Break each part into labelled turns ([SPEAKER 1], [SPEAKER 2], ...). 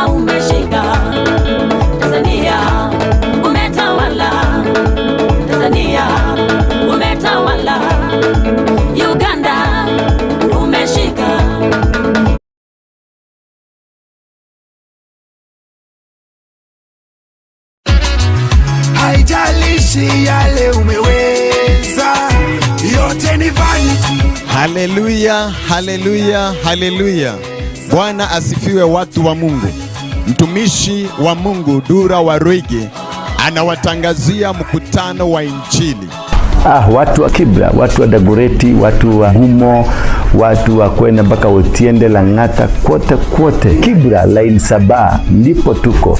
[SPEAKER 1] Uganda umeshika, Tanzania umetawala, Tanzania umetawala, Uganda umeshika.
[SPEAKER 2] Haijalishi yale umeweza, yote ni vanity.
[SPEAKER 3] Haleluya, haleluya, haleluya. Bwana asifiwe, watu wa Mungu. Mtumishi wa Mungu Dura wa Rwigi anawatangazia mkutano wa Injili.
[SPEAKER 4] Watu wa Kibra, watu wa Dagoreti, watu wa Gumo, watu wa kwenda mpaka Otiende, Lang'ata, kote kote. Kibra line 7 ndipo tuko.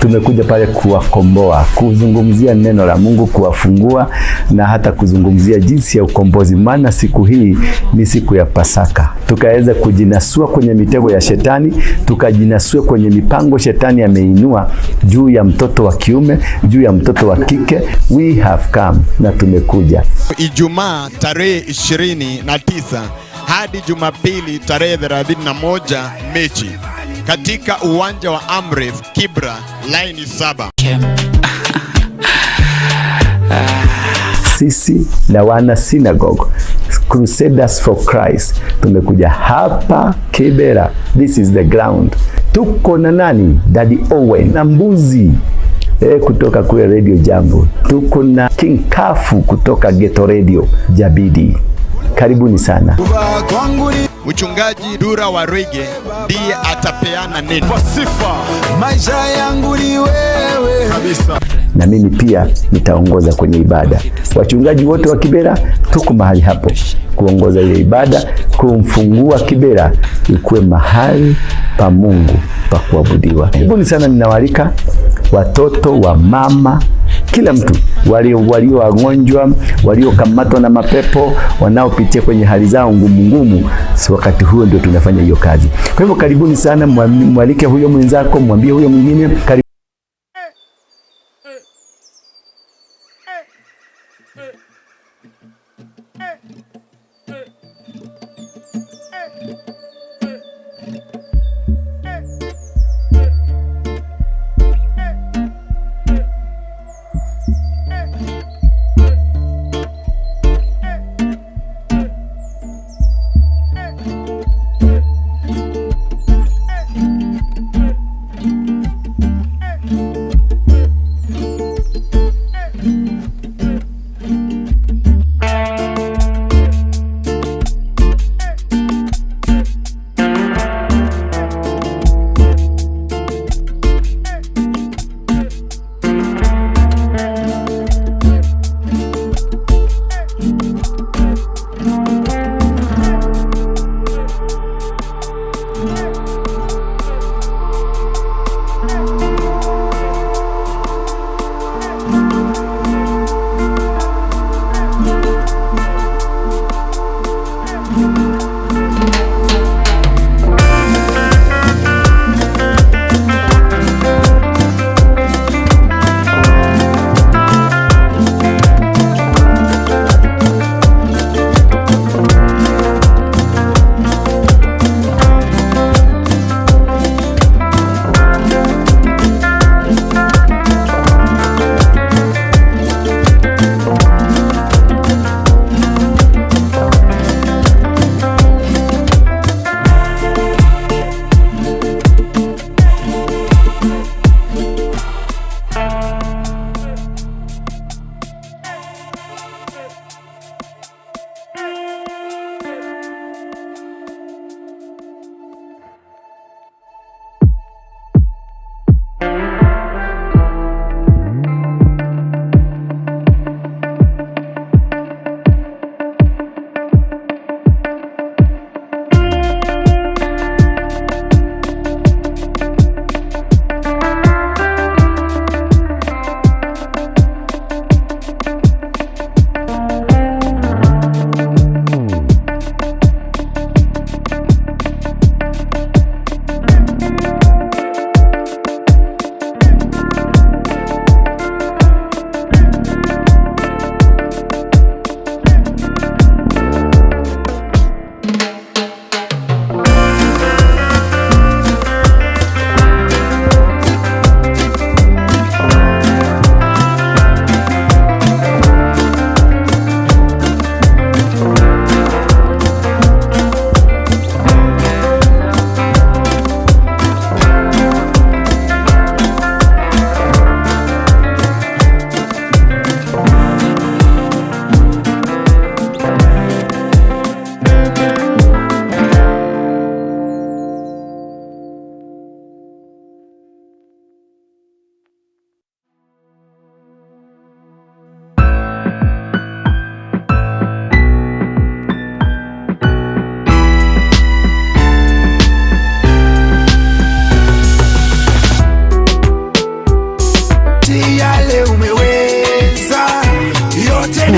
[SPEAKER 4] Tumekuja pale kuwakomboa, kuzungumzia neno la Mungu, kuwafungua na hata kuzungumzia jinsi ya ukombozi, maana siku hii ni siku ya Pasaka. Tukaweza kujinasua kwenye mitego ya shetani, tukajinasua kwenye mipango shetani ameinua juu ya mtoto wa kiume, juu ya mtoto wa kike. We have come, na tumekuja.
[SPEAKER 3] Ijumaa tarehe 29 hadi Jumapili tarehe 31 Mechi katika uwanja wa Amref Kibra line 7.
[SPEAKER 4] Sisi na wana synagogue Crusaders for Christ tumekuja hapa Kibera. This is the ground. Tuko na nani? Daddy Owen na mbuzi kutoka kule Radio Jambo. Tuko na King Kafu kutoka Ghetto Radio Jabidi. Karibuni sana.
[SPEAKER 3] Mchungaji Dura wa Rwige ndiye atapeana neno.
[SPEAKER 2] Kwa sifa, maisha yangu ni wewe kabisa.
[SPEAKER 4] Na mimi pia nitaongoza kwenye ibada. Wachungaji wote wa Kibera tuko mahali hapo kuongoza ile ibada, kumfungua Kibera ikuwe mahali pa Mungu pa kuabudiwa. Karibuni sana, ninawaalika watoto wa mama, kila mtu, walio wagonjwa, waliokamatwa na mapepo, wanaopitia kwenye hali zao ngumu ngumu, si wakati huo ndio tunafanya hiyo kazi. Kwa hivyo karibuni sana, mwalike huyo mwenzako, mwambie huyo mwingine. Karibu.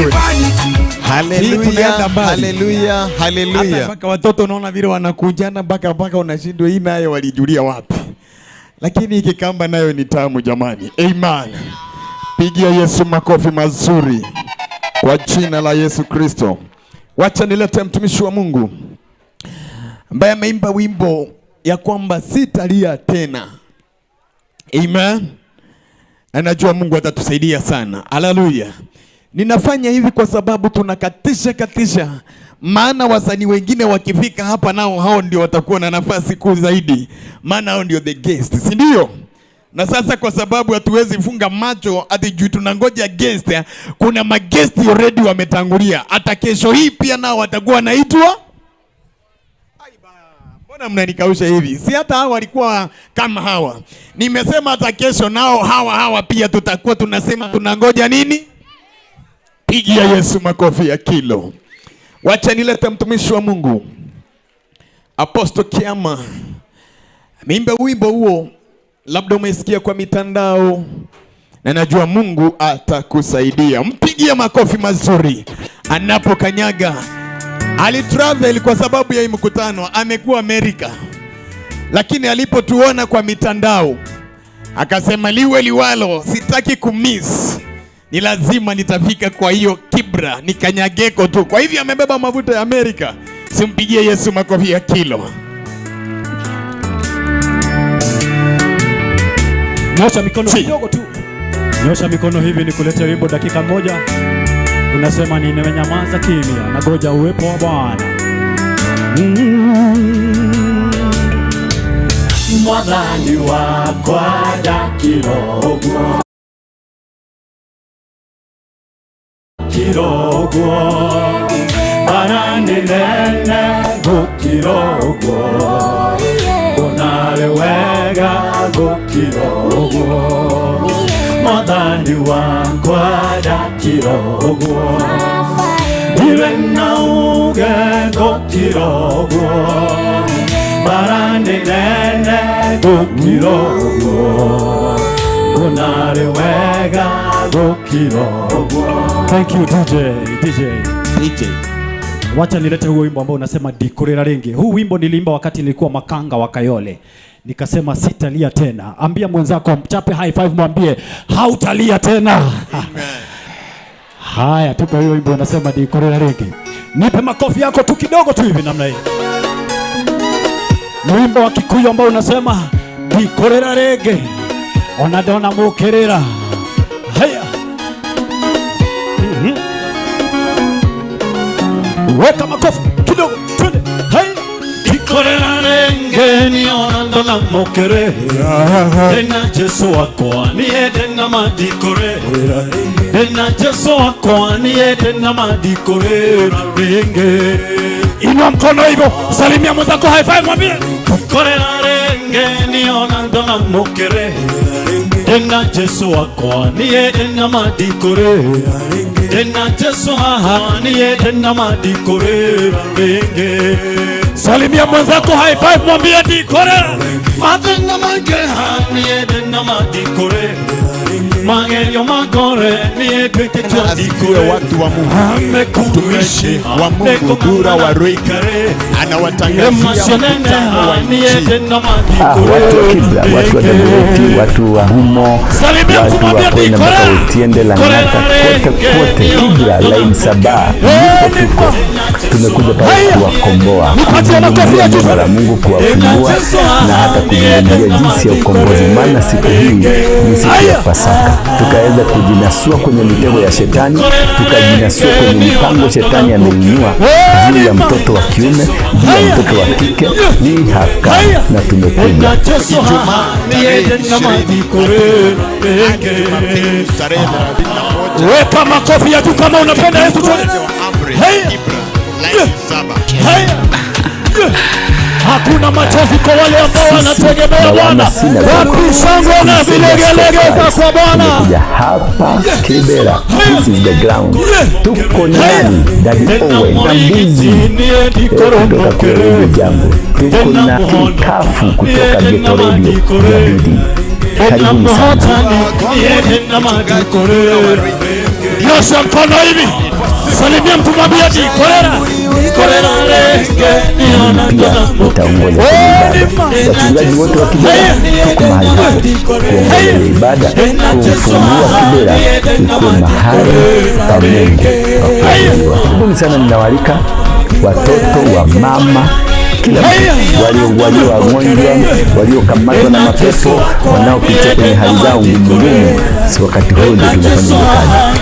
[SPEAKER 5] good.
[SPEAKER 3] Haleluya,
[SPEAKER 5] Tunaenda mbali.
[SPEAKER 3] haleluya,
[SPEAKER 5] Hata
[SPEAKER 3] haleluya.
[SPEAKER 5] mpaka watoto unaona vile wanakunjana mpaka unashindwa hii nayo walijulia wapi. Lakini hiki kamba nayo ni tamu jamani. Amen. Pigia Yesu makofi mazuri kwa jina la Yesu Kristo. Wacha nilete mtumishi wa Mungu ambaye ameimba wimbo ya kwamba sitalia tena. Amen. Na najua Mungu atatusaidia sana. Haleluya. Ninafanya hivi kwa sababu tunakatisha katisha, maana wasanii wengine wakifika hapa nao hao ndio watakuwa na nafasi kuu zaidi, maana hao ndio the guest, si ndio? Na sasa kwa sababu hatuwezi funga macho ati juu tunangoja guest, kuna maguest already wametangulia. Hata kesho hii pia nao watakuwa wanaitwa. Mbona mnanikausha hivi? Si hata hawa walikuwa kama hawa. Nimesema hata kesho nao hawa hawa pia tutakuwa tunasema tunangoja nini? Pigia Yesu makofi ya kilo. Wacha nilete mtumishi wa Mungu Apostle Kiama. Ameimba wimbo huo, labda umesikia kwa mitandao, na najua Mungu atakusaidia. Mpigie makofi mazuri anapokanyaga. Alitravel kwa sababu ya hii mkutano, amekuwa Amerika, lakini alipotuona kwa mitandao akasema liwe liwalo, sitaki kumiss, ni lazima nitafika kwa hiyo Kibra nikanyageko tu. Kwa hivyo amebeba mafuta ya Amerika. Simpigie Yesu makofi ya kilo.
[SPEAKER 6] Nyosha mikono kidogo tu. Nyosha mikono hivi nikulete wimbo dakika moja. Unasema nimenyamaza kimya, nagoja uwepo wa Bwana.
[SPEAKER 7] Mwathani wakwa ndakirogwo kirogwo bara nĩ nene gũkirogwo onarĩ wega gũkirogwo Mwathani wakwa ndakirogwo ndirĩ na uge gũkirogwo bara nĩ nene gũkirogwo onarĩ wega gũkirogwo.
[SPEAKER 6] Thank you DJ, DJ.
[SPEAKER 5] DJ.
[SPEAKER 6] Wacha nilete huo wimbo ambao unasema dikorera renge. Huu wimbo niliimba wakati nilikuwa makanga wa Kayole. Nikasema sitalia tena. Ambia mwenzako, mchape high five, mwambie hautalia tena.
[SPEAKER 3] Amen.
[SPEAKER 6] Haya, tupe hiyo wimbo unasema dikorera renge. Nipe makofi yako tu kidogo tu hivi namna hii. Ni wimbo wa Kikuyu ambao unasema dikorera renge. Onadona mukerera. Haya. Weka makofi kidogo, twende. Haya.
[SPEAKER 7] Dikorera renge ni onandona mukerera. Tena Jesu wakwa niye tena madikorera. Tena Jesu wakwa niye tena madikorera renge.
[SPEAKER 6] Inua mkono hivyo, salimia mwenzako high five, mwambie
[SPEAKER 7] Dikorera renge ni onandona mukerera. Tena Jesu wakwa niye tena madikorera. Tena Jesu haha niye tena madikorera renge.
[SPEAKER 6] Salimia mwenzako high five, mwambie dikorera.
[SPEAKER 7] Matena mageha niye tena madikorera. Magerio magore niye twete
[SPEAKER 3] Asifiwe watu wa Mungu. Mtumishi wa Mungu Dura wa Ruigi anawatangazia mkutano wa Injili.
[SPEAKER 4] Watu wa Kibra, watu wa Dagoretti, watu wa Humo, watu wa kwenda mpaka Otiende, Lang'ata, kote kote, Kibra, line 7, ndipo tuko. Tumekuja pale kuwakomboa, kuzungumzia neno la Mungu, kuwafungua na hata kuzungumzia jinsi ya ukombozi, maana siku hii ni siku ya Pasaka. Tukaweza kujinasua kwenye mitego ya shetani, tukajinasua kwenye mipango shetani ameinua juu ya mtoto wa kiume, juu ya mtoto wa kike. We have come, na tumekuja.
[SPEAKER 3] Ijumaa tarehe 20 hadi Jumapili tarehe 31.
[SPEAKER 6] Weka makofi ya juu kama unapenda Yesu.
[SPEAKER 3] Uwanja wa Amri, Kibra, line 7.
[SPEAKER 6] Hakuna machozi kwa wale ambao wanategemea Bwana. Wapi shangwe na vilegelege kwa Bwana?
[SPEAKER 4] Tumekuja hapa Kibera. This is the ground. Tuko na nani? Daddy Owen na Mbizi kutoka kule Radio Jambo. Tuko na Kikafu kutoka Ghetto Radio Jabidi. Karibuni sana.
[SPEAKER 6] Nyosha mkono hivi.
[SPEAKER 7] Salimia mtu mwambie ati kolera. Kolera renge niona
[SPEAKER 4] Pia utaongoza kwenye ibada. Wachungaji wote wa Kibera tuko mahali hapo kuongoza hiyo ibada, kufungua Kibera ikuwe mahali pa Mungu pa kuabudiwa. Karibuni sana, ninawaalika watoto wa mama, kila mtu, walio wagonjwa, waliokamatwa na mapepo, wanaopitia kwenye hali zao ngumu ngumu, si wakati huu ndio tunafanya hiyo kazi.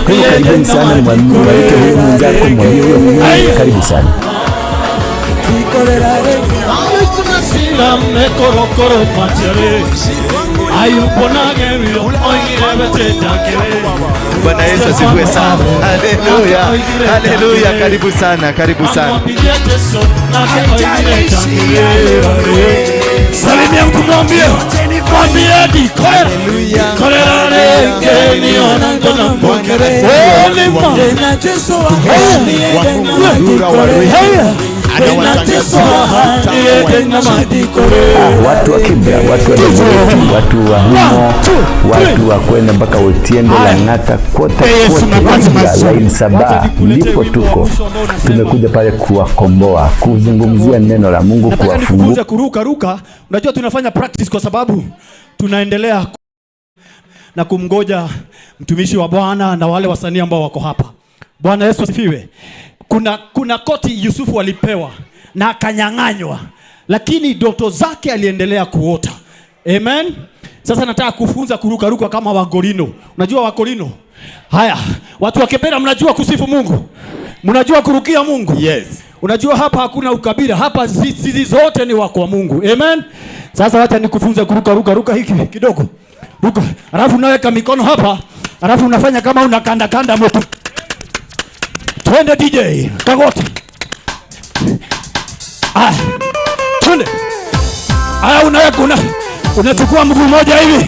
[SPEAKER 4] Kwa hivyo karibuni sana, mwalike huyo mwenzako, mwambie huyo mwingine, karibu sana.
[SPEAKER 8] Bwana Yesu asifiwe sana. Haleluya. Haleluya. Karibu sana, karibu sana.
[SPEAKER 7] Salimia mtu mwambie. Mwambie ati kolera. Kolera renge niona ndona mbokere.
[SPEAKER 3] Wa Mungu Dura wa Rwege anawatangazia mkutano wa Injili.
[SPEAKER 4] Watu wa Kibra, watu wa Dagoretti, watu wa Humo, watu wa kwenda mpaka Otiende, Lang'ata, kote kote, Kibra, line 7 ndipo tuko. Tumekuja pale kuwakomboa, kuzungumzia neno la Mungu,
[SPEAKER 6] Nataka
[SPEAKER 4] kuwafungua.
[SPEAKER 6] nikufunze kuruka ruka. Unajua tunafanya practice kwa sababu tunaendelea na kumgoja mtumishi wa Bwana na wale wasanii ambao wako hapa. Bwana Yesu asifiwe. Kuna koti Yusufu alipewa na akanyang'anywa, lakini ndoto zake aliendelea kuota. Amen. Sasa nataka kufunza kuruka ruka kama Wakorino. Unajua Wakorino? Haya, watu wa Kibera mnajua kusifu Mungu. Mnajua kurukia Mungu.
[SPEAKER 5] Yes.
[SPEAKER 6] Unajua hapa hakuna ukabila, hapa sisi zote ni wa Mungu. Amen. Sasa wacha nikufunze kuruka ruka ruka hiki kidogo. Ruka. Alafu unaweka mikono hapa, alafu unafanya kama unakanda kanda moto. Twende DJ, kagoti. Ah. Twende. Aya, unaweka unachukua mguu mmoja hivi.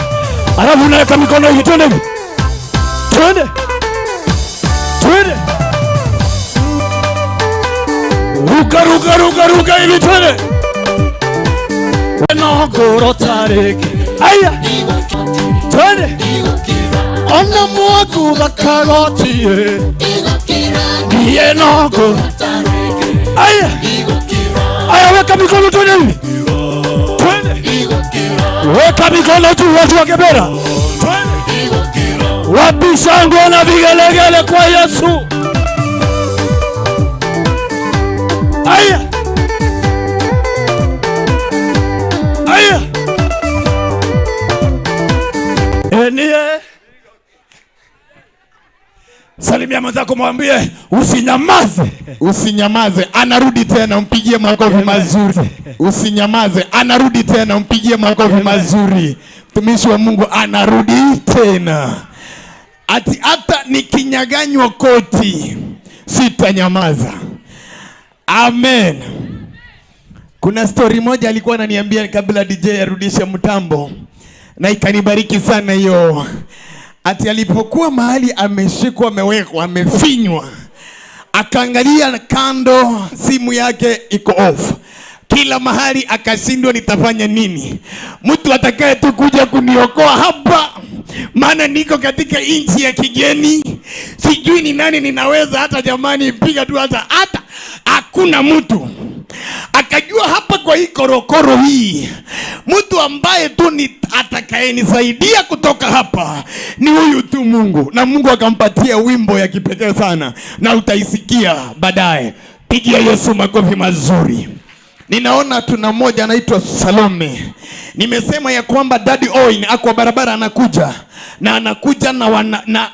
[SPEAKER 6] Alafu unaweka mikono hivi, twende hivi. Twende. Twende. Ruka ruka ruka ruka hivi, twende. No tareke. Aya. Twende. Ona mwaku bakaroti. Ndiye noko. Aya. Aya, weka mikono twende hivi. Twende. Weka mikono tu watu wa Kibera. Twende. Wapi shangwe na vigelegele kwa Yesu. Aya. Aya. Enie. Salimia mwenzako mwambie usinyamaze.
[SPEAKER 5] Usinyamaze, anarudi tena, mpigie makofi mazuri. Usinyamaze, anarudi tena, mpigie makofi mazuri. Mtumishi wa Mungu anarudi tena. Ati hata nikinyaganywa koti sitanyamaza. Amen. Kuna story moja alikuwa ananiambia kabla DJ arudishe mtambo, na ikanibariki sana hiyo. Ati alipokuwa mahali ameshikwa, amewekwa, amefinywa, akaangalia kando, simu yake iko off. Kila mahali akashindwa, nitafanya nini? Mtu atakaye tu kuja kuniokoa hapa, maana niko katika nchi ya kigeni, sijui ni nani ninaweza hata, jamani, piga tu hata hakuna mtu. Akajua hapa kwa hii korokoro hii, mtu ambaye tu ni atakayenisaidia kutoka hapa ni huyu tu Mungu. Na Mungu akampatia wimbo ya kipekee sana, na utaisikia baadaye. Pigia Yesu makofi mazuri. Ninaona tuna mmoja anaitwa Salome. Nimesema ya kwamba Daddy Owen ako barabara anakuja, na anakuja na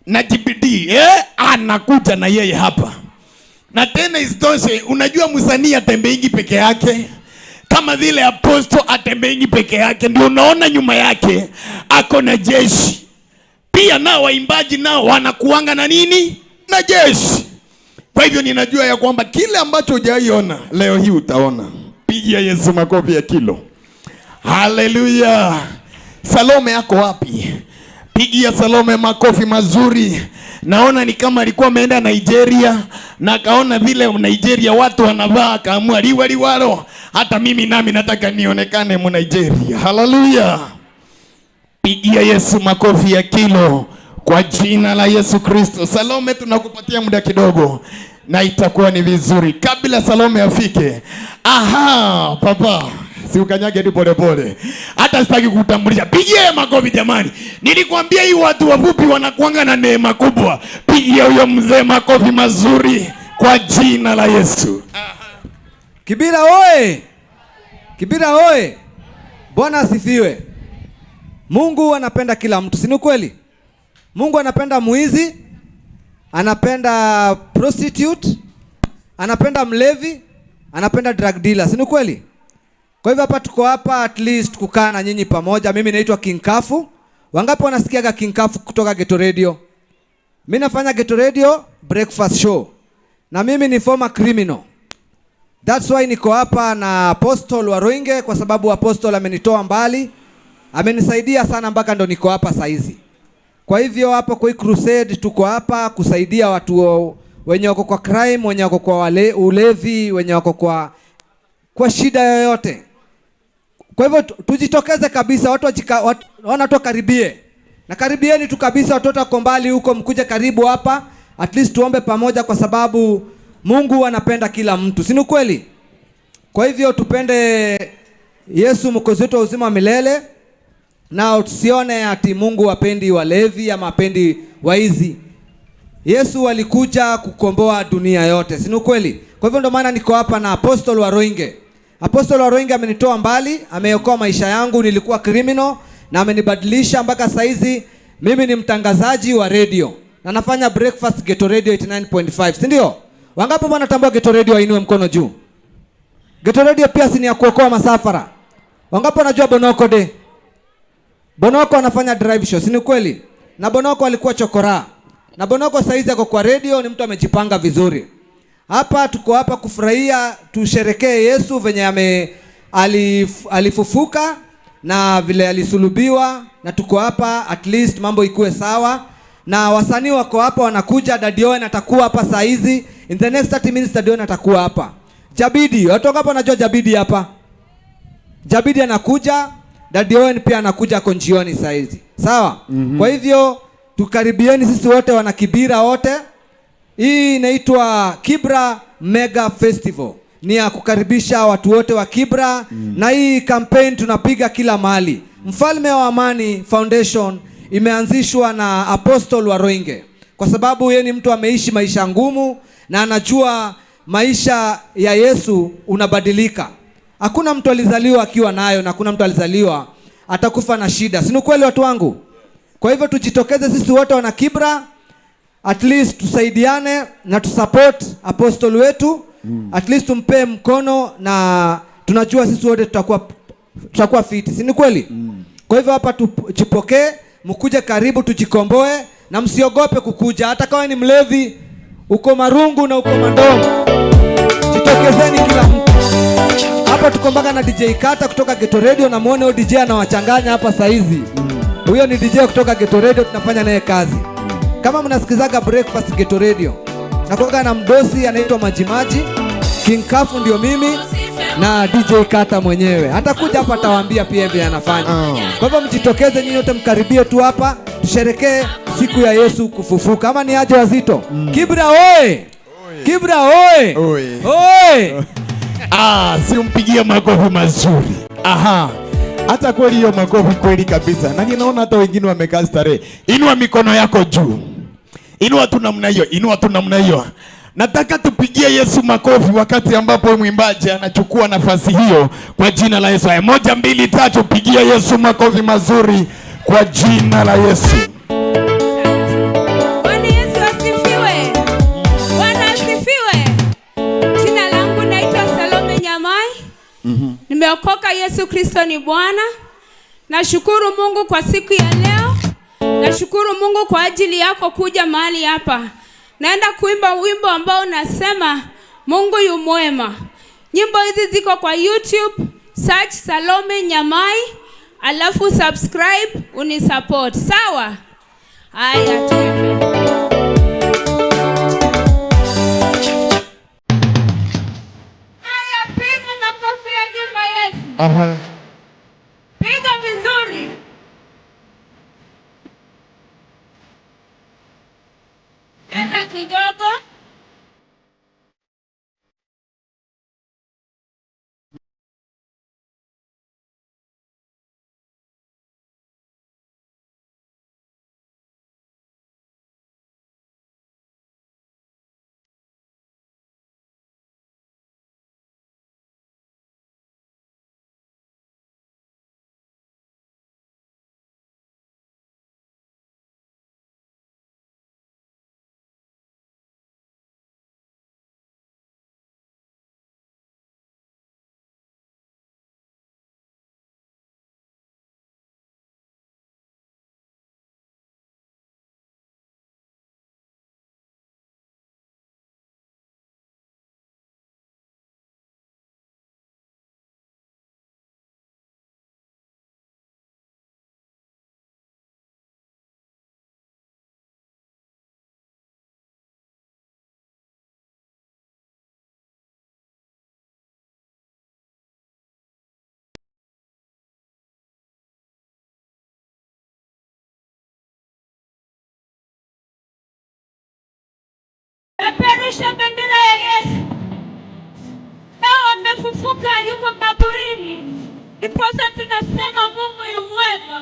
[SPEAKER 5] na GBD, anakuja na yeye hapa. Na tena isitoshe, unajua msanii atembeingi peke yake, kama vile apostle atembeingi peke yake, ndio unaona nyuma yake ako na jeshi. Pia nao waimbaji nao wanakuanga na nini? Na jeshi. Kwa hivyo ninajua ya kwamba kile ambacho hujaiona leo hii utaona. Pigia Yesu makofi ya kilo. Haleluya. Salome ako wapi? Pigia Salome makofi mazuri. Naona ni kama alikuwa ameenda Nigeria na akaona vile Nigeria watu wanavaa, akaamua liwa liwalo, hata mimi nami nataka nionekane mu Nigeria. Haleluya. Pigia Yesu makofi ya kilo. Kwa jina la Yesu Kristo. Salome, tunakupatia muda kidogo na itakuwa ni vizuri kabla Salome afike. Aha, papa, si ukanyage tu polepole, hata sitaki kutambulisha. Pigie makofi jamani, nilikwambia hii watu wafupi wanakuanga na neema kubwa. Pigie huyo mzee makofi mazuri kwa jina la Yesu.
[SPEAKER 9] Kibira oye! Kibira oye! Bwana asifiwe. Mungu anapenda kila mtu, si ni kweli? Mungu anapenda mwizi, anapenda prostitute, anapenda mlevi, anapenda drug dealer, si ni kweli? Kwa hivyo hapa tuko hapa at least kukaa na nyinyi pamoja. Mimi naitwa King Kafu. Wangapi wanasikiaga King Kafu kutoka Ghetto Radio? Mimi nafanya Ghetto Radio breakfast show. Na mimi ni former criminal. That's why niko hapa na Apostle Waruinge, kwa sababu Apostle amenitoa mbali, amenisaidia sana mpaka ndo niko hapa saizi. Kwa hivyo hapa kwa hii crusade tuko hapa kusaidia watu wenye wako kwa crime, wenye wako kwa ulevi, wenye wako kwa shida yoyote. Kwa hivyo tujitokeze kabisa, watu wanatokaribie. Na karibieni tu kabisa, watoto wako mbali huko, mkuje karibu hapa, at least tuombe pamoja, kwa sababu Mungu anapenda kila mtu, si ni kweli? Kwa hivyo tupende Yesu Mwokozi wetu wa uzima wa milele, na tusione ati Mungu hapendi walevi ama hapendi waizi. Yesu alikuja kukomboa dunia yote, si ni kweli? Kwa hivyo ndio maana niko hapa na Apostle Waruinge. Apostle Waruinge amenitoa mbali, ameokoa maisha yangu, nilikuwa criminal na amenibadilisha mpaka saizi mimi ni mtangazaji wa radio. Na nafanya breakfast Ghetto Radio 89.5, si ndio? Wangapi wanatambua Ghetto Radio ainue mkono juu? Ghetto Radio pia si ni ya kuokoa masafara. Wangapi wanajua Bonoko de? Bonoko anafanya drive show, si ni kweli? Na Bonoko alikuwa chokora. Na Bonoko saizi ako kwa radio, ni mtu amejipanga vizuri. Hapa tuko hapa kufurahia, tusherekee Yesu venye alifufuka na vile alisulubiwa, na tuko hapa at least mambo ikue sawa. Na wasanii wako hapa wanakuja, Daddy Owen atakuwa hapa saa hizi. In the next 30 minutes Daddy Owen atakuwa hapa. Jabidi, watu hapa wanajua Jabidi hapa. Jabidi anakuja, Daddy Owen pia anakuja kwa jioni saa hizi. Sawa? Kwa hivyo tukaribieni sisi wote wana Kibira wote. Hii inaitwa Kibra Mega Festival. Ni ya kukaribisha watu wote wa Kibra. Na hii campaign tunapiga kila mahali. Mfalme wa Amani Foundation imeanzishwa na Apostle Waruinge, kwa sababu yeye ni mtu ameishi maisha ngumu na anajua maisha ya Yesu unabadilika. Hakuna mtu alizaliwa akiwa nayo na hakuna mtu alizaliwa atakufa na shida. Si ni kweli watu wangu? Kwa hivyo tujitokeze sisi wote wana Kibra, at least tusaidiane na tusupport apostle wetu. At least tumpe mkono na tunajua sisi wote tutakuwa fit. Si ni kweli? Kwa hivyo hapa tujipokee, mkuje karibu tujikomboe, na msiogope kukuja. Hata kama ni mlevi, uko marungu na uko mandomo, jitokezeni kila mtu. Hapa tuko mpaka na DJ Kata kutoka Ghetto Radio, na muone huyo DJ anawachanganya hapa saizi. Huyo ni DJ kutoka Ghetto Radio, tunafanya naye kazi. Kama mnasikizaga breakfast Ghetto Radio, nakuwa na mdosi anaitwa Majimaji, King Kafu ndio mimi na DJ Kata mwenyewe. Atakuja hapa atawaambia pia hivi anafanya. Kwa hivyo mjitokeze nyinyi wote, mkaribie tu hapa, tusherekee siku ya Yesu kufufuka. Kama ni aje wazito. Kibra oye! Kibra oye! Oye!
[SPEAKER 5] Ah, si umpigie makofi mazuri. Aha. Hata kweli hiyo makofi kweli kabisa. Na ninaona hata wengine wamekaa starehe. Inua mikono yako juu. Inua tu namna hiyo, inua tu namna hiyo. Nataka tupigie Yesu makofi wakati ambapo mwimbaji anachukua nafasi hiyo kwa jina la Yesu. Haya, 1 2 3, pigia Yesu makofi mazuri kwa jina la Yesu.
[SPEAKER 10] Bwana Yesu asifiwe. Bwana asifiwe. Jina langu naitwa Salome Nyamai. Nimeokoka, Yesu Kristo ni Bwana. Nashukuru Mungu kwa siku ya leo. Nashukuru Mungu kwa ajili yako kuja mahali hapa. Naenda kuimba wimbo ambao unasema Mungu yu mwema. Nyimbo hizi ziko kwa YouTube, search Salome Nyamai, alafu subscribe, unisupport. Sawa? Haya, tuimbe. Haya, piga makofi ya nyumba Yesu.
[SPEAKER 5] Aha.
[SPEAKER 10] Piga vizuri. kidogo. Peperusha bendera ya Yesu. Leo amefufuka, yuko kaburini. Ndiposa tunasema Mungu yu mwema.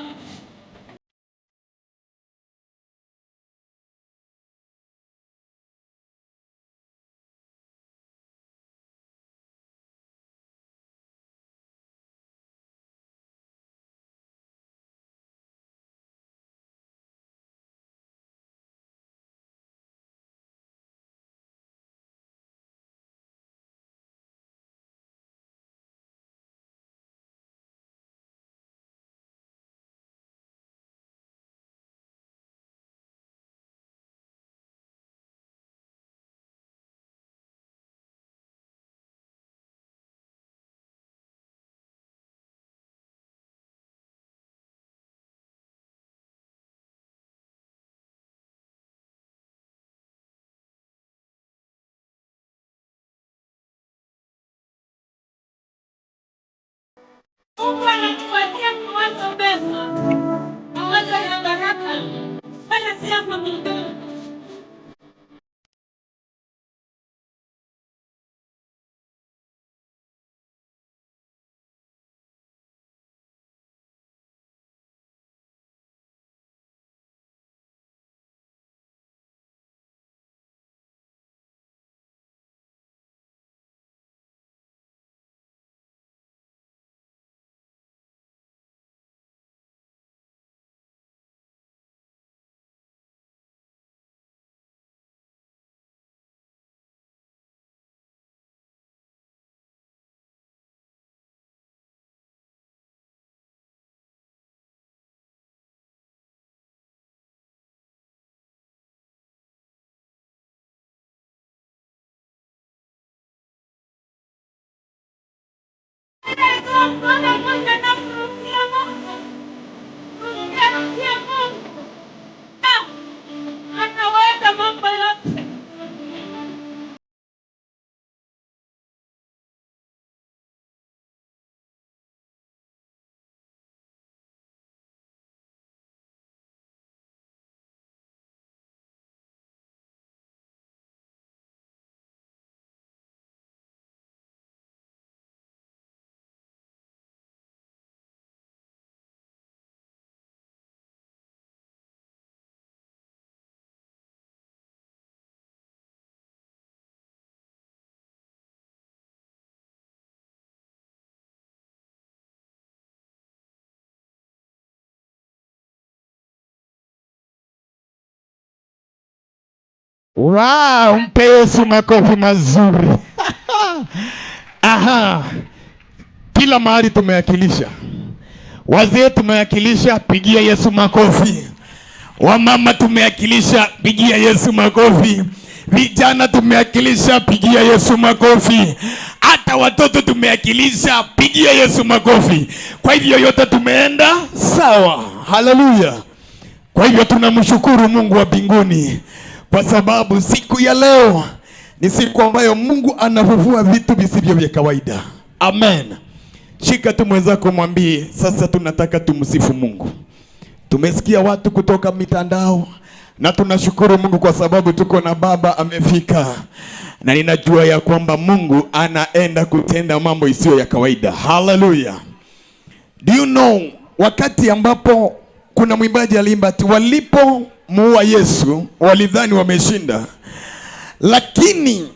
[SPEAKER 10] Mungu anatupatia mawazo mema, mawazo ya baraka, wala si ya mabaya. Mkono mmoja na kumrukia Mungu, kumrukia Mungu. Anaweza mambo yote.
[SPEAKER 5] Wow, mpe Yesu makofi mazuri. Aha. Kila mahali tumewakilisha. Wazee tumewakilisha, pigia Yesu makofi. Wamama tumewakilisha, pigia Yesu makofi. Vijana tumewakilisha, pigia Yesu makofi. Hata watoto tumewakilisha, pigia Yesu makofi. Kwa hivyo yote tumeenda sawa. Haleluya. Kwa hivyo tunamshukuru Mungu wa mbinguni kwa sababu siku ya leo ni siku ambayo Mungu anafufua vitu visivyo vya kawaida. Amen. Shika tu mwenzako mwambie, sasa tunataka tumsifu Mungu. Tumesikia watu kutoka mitandao, Na tunashukuru Mungu kwa sababu tuko na baba amefika. Na ninajua ya kwamba Mungu anaenda kutenda mambo isiyo ya kawaida. Hallelujah. Do you know, wakati ambapo kuna mwimbaji aliimba ati walipo muua Yesu walidhani wameshinda, lakini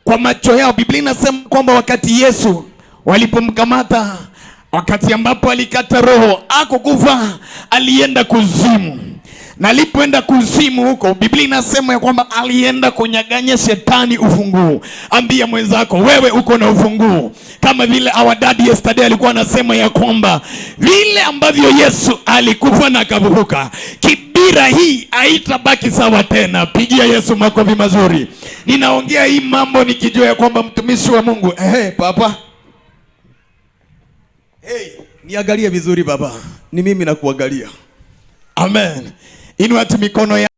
[SPEAKER 5] kwa macho yao, Biblia inasema kwamba wakati Yesu walipomkamata, wakati ambapo alikata roho, hakukufa, alienda kuzimu. Na alipoenda kuzimu huko, Biblia inasema ya kwamba alienda kunyang'anya shetani ufunguo. Ambia mwenzako, wewe uko na ufunguo. Kama vile our dad yesterday alikuwa anasema ya kwamba vile ambavyo Yesu alikufa na akafufuka, Kibera hii haitabaki sawa tena. Pigia Yesu makofi mazuri. Ninaongea hii mambo nikijua ya kwamba mtumishi wa Mungu, papa, hey, niangalie vizuri baba, ni mimi nakuangalia. Amen. Inua tu mikono ya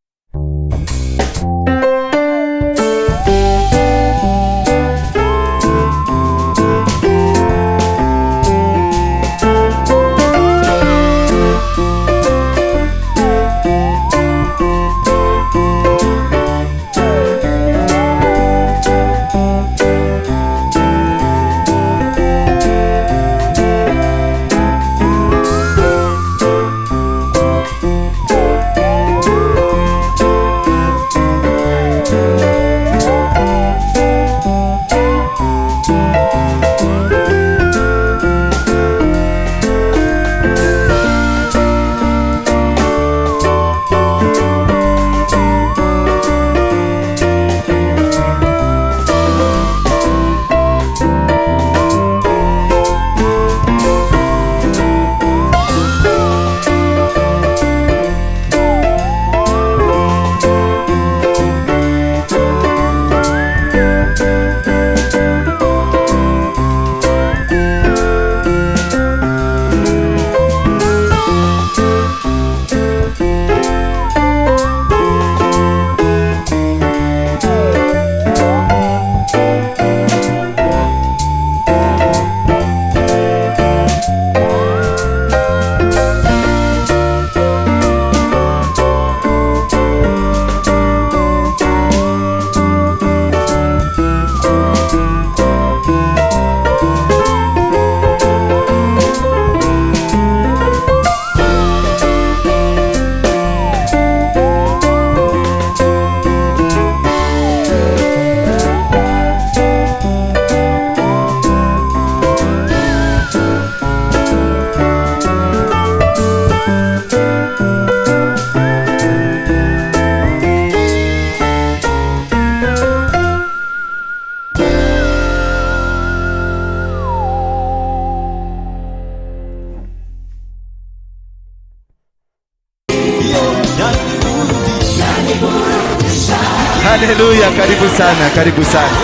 [SPEAKER 8] Haleluya, karibu sana, karibu sana.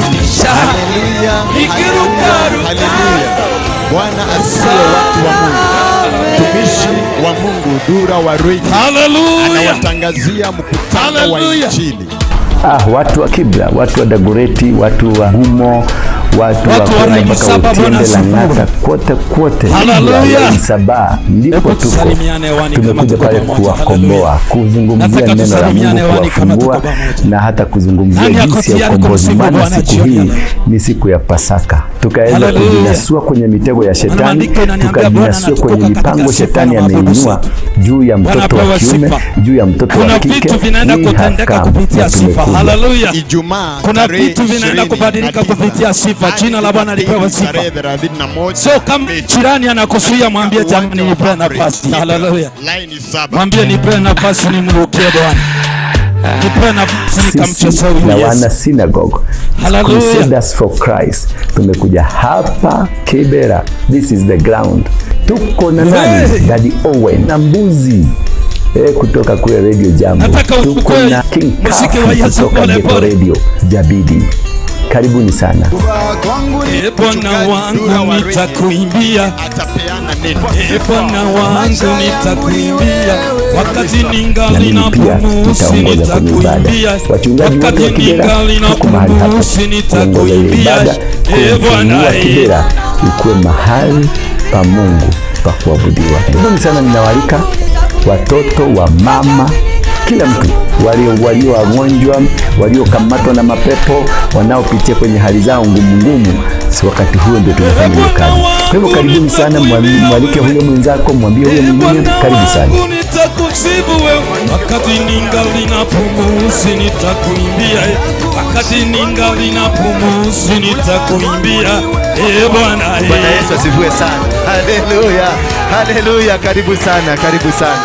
[SPEAKER 3] Haleluya, haleluya. Bwana asifiwe watu wa Mungu. Mtumishi wa Mungu Dura Waruinge anawatangazia mkutano wa Injili.
[SPEAKER 4] Watu wa Kibra, watu wa Dagoretti, watu wa Gumo, watu wa kwenda mpaka Otiende, Lang'ata, kote kote. Haleluya. Saba ndipo tuko. Tumekuja pale kuwakomboa, kuzungumzia neno la Mungu, kuwafungua na hata kuzungumzia jinsi ya ukombozi. Maana siku hii ni siku ya Pasaka. Tukaweza kujinasua kwenye mitego ya shetani, tukajinasua kwenye mipango shetani ameinua juu ya mtoto wa kiume, juu ya mtoto wa kike.
[SPEAKER 7] Kuna vitu vinaenda kutendeka kupitia sifa. Haleluya.
[SPEAKER 3] Ijumaa
[SPEAKER 7] kuna vitu vinaenda kubadilika kupitia sifa. Jina la Bwana lipewe sifa. So kama jirani anakusuia, mwambie jamani, nipe nafasi. Haleluya. Mwambie nipe nafasi nimrukie Bwana. Nipe nafasi nikamchezee huyu
[SPEAKER 4] na
[SPEAKER 7] Yesu.
[SPEAKER 4] Wana synagogue.
[SPEAKER 7] Hallelujah.
[SPEAKER 4] Crusaders for Christ. Tumekuja hapa Kibera. This is the ground. Tuko na nani? Daddy Owen na mbuzi kutoka kule Radio Jambo. Tuko na King
[SPEAKER 7] muziki wa Yesu
[SPEAKER 4] kutoka
[SPEAKER 7] pole
[SPEAKER 4] Ghetto
[SPEAKER 7] pole.
[SPEAKER 4] Radio Jabidi. Karibuni sana.
[SPEAKER 7] Bwana wangu nitakuimbia, Bwana wangu nitakuimbia, wakati ningali
[SPEAKER 4] Na
[SPEAKER 7] na
[SPEAKER 4] mimi pia
[SPEAKER 7] pumzi
[SPEAKER 4] nitaongoza kwenye ibada.
[SPEAKER 7] nitakuimbia,
[SPEAKER 4] Wachungaji wote
[SPEAKER 7] wakati
[SPEAKER 4] wa Kibera
[SPEAKER 7] ningali na
[SPEAKER 4] tuko mahali hapa
[SPEAKER 7] pumzi
[SPEAKER 4] kuongoza ile
[SPEAKER 7] nitakuimbia.
[SPEAKER 4] ibada,
[SPEAKER 7] Bwana
[SPEAKER 4] kuifungua Kibera ikuwe mahali pa Mungu pa kuabudiwa. Karibuni sana, ninawaalika watoto wa mama, kila mtu, walio wagonjwa, waliokamatwa na mapepo, wanaopitia kwenye hali zao ngumu ngumu, si wakati huo ndio tunafanya hiyo kazi. Kwa hivyo karibuni sana, mwalike huyo mwenzako, mwambie huyo mwingine, karibu sana.
[SPEAKER 7] Nitakusifu wewe wakati ningali na pumzi, nitakuimbia wakati ningali na pumzi, nitakuimbia e Bwana.
[SPEAKER 8] Bwana Yesu asifiwe sana. Haleluya, haleluya. Karibu sana, karibu sana.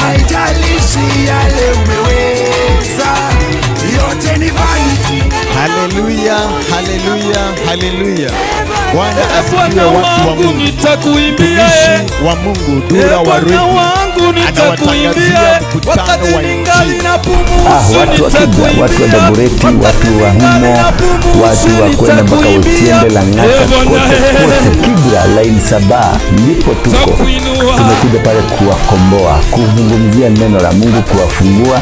[SPEAKER 2] Haijalishi yale umeweza, yote ni vanity.
[SPEAKER 3] Haleluya, haleluya, haleluya. Bwana asifiwe
[SPEAKER 7] Bwana
[SPEAKER 3] watu wa
[SPEAKER 7] wangu
[SPEAKER 3] Mungu.
[SPEAKER 7] nitakuimbia
[SPEAKER 3] Mtumishi wa Mungu Dura wa
[SPEAKER 7] Bwana
[SPEAKER 3] Rwigi
[SPEAKER 7] wangu
[SPEAKER 3] anawatangazia
[SPEAKER 7] nitakuimbia
[SPEAKER 3] mkutano
[SPEAKER 7] wakati
[SPEAKER 3] wa
[SPEAKER 7] ningali
[SPEAKER 3] Injili.
[SPEAKER 7] na pumzi,
[SPEAKER 4] Watu wa Kibra, watu wa Dagoretti, watu wa Humo, watu wa kwenda mpaka Otiende, Lang'ata, kote kote Kibra, line 7 ndipo tuko. Tumekuja pale kuwakomboa, kuzungumzia neno la Mungu, kuwafungua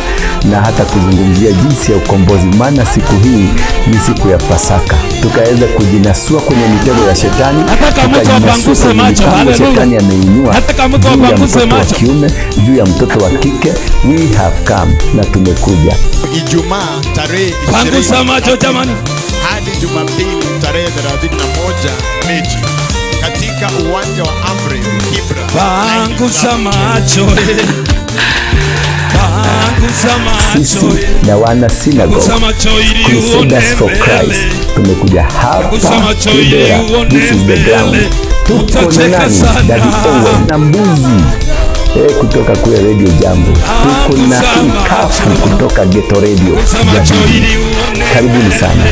[SPEAKER 4] na hata kuzungumzia jinsi ya ukombozi, maana siku hii ni siku ya Pasaka, tukaweza kujinasua kwenye mitego ya shetani,
[SPEAKER 7] Nataka mtu
[SPEAKER 4] tukajinasua
[SPEAKER 7] apanguse
[SPEAKER 4] kwenye
[SPEAKER 7] macho,
[SPEAKER 4] mipango
[SPEAKER 7] haleluya.
[SPEAKER 4] shetani ameinua
[SPEAKER 7] Nataka mtu
[SPEAKER 4] juu ya
[SPEAKER 7] apanguse
[SPEAKER 4] mtoto wa
[SPEAKER 7] macho.
[SPEAKER 4] kiume, juu ya mtoto wa kike. We have come, na tumekuja.
[SPEAKER 3] Ijumaa tarehe
[SPEAKER 7] Pangusa
[SPEAKER 3] 20
[SPEAKER 7] macho jamani.
[SPEAKER 3] hadi Jumapili tarehe 31 Mechi katika uwanja wa Amri Kibra.
[SPEAKER 7] Pangusa macho, pangusa
[SPEAKER 4] Sisi
[SPEAKER 7] macho,
[SPEAKER 4] na wana synagogue
[SPEAKER 7] pangusa macho ili uone
[SPEAKER 4] Crusaders for
[SPEAKER 7] mbele.
[SPEAKER 4] Christ tumekuja hapa
[SPEAKER 7] Pangusa macho ili
[SPEAKER 4] Kibera.
[SPEAKER 7] uone
[SPEAKER 4] This is the ground.
[SPEAKER 7] mbele.
[SPEAKER 4] Tuko na
[SPEAKER 7] Utacheka
[SPEAKER 4] nani?
[SPEAKER 7] sana.
[SPEAKER 4] Daddy Owen na mbuzi kutoka kule Radio Jambo. Tuko na
[SPEAKER 7] Pangusa
[SPEAKER 4] King
[SPEAKER 7] macho.
[SPEAKER 4] Kafu kutoka Ghetto Radio
[SPEAKER 7] Pangusa macho
[SPEAKER 4] Jamii.
[SPEAKER 7] ili uone
[SPEAKER 4] Karibuni sana.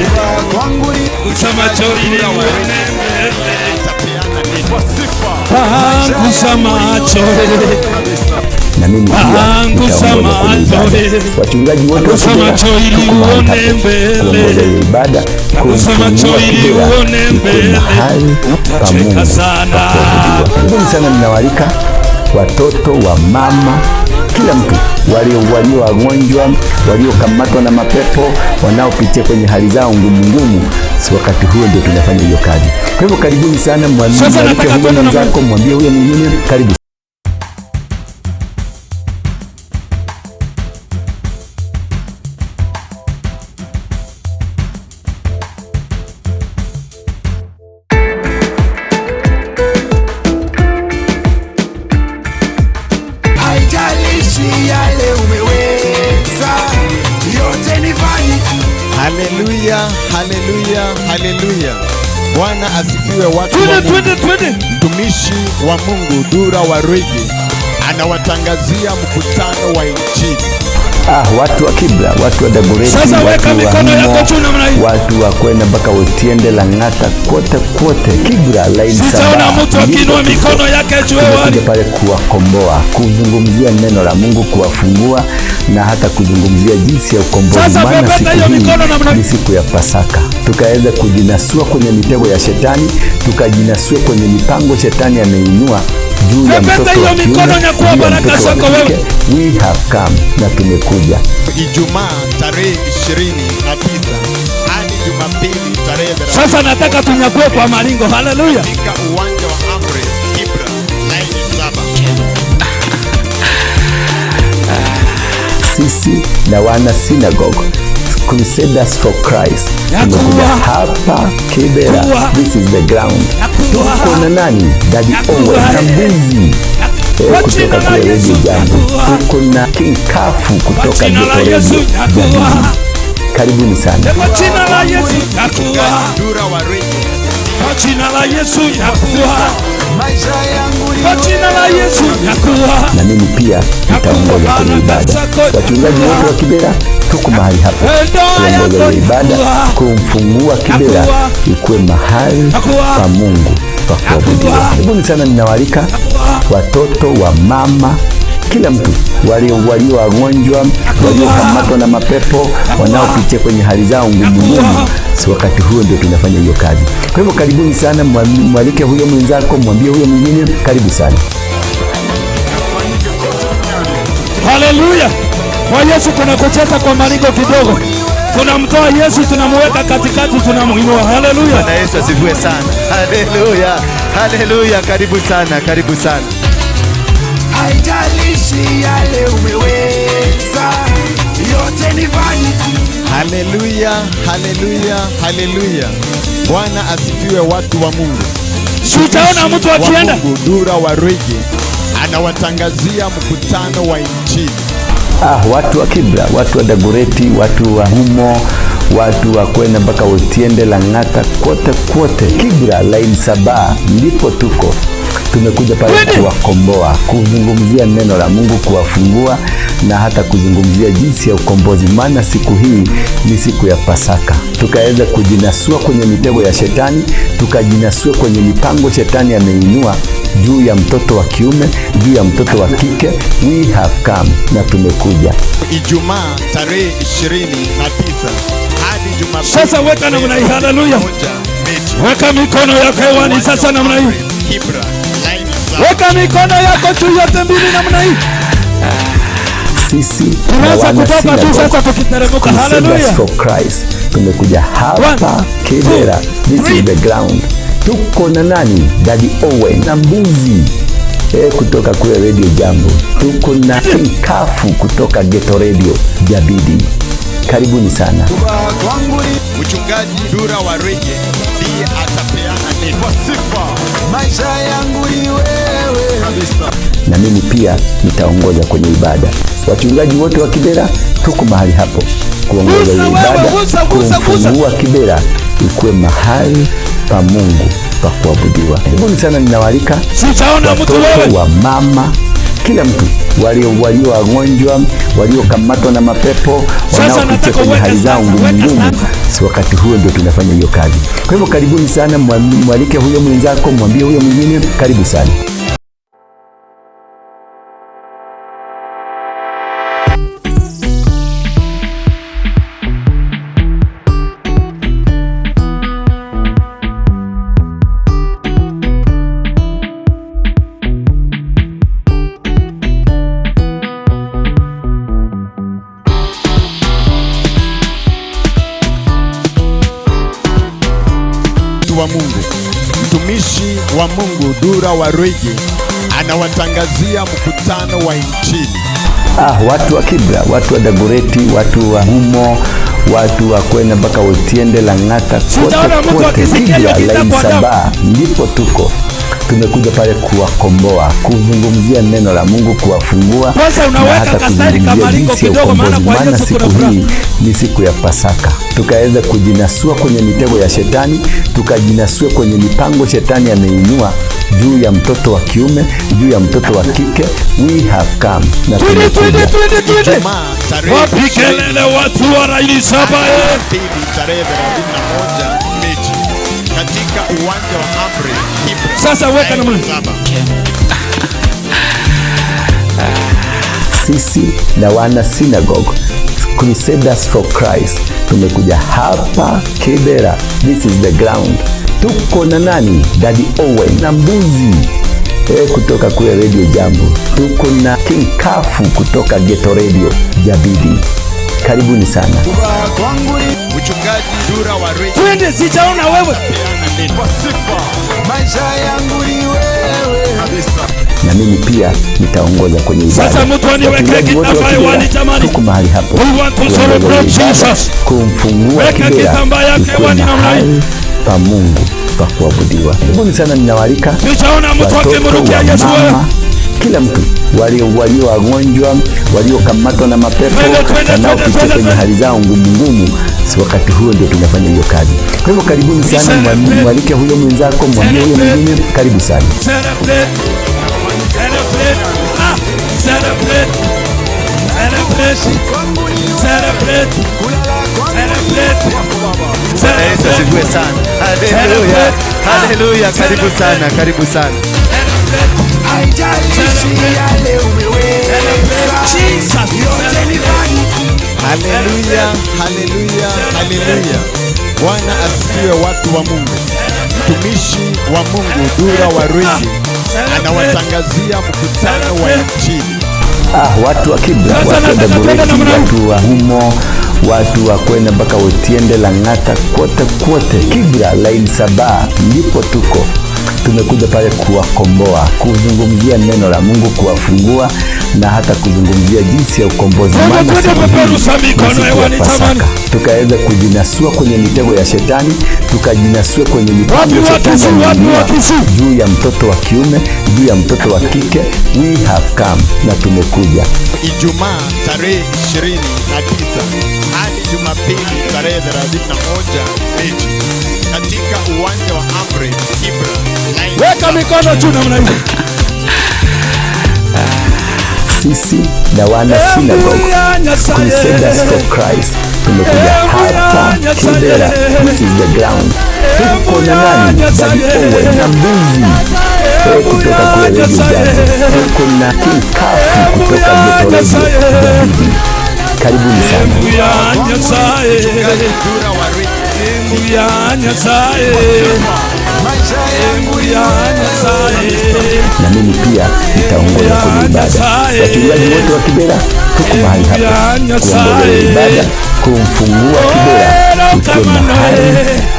[SPEAKER 2] Kwangu ni
[SPEAKER 7] Pangusa macho ili uone mbele.
[SPEAKER 3] Atapeana neno.
[SPEAKER 7] Pangusa macho.
[SPEAKER 4] Na mimi pia
[SPEAKER 7] Pangusa
[SPEAKER 4] nitaongoza kwenye
[SPEAKER 7] macho.
[SPEAKER 4] ibada. Wachungaji wote wa
[SPEAKER 7] Pangusa
[SPEAKER 4] Kibera
[SPEAKER 7] macho ili
[SPEAKER 4] tuko mahali
[SPEAKER 7] uone
[SPEAKER 4] hapo
[SPEAKER 7] mbele.
[SPEAKER 4] kuongoza hiyo ibada,
[SPEAKER 7] Pangusa macho
[SPEAKER 4] kumfungua
[SPEAKER 7] ili
[SPEAKER 4] Kibera
[SPEAKER 7] uone
[SPEAKER 4] ikuwe
[SPEAKER 7] mbele.
[SPEAKER 4] mahali pa
[SPEAKER 7] Utacheka
[SPEAKER 4] Mungu
[SPEAKER 7] sana.
[SPEAKER 4] pa kuabudiwa. Karibuni sana, ninawaalika watoto wa mama, kila mtu, walio wagonjwa, waliokamatwa na mapepo, wanaopitia kwenye hali zao ngumu ngumu, si wakati huo ndio tunafanya hiyo kazi. Kwa hivyo karibuni sana,
[SPEAKER 7] Sasa
[SPEAKER 4] mwalike
[SPEAKER 7] nataka
[SPEAKER 4] huyo
[SPEAKER 7] twende na
[SPEAKER 4] mwenzako, mwambie huyo mwingine, karibu.
[SPEAKER 2] Haijalishi yale umeweza, yote ni vanity.
[SPEAKER 3] Haleluya, haleluya, haleluya. Bwana asifiwe watu wa
[SPEAKER 7] Twende,
[SPEAKER 3] Mungu.
[SPEAKER 7] twende, twende.
[SPEAKER 3] Mtumishi wa Mungu Dura wa Rwigi anawatangazia mkutano wa Injili.
[SPEAKER 4] Watu wa Kibra, watu wa Dagoretti,
[SPEAKER 7] Sasa
[SPEAKER 4] watu
[SPEAKER 7] weka
[SPEAKER 4] wa
[SPEAKER 7] mikono
[SPEAKER 4] Humo,
[SPEAKER 7] yako juu namna hii.
[SPEAKER 4] watu wa kwenda mpaka Otiende, Lang'ata, kote kote Kibra, line
[SPEAKER 7] Sijaona
[SPEAKER 4] 7
[SPEAKER 7] mtu akiinua
[SPEAKER 4] ndipo tuko.
[SPEAKER 7] mikono yake juu hewani.
[SPEAKER 4] Tumekuja pale kuwakomboa, kuzungumzia neno la Mungu, kuwafungua na hata kuzungumzia jinsi ya ukombozi,
[SPEAKER 7] Sasa
[SPEAKER 4] maana
[SPEAKER 7] pepeta
[SPEAKER 4] siku
[SPEAKER 7] hiyo
[SPEAKER 4] hii
[SPEAKER 7] mikono namna hii.
[SPEAKER 4] ni siku ya Pasaka, tukaweza kujinasua kwenye mitego ya shetani, tukajinasua kwenye mipango shetani ameinua juu ya
[SPEAKER 7] Pepeta
[SPEAKER 4] mtoto
[SPEAKER 7] hiyo
[SPEAKER 4] wa kiume,
[SPEAKER 7] mikono, nyakuwa
[SPEAKER 4] juu ya
[SPEAKER 7] baraka
[SPEAKER 4] mtoto wa
[SPEAKER 7] zako wewe.
[SPEAKER 4] kike. We have come, na tumekuja.
[SPEAKER 3] Ijumaa tarehe 29 hadi Jumapili tarehe 30
[SPEAKER 7] Sasa nataka tunyakue kwa maringo. Haleluya.
[SPEAKER 3] katika uwanja wa Amri Kibra line 7.
[SPEAKER 4] Sisi na wana synagogue Crusaders for Christ
[SPEAKER 7] Nyakuwa.
[SPEAKER 4] tumekuja hapa Kibera.
[SPEAKER 7] Nyakuwa.
[SPEAKER 4] This is the ground.
[SPEAKER 7] Nyakuwa.
[SPEAKER 4] Tuko na nani? Daddy
[SPEAKER 7] Nyakuwa.
[SPEAKER 4] Owen na mbuzi
[SPEAKER 7] Kwa
[SPEAKER 4] kutoka
[SPEAKER 7] jina la
[SPEAKER 4] kule Radio
[SPEAKER 7] Yesu,
[SPEAKER 4] Jambo.
[SPEAKER 7] nyakuwa.
[SPEAKER 4] Tuko na King Kafu kutoka
[SPEAKER 7] jina la
[SPEAKER 4] Ghetto
[SPEAKER 7] Yesu,
[SPEAKER 4] Radio
[SPEAKER 7] nyakuwa.
[SPEAKER 4] Jamii. Karibuni sana.
[SPEAKER 7] Kwa jina la Yesu nyakuwa.
[SPEAKER 3] Dura wa Rwigi
[SPEAKER 7] Kwa jina la Yesu nyakuwa.
[SPEAKER 2] Maisha yangu ni
[SPEAKER 7] Kwa jina la Yesu nyakuwa.
[SPEAKER 4] Na mimi pia nitaongoza kwenye ibada. Wachungaji wote wa Kibera tuko mahali hapa kuongoza hiyo ibada, kumfungua Kibera ikuwe mahali pa Mungu pa kuabudiwa. Karibuni sana, ninawaalika watoto wa mama, kila mtu, walio wagonjwa, waliokamatwa na mapepo, wanaopitia kwenye hali zao ngumu ngumu, si wakati huo ndio tunafanya hiyo kazi. Kwa hivyo karibuni sana, mwalike huyo mwenzako, mwambie huyo mwingine, karibu sana.
[SPEAKER 7] Haleluya. Kwa Yesu kuna kucheza kwa maringo kidogo. Tunamtoa Yesu, tunamuweka katikati, tunamuinua. Haleluya.
[SPEAKER 8] Bwana Yesu asifiwe sana. Haleluya, haleluya. Karibu sana, karibu sana.
[SPEAKER 2] Haijalishi yale umeweza, yote ni vanity.
[SPEAKER 3] Haleluya, haleluya, haleluya. Bwana asifiwe, watu wa Mungu.
[SPEAKER 7] Sijaona mtu akienda.
[SPEAKER 3] Wa Mungu Dura wa Rwigi anawatangazia mkutano wa Injili.
[SPEAKER 4] Watu wa Kibra, watu wa Dagoretti, watu wa Humo, watu wa kwenda mpaka Otiende, Lang'ata, kote kote. Kibra line 7 ndipo tuko. Tumekuja pale kuwakomboa, kuzungumzia neno la Mungu, kuwafungua na hata kuzungumzia jinsi ya ukombozi, maana siku hii ni siku ya Pasaka. Tukaweza kujinasua kwenye mitego ya shetani, tukajinasua kwenye mipango shetani ameinua juu ya mtoto wa kiume, juu ya mtoto wa kike. We have come, na tumekuja.
[SPEAKER 3] Ijumaa tarehe 29 hadi Jumapili.
[SPEAKER 7] Sasa weka namna hii, haleluya. Weka mikono yako hewani sasa namna hii.
[SPEAKER 3] Kibra line 7.
[SPEAKER 7] Weka mikono yako juu yote mbili namna hii.
[SPEAKER 4] Sisi
[SPEAKER 7] tunaanza kutoka tu sasa tukiteremka. Haleluya.
[SPEAKER 4] For Christ tumekuja hapa Kibera. This is the ground. Tuko na nani? Daddy Owen na mbuzi kutoka kule Radio Jambo. Tuko na King Kafu kutoka Ghetto Radio Jabidi. Karibuni sana.
[SPEAKER 3] Mchungaji Dura wa Rwigi ndiye atapeana neno.
[SPEAKER 2] Sifa, maisha yangu ni wewe kabisa.
[SPEAKER 4] Na mimi pia nitaongoza kwenye ibada. Wachungaji wote wa Kibera tuko mahali hapo kuongoza ibada, kufungua Kibera ikuwe mahali pa Mungu pa kuabudiwa. Karibuni sana, ninawaalika watoto wa mama, kila mtu, walio wagonjwa, waliokamatwa na mapepo, wanaopitia kwenye hali zao ngumu. Si wakati huo ndio tunafanya hiyo kazi. Kwa hivyo karibuni sana, mwalike huyo mwenzako, mwambie huyo mwingine, karibu sana.
[SPEAKER 3] Wa Mungu, mtumishi wa Mungu Dura wa Rwigi anawatangazia mkutano wa Injili.
[SPEAKER 4] Watu wa Kibra, watu wa Dagoretti, watu wa Humo, watu wa kwenda mpaka Otiende, Lang'ata, kote kote. Kibra line 7 ndipo tuko. Tumekuja pale kuwakomboa, kuzungumzia neno la Mungu, kuwafungua na hata kuzungumzia jinsi ya ukombozi, maana siku hii ni siku ya Pasaka. Tukaweza kujinasua kwenye mitego ya shetani, tukajinasua kwenye mipango shetani ameinua juu ya mtoto wa kiume, juu ya mtoto wa kike. We have come, na tumekuja.
[SPEAKER 7] Wapi kelele watu wa line 7?
[SPEAKER 3] Tarehe 31 Machi katika uwanja wa Amri Kibra.
[SPEAKER 7] Sasa weka namna.
[SPEAKER 4] Sisi na wana synagogue Crusaders for Christ tumekuja hapa Kibera. This is the ground. Tuko na nani? Daddy Owen na mbuzi kutoka kule Radio Jambo. Tuko na King Kafu kutoka Ghetto Radio Jabidi. Karibuni sana.
[SPEAKER 3] Mchungaji Dura wa Rwigi.
[SPEAKER 7] Twende, sijaona wewe.
[SPEAKER 2] Sifa, maisha yangu ni wewe kabisa.
[SPEAKER 4] Na mimi pia nitaongoza kwenye ibada.
[SPEAKER 7] Sasa mtu aniweke kitambaa hewani jamani.
[SPEAKER 4] Tuko mahali hapo.
[SPEAKER 7] We want to celebrate Jesus.
[SPEAKER 4] Kumfungua
[SPEAKER 7] Weka kitambaa yake hewani namna hii.
[SPEAKER 4] Pa Mungu pa kuabudiwa. Karibuni sana, ninawaalika.
[SPEAKER 7] Sijaona mtu akimrukia Yesu wewe.
[SPEAKER 4] Kila mtu, walio wagonjwa, waliokamatwa na mapepo, wanaopitia kwenye hali zao ngumu. Si wakati huo ndio tunafanya hiyo kazi. Kwa hivyo karibuni sana, mwalike huyo mwenzako, mwambie huyo mwingine, karibu sana.
[SPEAKER 7] Celebrate. Celebrate. Celebrate. Celebrate. Celebrate.
[SPEAKER 8] Yesu asifiwe sana. Haleluya. Haleluya, karibu sana, karibu sana.
[SPEAKER 2] Haijalishi yale umeweza, yote ni vanity.
[SPEAKER 3] Haleluya, haleluya, haleluya. Bwana asifiwe, watu wa Mungu. Mtumishi wa Mungu Dura wa Rwigi anawatangazia mkutano wa Injili.
[SPEAKER 4] Watu wa Kibra, watu wa Dagoretti, watu wa Humo, watu wa kwenda mpaka Otiende, Lang'ata, kote kote. Kibra line 7 ndipo tuko. Tumekuja pale kuwakomboa, kuzungumzia neno la Mungu, kuwafungua na hata kuzungumzia jinsi ya ukombozi. Maana siku hii ni siku ya Pasaka, tukaweza kujinasua kwenye mitego ya shetani, tukajinasua kwenye mipango ya shetani ameinua juu ya mtoto wa kiume, juu ya mtoto wa kike. We have come, na tumekuja
[SPEAKER 3] Ijumaa tarehe 29 hadi Jumapili tarehe 31 Mechi katika uwanja wa Amri Kibra.
[SPEAKER 7] Weka mikono juu namna hiyo.
[SPEAKER 4] Sisi na wana synagogue Crusaders for Christ tumekuja hapa Kibera. This is the ground. Tuko na nani? Daddy Owen na Mbuzi kutoka kule Radio Jambo. Tuko na King Kafu kutoka Ghetto Radio Dabidi. Karibuni sana. Na mimi pia nitaongoza kwenye ibada. Wachungaji wote wa Kibera tuko mahali hapa kuongoza ibada, kumfungua Kibera ikuwe mahali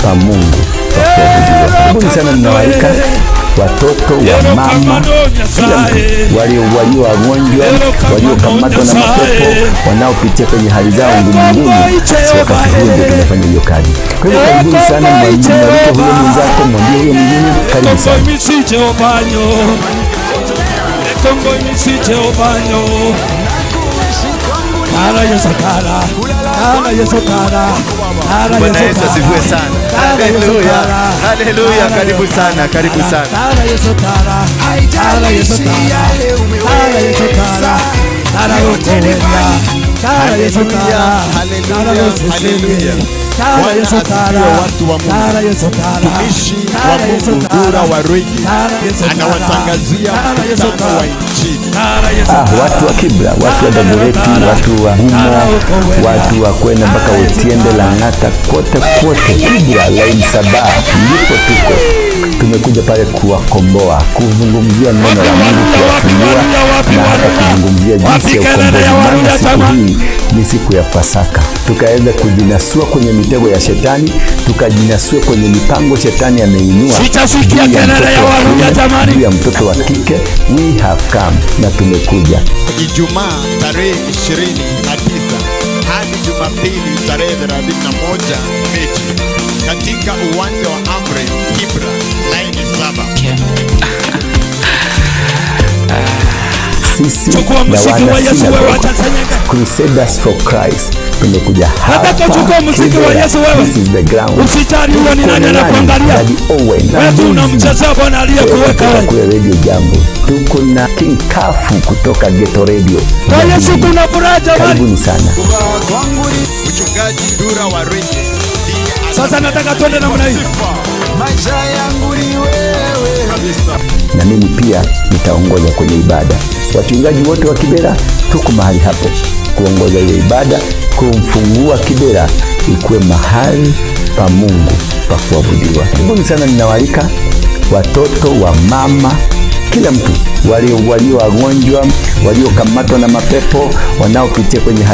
[SPEAKER 4] pa Mungu pa kuabudiwa. Karibuni sana, ninawaalika watoto wa mama, kila mtu, walio wagonjwa, waliokamatwa na mapepo, wanaopitia kwenye hali zao ngumu ngumu. Si wakati huu ndio tunafanya hiyo kazi. Kwa hivyo karibuni sana, mwalike huyo mwenzako, mwambie huyo mwingine, karibu sana.
[SPEAKER 8] Bwana Yesu asifiwe sana. Haleluya. Haleluya, karibu sana, karibu sana.
[SPEAKER 3] Haleluya, haleluya. Bwana asifiwe watu wa Mungu. Mtumishi wa Mungu Dura wa Rwigi anawatangazia mkutano wa Injili.
[SPEAKER 4] Watu wa Kibra, watu wa Dagoretti, watu wa Humo, watu wa kwenda mpaka Otiende, Lang'ata, kote kote. Kibra line 7 ndipo tuko. Tumekuja pale kuwakomboa, kuzungumzia neno la Mungu, kuwafungua na hata kuzungumzia jinsi ya ukombozi. Maana siku hii ni siku ya Pasaka, tukaweza kujinasua kwenye mitego ya shetani, tukajinasua kwenye mipango shetani ameinua juu ya mtoto wa kike. We have come, na tumekuja
[SPEAKER 3] Ijumaa tarehe 29 hadi Jumapili tarehe 31 Mechi katika uwanja wa Amri Kibra line 7.
[SPEAKER 4] Sisi na wana synagogue Crusaders for Christ tumekuja hapa Kibera. This is the ground.
[SPEAKER 7] Usijali ni nani anakuangalia.
[SPEAKER 4] Daddy Owen na Mbuzi kutoka kule Radio Jambo. Tuko na King Kafu kutoka Ghetto Radio.
[SPEAKER 7] Kwa Yesu kuna furaha jamani.
[SPEAKER 4] Karibuni sana.
[SPEAKER 3] Mchungaji Dura wa Rwigi.
[SPEAKER 7] Sasa nataka twende namna hii.
[SPEAKER 2] Maisha yangu ni wewe
[SPEAKER 3] kabisa.
[SPEAKER 4] Na mimi pia nitaongoza kwenye ibada. Wachungaji wote wa Kibera tuko mahali hapo kuongoza ile ibada, kumfungua Kibera ikuwe mahali pa Mungu pa kuabudiwa. Karibuni sana, ninawaalika watoto wa mama, kila mtu, walio wagonjwa, waliokamatwa na mapepo, wanaopitia kwenye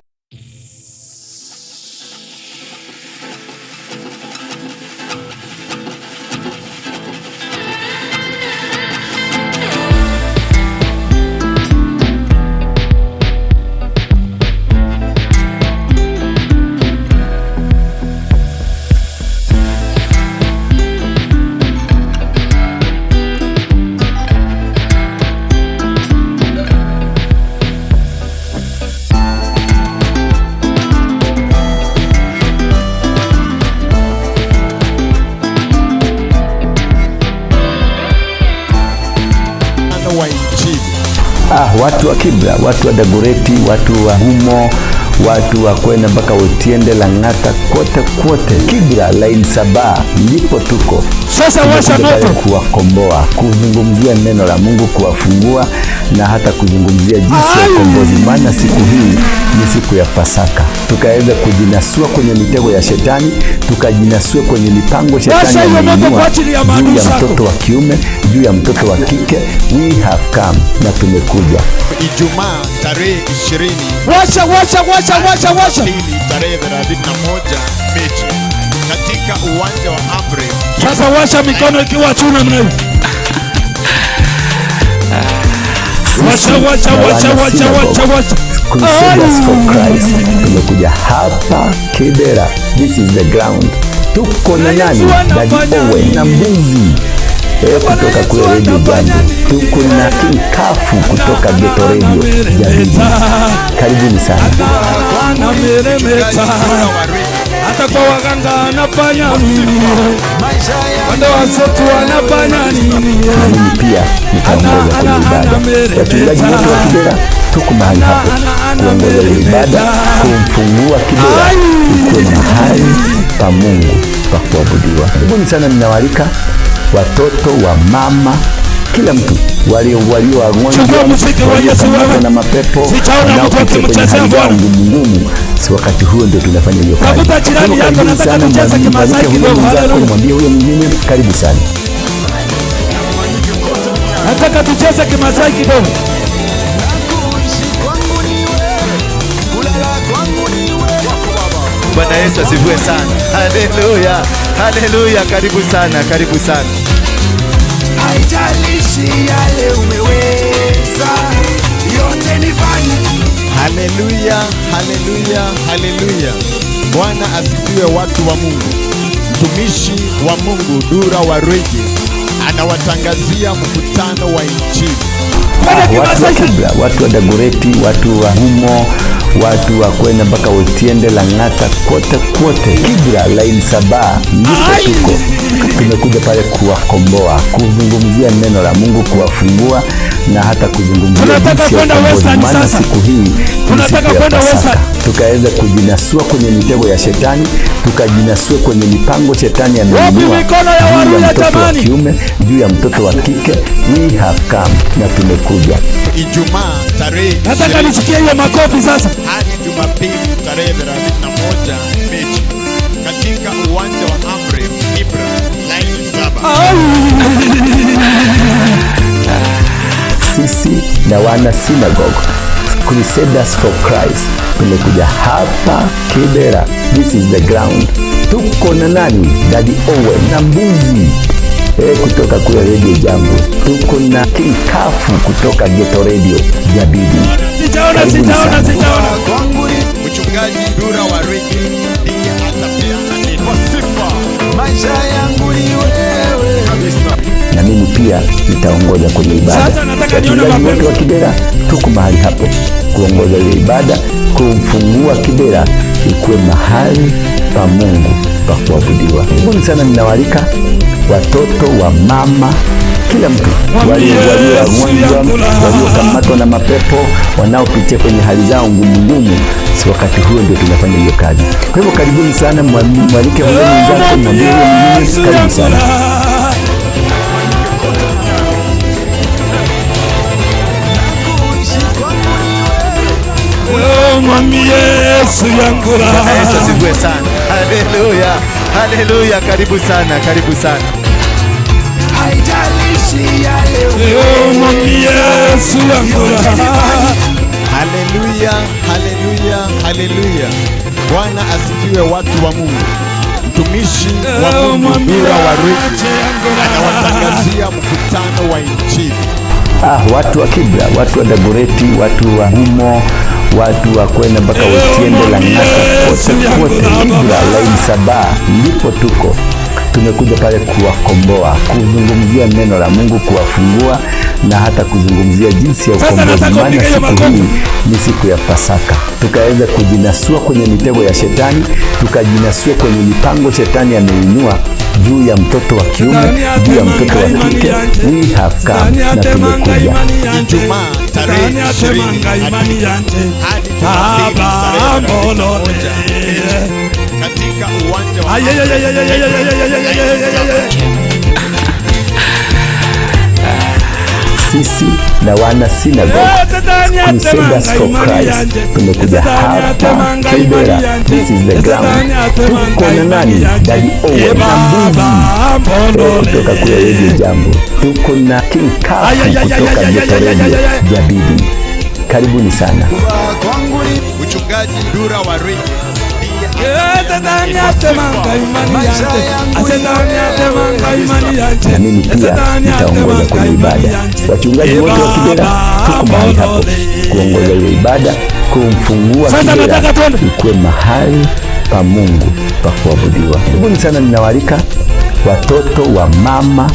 [SPEAKER 4] watu wa Kibra, watu wa Dagoretti, watu wa Humo, watu wa kwenda mpaka Otiende, Lang'ata, kote kote. Kibra line 7 ndipo tuko.
[SPEAKER 7] Sasa washa moto
[SPEAKER 4] kuwakomboa, kuzungumzia neno la Mungu, kuwafungua na hata kuzungumzia jinsi ya ukombozi. Maana siku hii ni siku ya Pasaka, tukaweza kujinasua kwenye mitego ya shetani, tukajinasua kwenye mipango shetani ameinua juu ya mtoto wa kiume, juu ya mtoto wa kike. We have come, na tumekuja.
[SPEAKER 3] Ijumaa tarehe 20.
[SPEAKER 7] Washa, washa, washa, washa, washa.
[SPEAKER 3] Pili tarehe 31 Mechi katika uwanja wa Amri.
[SPEAKER 7] Sasa washa mikono ikiwa juu namna hiyo. Washa, washa, washa, washa, washa, washa.
[SPEAKER 4] Crusaders for Christ tumekuja hapa Kibera. This is the ground. Tuko na nani? Daddy Owen na mbuzi kutoka kule Radio Jambo. Tuko na King Kafu kutoka Ghetto Radio Jabidi. Karibuni sana.
[SPEAKER 7] Hata kwa waganga anafanya nini? Watu wanafanya nini?
[SPEAKER 4] Na mimi pia nitaongoza kwenye ibada. Wachungaji wote wa Kibera tuko mahali hapo kuongoza ile ibada, kumfungua Kibera ikuwe mahali pa Mungu pa kuabudiwa. Karibuni sana, ninawaalika watoto wa mama, kila mtu, walio wagonjwa, waliokamatwa na mapepo, wanaopitia kwenye hali zao ngumu ngumu. Si wakati huo ndio tunafanya hiyo kazi. Karibuni sana, mwalike huyo mwenzako, mwambie huyo mwingine, karibu sana.
[SPEAKER 7] Nataka tucheze Kimasai kidogo.
[SPEAKER 8] Bwana Yesu asifiwe sana. Haleluya. Haleluya, karibu sana, karibu sana.
[SPEAKER 2] Haijalishi yale umeweza, yote ni vanity.
[SPEAKER 3] Haleluya, haleluya, haleluya. Bwana asifiwe watu wa Mungu. Mtumishi wa Mungu Dura wa Rwege anawatangazia mkutano wa Injili.
[SPEAKER 4] Watu wa Kibra, watu wa Dagoreti, watu wa Humo, watu wa kwenda mpaka Otiende, Lang'ata, kote kote. Kibra line 7 ndipo tuko. Tumekuja pale kuwakomboa, kuzungumzia neno la Mungu, kuwafungua na hata kuzungumzia jinsi ya ukombozi. Maana siku hii
[SPEAKER 7] tunataka kwenda Western,
[SPEAKER 4] tukaweza kujinasua kwenye mitego ya shetani, tukajinasua kwenye mipango shetani ameinua juu ya mtoto wa kiume, juu ya mtoto wa kike. We have come, na tumekuja.
[SPEAKER 3] Ijumaa tarehe,
[SPEAKER 7] nataka nisikie hiyo makofi sasa,
[SPEAKER 3] hadi Jumapili tarehe 31 Mechi katika uwanja wa Amri Ibra line 7.
[SPEAKER 4] Sisi na wana synagogue Crusaders for Christ tumekuja hapa Kibera. This is the ground. Tuko na nani? Daddy Owen na mbuzi kutoka kule Radio Jambo. Tuko na King Kafu kutoka Ghetto Radio Jabidi.
[SPEAKER 7] Sijaona, sijaona, sijaona.
[SPEAKER 3] Mchungaji Dura wa Rwege ndiye atapeana neno.
[SPEAKER 2] Sifa, maisha yangu ni wewe.
[SPEAKER 3] Kabisa.
[SPEAKER 4] Na mimi pia nitaongoza kwenye ibada. Wachungaji wote wa Kibera tuko mahali hapo kuongoza ile ibada, kumfungua Kibera ikuwe mahali pa Mungu pa kuabudiwa. Karibuni sana, ninawaalika watoto wa mama, kila mtu, walio wagonjwa, waliokamatwa na mapepo, wanaopitia kwenye hali zao ngumu ngumu. Si wakati huo ndio tunafanya hiyo kazi. Kwa hivyo karibuni sana, mwalike huyo mwenzako, mwambie huyo mwingine, karibu sana.
[SPEAKER 8] Bwana Yesu asifiwe sana. Haleluya. Haleluya, karibu sana, karibu sana.
[SPEAKER 2] Haijalishi yale.
[SPEAKER 3] Haleluya, haleluya, haleluya. Bwana asifiwe watu wa Mungu. Mtumishi wa Mungu Dura wa Rwege anawatangazia mkutano wa Injili.
[SPEAKER 4] Watu wa Kibra, watu wa Dagoreti, watu wa Humo, watu wa kwenda mpaka Otiende, Lang'ata, kote kote. Kibra line 7 ndipo tuko. Tumekuja pale kuwakomboa, kuzungumzia neno la Mungu, kuwafungua na hata kuzungumzia jinsi ya ukombozi. Maana siku hii ni siku ya Pasaka, tukaweza kujinasua kwenye mitego ya shetani, tukajinasua kwenye mipango shetani ameinua juu ya mtoto wa kiume, juu ya mtoto wa kike. We have come, na tumekuja.
[SPEAKER 3] Ijumaa tarehe 20 hadi Jumapili tarehe 31 katika uwanja wa
[SPEAKER 4] Sisi na wana synagogue Crusaders for Christ. Tumekuja hapa Kibera, this is the ground. Tuko na nani? Daddy Owen na Mbuzi kutoka kule Radio Jambo. Tuko na King Kafu kutoka Joto Radio Jabidi. Karibuni sana.
[SPEAKER 3] Mchungaji Dura Waruinge
[SPEAKER 4] na mimi pia nitaongoza kwenye ibada. Wachungaji wote wa Kibera tuko mahali hapo kuongoza hiyo ibada, kumfungua Kibera ikuwe mahali pa Mungu pa kuabudiwa. Karibuni sana, ninawaalika watoto wa mama,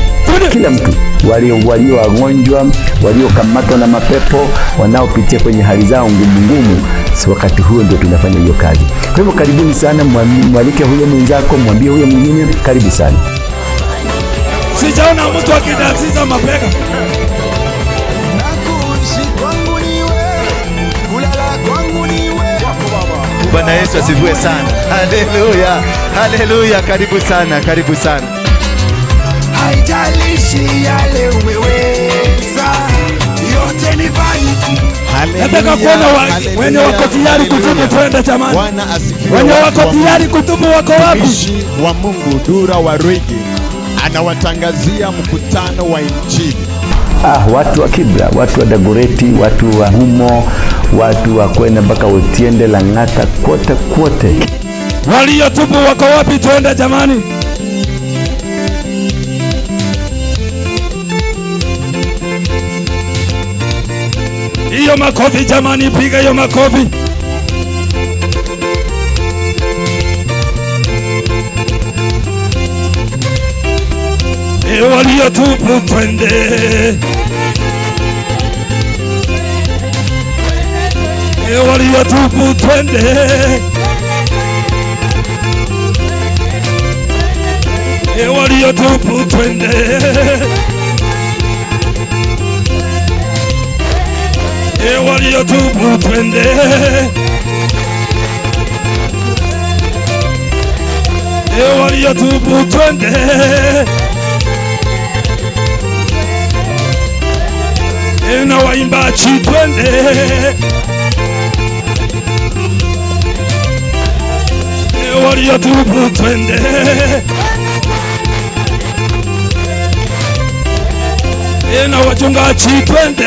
[SPEAKER 4] kila mtu, walio wagonjwa, waliokamatwa na mapepo, wanaopitia kwenye hali zao ngumu ngumu. So wakati huo ndio tunafanya hiyo kazi. Kwa hivyo karibuni sana, mwalike huyo mwenzako, mwambie huyo mwingine, karibu sana.
[SPEAKER 7] Sijaona mtu akidafsiza mabega.
[SPEAKER 8] Bwana Yesu asifiwe sana. Haleluya. Haleluya, karibu sana, karibu sana.
[SPEAKER 2] Haijalishi yale umeweza, yote ni vanity.
[SPEAKER 7] Nataka kuona wenye wako tayari kutubu, twende jamani.
[SPEAKER 3] Bwana asifiwe.
[SPEAKER 7] Wenye wako tayari kutubu wako wapi?
[SPEAKER 3] Mtumishi wa Mungu Dura Waruinge anawatangazia mkutano wa Injili.
[SPEAKER 4] Watu wa Kibra, watu wa Dagoretti, watu wa Humo, watu wa kwenda mpaka Otiende, Lang'ata, kote kote.
[SPEAKER 7] Waliotubu wako wapi? Twende jamani. Hiyo makofi jamani, piga hiyo makofi. Waliotubu twende. Waliotubu twende. Waliotubu twende. Waliotubu twende. Waliotubu twende. Na waimbaji twende. Waliotubu twende. Na wachungaji twende.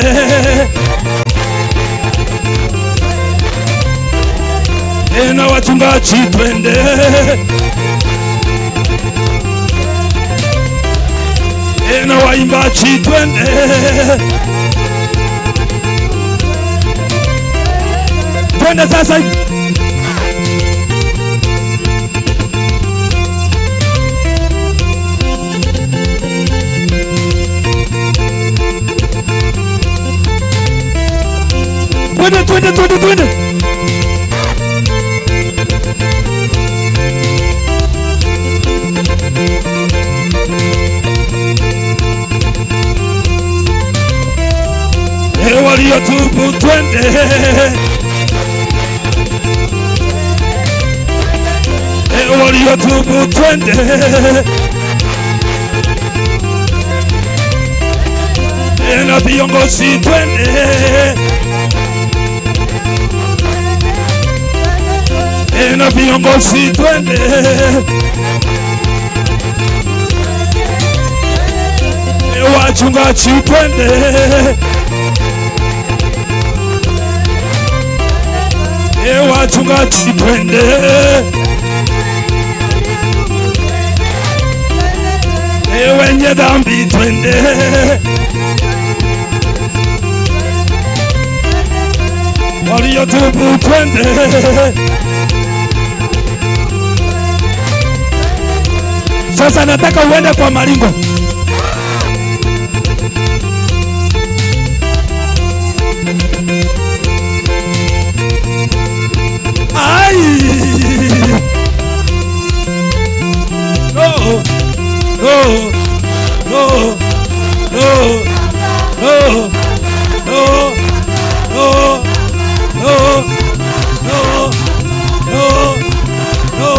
[SPEAKER 7] Na wachungaji twende. Na waimbaji twende. Twende sasa. Twende, twende, twende, twende. Waliotubu twende. Waliotubu twende. Na viongozi twende. Na viongozi twende. Wachungaji twende. Wachungaji twende. Wenye dhambi twende. Waliotubu twende. Sasa nataka uende kwa maringo. Ai! No! No! No! No! No! No! No! No! No! No! No!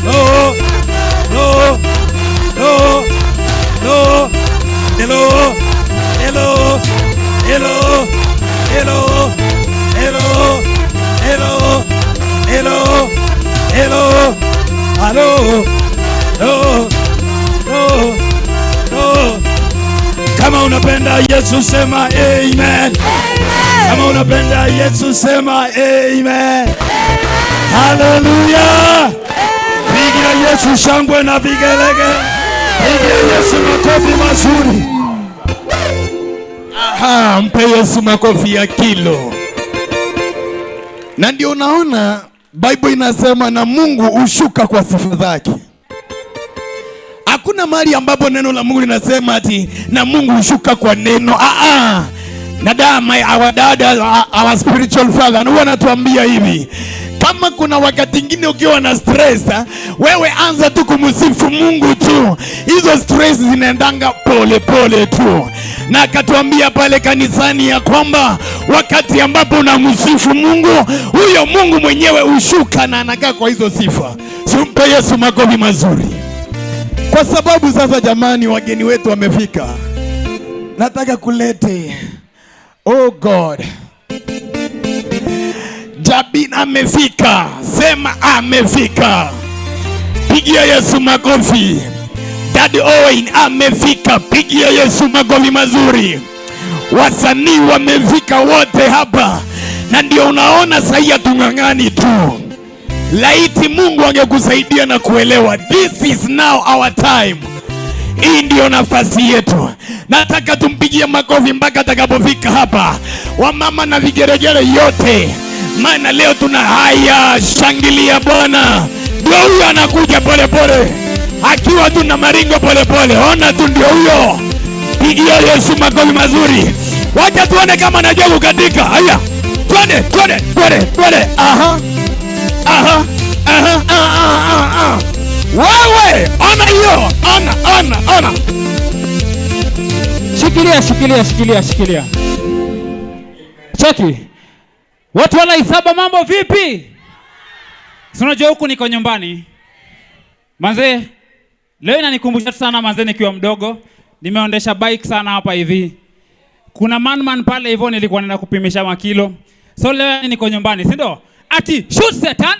[SPEAKER 7] No! No! No! unapenda Yesu sema amen. Kama unapenda Yesu sema amen. Hallelujah. Pigia Yesu shangwe na vigelege. Pigia Yesu makofi mazuri.
[SPEAKER 5] Aha, mpe Yesu makofi ya kilo. Na ndio unaona Bible inasema na Mungu hushuka kwa sifa zake. Hakuna mahali ambapo neno la Mungu linasema ati na Mungu hushuka kwa neno. Na our dad, our spiritual father, huwa anatuambia hivi. Kama kuna wakati mwingine ukiwa na stress, wewe anza tu kumsifu Mungu tu. Hizo stress zinaendanga pole pole tu. Na akatuambia pale kanisani ya kwamba wakati ambapo unamsifu Mungu, huyo Mungu mwenyewe hushuka na anakaa kwa hizo sifa. Simpe Yesu makofi mazuri. Kwa sababu sasa jamani, wageni wetu wamefika. Nataka kulete, oh God, Jabin amefika. Sema amefika. Pigia Yesu makofi. Daddy Owen amefika. Pigia Yesu makofi mazuri. Wasanii wamefika wote hapa. Na ndio unaona sasa hatung'ang'ani tu. Laiti Mungu angekusaidia na kuelewa, this is now our time. Hii ndio nafasi yetu. Nataka tumpigie makofi mpaka atakapofika hapa. Wamama na vigeregere yote. Maana leo tuna haya, shangilia Bwana. Ndio huyo anakuja pole pole. Akiwa tu na maringo pole pole. Ona tu ndio huyo. Pigia Yesu makofi mazuri. Wacha tuone kama anajua kukatika. Haya. Twende, twende, twende, twende. Aha. Aha. Aha. Aha. Aha. Wewe, ona hiyo. Ona, ona, ona.
[SPEAKER 11] Shikilia, shikilia, shikilia, shikilia. Cheki. Watu wala Isaba, mambo vipi? Si unajua huku niko nyumbani. Manze, leo inanikumbusha sana manze nikiwa mdogo. Nimeondesha bike sana hapa hivi. Kuna man pale hivyo nilikuwa naenda kupimisha makilo. So leo niko nyumbani, si ndio? Ati shoot Satan.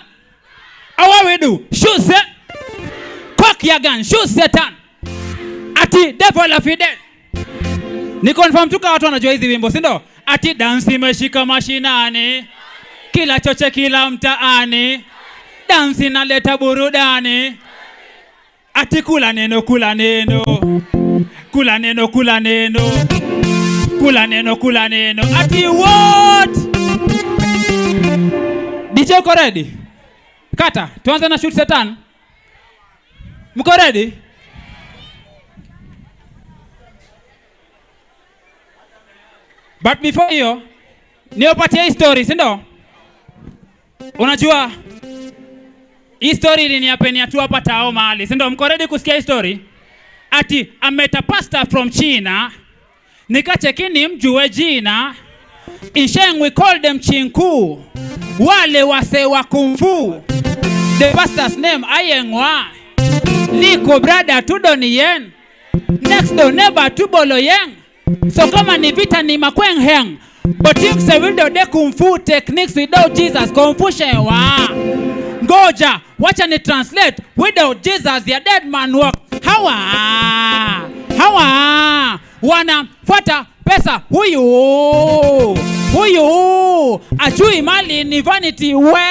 [SPEAKER 11] How we do? Shoot Satan. Cock your gun, shoot Satan. Ati devil of dead. Ni confirm tu kwa watu wanajua hizi wimbo, si ndio? Ati dance imeshika mashinani, kila choche kila mtaani, dance inaleta burudani. Ati kula neno, kula neno, kula neno, kula neno, kula neno, kula neno. Ati what? DJ uko ready? Kata, tuanze na shoot Satan. Mko ready? But before hiyo, niwapatie hii story, si ndio? Unajua hii story iliniapenia tu hapa tao mahali, si ndio? Mko ready kusikia hii story? Ati I met a pastor from China, nikachekini mjue jina. In Sheng we call them Chinku, wale wase wa kung fu. The pastor's name Ayengwa, liko brother tudoni yen, next door neighbor tubolo yen. So kama ni vita ni makweng heng. But if se will do de kung fu techniques without Jesus, confusion wa. Ngoja, wacha ni translate. Without Jesus, the dead man walk. Hawa, hawa, wanafuata pesa huyu, huyu, ajui mali ni vanity we.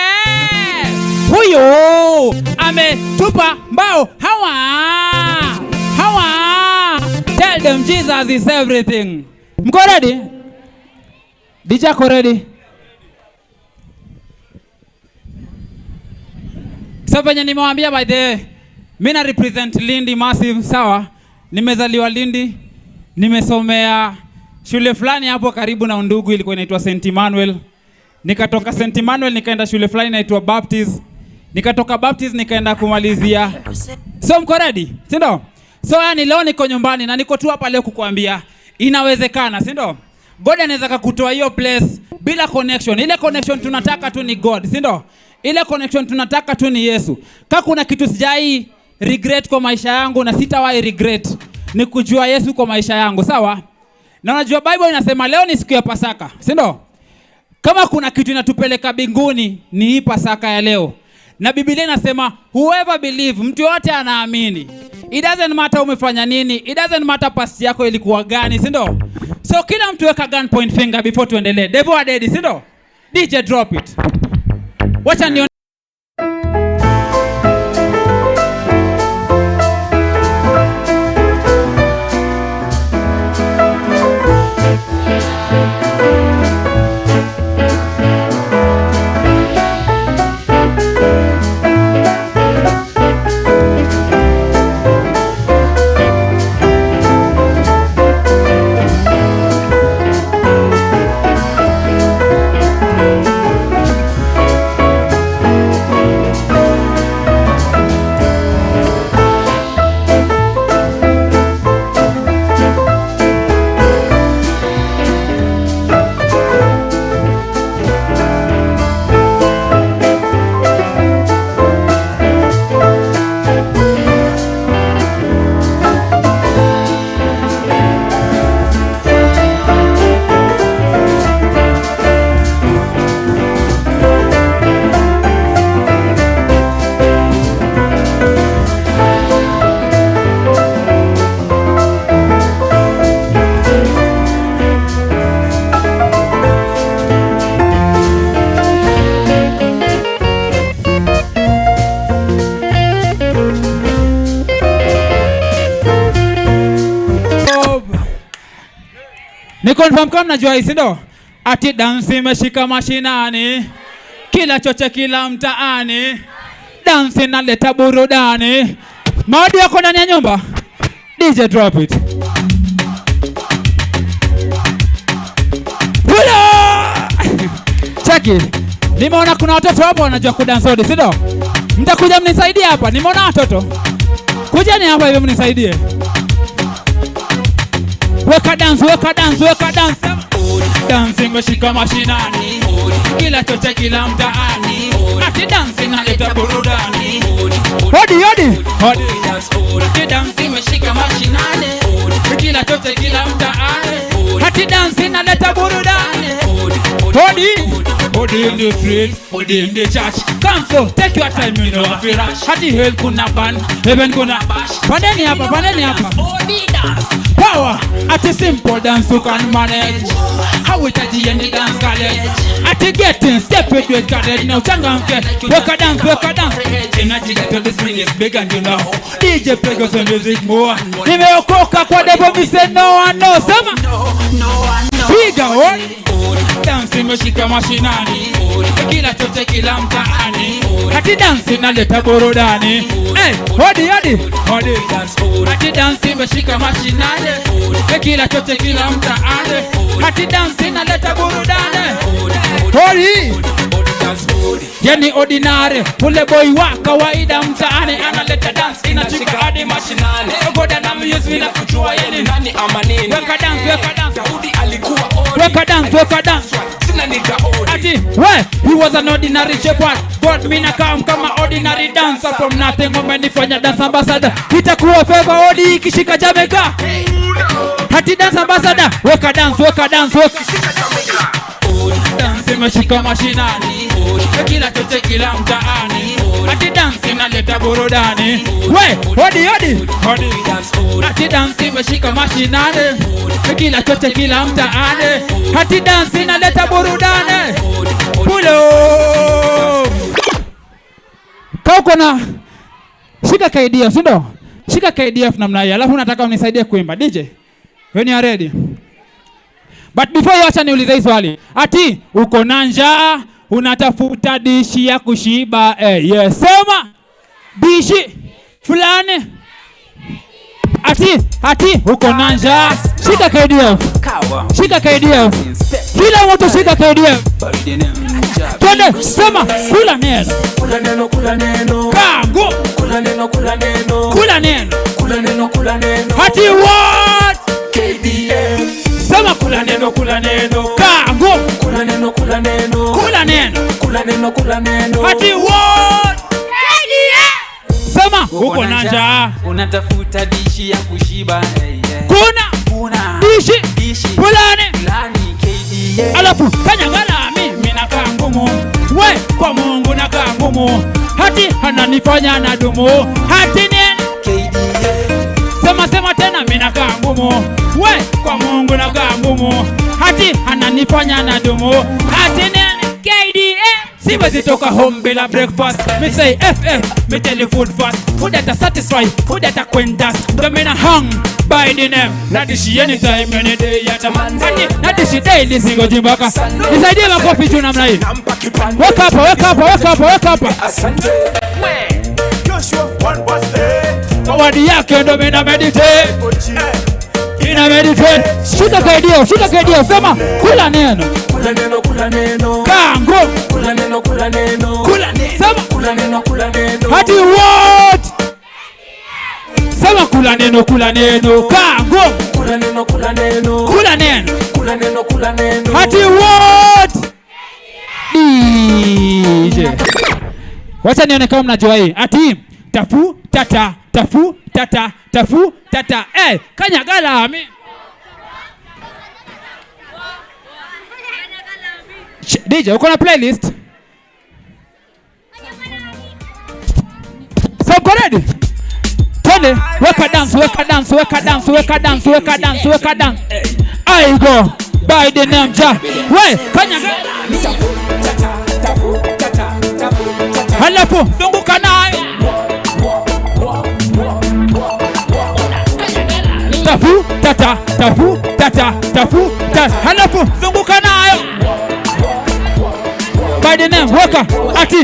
[SPEAKER 11] Huyu, ametupa mbao. Hawa, hawa. Tell them Jesus is everything. Mko ready? DJ ko ready? So venye nimewaambia, by the way, mimi na represent Lindi Massive, sawa? Nimezaliwa Lindi, nimesomea shule fulani hapo karibu na Undugu, ilikuwa inaitwa St. Emmanuel. Nikatoka St. Emmanuel nikaenda shule fulani inaitwa Baptist. Nikatoka Baptist nikaenda kumalizia. So mko ready? Si ndio? So yani leo niko nyumbani na niko tu hapa leo kukuambia inawezekana, si ndio? God anaweza kukutoa hiyo place bila connection. Ile connection tunataka tu ni God, si ndio? Ile connection tunataka tu ni Yesu. Kama kuna kitu sijai regret kwa maisha yangu na sitawahi regret, ni kujua Yesu kwa maisha yangu, sawa? Na unajua Bible inasema leo ni siku ya Pasaka, si ndio? Kama kuna kitu inatupeleka mbinguni ni hii Pasaka ya leo. Na Biblia inasema whoever believe, mtu yote anaamini. It doesn't matter umefanya nini, it doesn't matter past yako ilikuwa gani, si ndio? So kila mtu weka gun point finger before tuendelee. Devo adedi, si ndio? DJ drop it. Wacha nione. Ni confirm kama mnajua hii, si ndio? Ati dance imeshika mashinani, kila choche kila mtaani, dance inaleta burudani. Maodi yako ndani ya nyumba? DJ drop it. Hula! Check it. Nimeona kuna watoto hapo wanajua kudance hodi, si ndio? Mtakuja mnisaidie hapa. Nimeona watoto. Kujeni hapa hivi mnisaidie. Weka dance, weka dance, weka dance. Dance imeshika mashinani, kila choche kila mtaani. Ati dance inaleta burudani. Hodi hodi hodi. Ati dance imeshika mashinani, kila choche kila mtaani. Ati dance inaleta burudani. Hodi hodi in the street, hodi in the church. Come so, take your time, you know I feel rush. Hati hell kuna ban, heaven kuna bash. Pandeni hapa, pandeni hapa. Power, at a simple dance you can manage. How it at the end dance college. At a getting step it with courage. Now changamke, work a dance, work a dance. Energy to this ring is big and you know. DJ play us music more. Nimeokoka kwa devil me say no one no. Sema no one no. Piga one. Dance imeshika mashinani, kila choche kila mtaani. Ati dance inaleta burudani. Hey, hodi hodi hodi. Ati dance imeshika mashinani, kila choche kila mtaani. Ati dance inaleta burudani. Hodi. Yani ordinary, ule boy wa kawaida mtaani analeta dance inashika hadi mashinani. Goda na music na kujua yeye nani ama nini. Weka dance, weka dance. Daudi alikuwa odi. Weka dance, weka dance. Sina nika odi. Ati we, he was an ordinary shepherd. God mimi na kama ordinary dancer from nothing umenifanya dance ambassador. Itakuwa favor odi ikishika Jamaica. Ati dance ambassador, weka dance, weka dance, weka. Dance imeshika mashinani, kila choche kila mtaani. Ati dance inaleta burudani. We, hodi hodi hodi. Ati dance imeshika mashinani, kila choche kila mtaani. Ati dance inaleta burudani. Pulo. Kauko na shika KDF, si ndio? Shika KDF namna hii. Alafu nataka unisaidie kuimba. DJ, when you are ready. But before you acha niulize hii swali. Ati uko na njaa, unatafuta dishi ya kushiba. Yes, sema dishi fulani. Ati uko na njaa, shika KDF. Shika KDF. Kila mtu shika KDF. Twende, sema kula neno.
[SPEAKER 12] Kula neno, kula neno.
[SPEAKER 11] Kango.
[SPEAKER 12] Kula neno, kula neno.
[SPEAKER 11] Kula neno.
[SPEAKER 12] Kula neno, kula neno.
[SPEAKER 11] Ati what?
[SPEAKER 12] KDF.
[SPEAKER 11] Sema kula neno, kula neno. Kango.
[SPEAKER 12] Kula neno, kula neno.
[SPEAKER 11] Kula neno.
[SPEAKER 12] Kula neno, kula neno.
[SPEAKER 11] Ati what? KDF. Sema uko na njaa,
[SPEAKER 12] unatafuta dishi ya kushiba.
[SPEAKER 11] Kuna dishi fulani
[SPEAKER 12] fulani KDF.
[SPEAKER 11] Alafu kanyangala mimi nakaa ngumu. We kwa Mungu nakaa ngumu. Hata Hati ananifanya na dumu. Hati nini? KDA. Sema sema tena mimi nakaa ngumu. We kwa Mungu nakaa ngumu. Hati ananifanya na dumu. Hati nini? KDA. Siwezi toka home bila breakfast. Me say FF, me tell you food fast. Food that satisfy, food that acquaintance. The men hung by the name. Nadishi anytime, any day at a man. Nadishi daily single jimbaka. Nisaidie makofi juu namna hii. Wake up, wake up, wake up, wake up.
[SPEAKER 13] Asante. Joshua 1:8.
[SPEAKER 11] Wadi yake ndo mimi na meditate. Ina meditate. Shika KDA, shika KDA, sema kula neno.
[SPEAKER 12] Kula neno, kula neno.
[SPEAKER 11] Kango.
[SPEAKER 12] Kula neno, kula neno.
[SPEAKER 11] Kula neno. Sema
[SPEAKER 12] kula neno, kula neno.
[SPEAKER 11] Hati what? Sema kula neno, kula neno. Kango.
[SPEAKER 12] Kula neno, kula neno.
[SPEAKER 11] Kula neno.
[SPEAKER 12] Kula neno, kula neno.
[SPEAKER 11] Hati what? DJ. Wacha nione kama mnajua hii. Ati tafu tata tafu tata tafu tata. Eh, kanyagala mi. DJ, uko na playlist? So go ready. Twende, weka dance, weka dance, weka dance, weka dance, weka dance, weka dance. I go by the name Ja. We, kanyagala. Halafu zunguka nayo. Tafu tata tafu tata tafu tata. Halafu zunguka nayo. By the name weka ati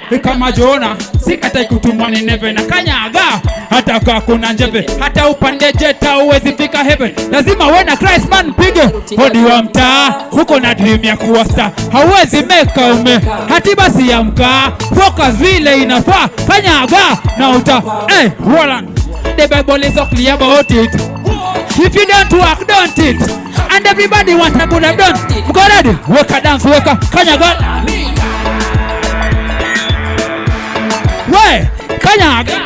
[SPEAKER 11] we kama Jona sikatai kutumwa ni neve na kanyaga hata kwa kuna njeve hata upande jeta uwezi fika heaven lazima we na Christ man pige hodi wa mtaa huko na dream ya kuwa star hauwezi meka ume hati basi ya mkaa focus vile inafaa kanyaga na uta eh Roland the Bible is so clear about it. If you don't work, don't it. And everybody wants a good done. Go ready. Weka dance, weka kanyaga. We kanyaga.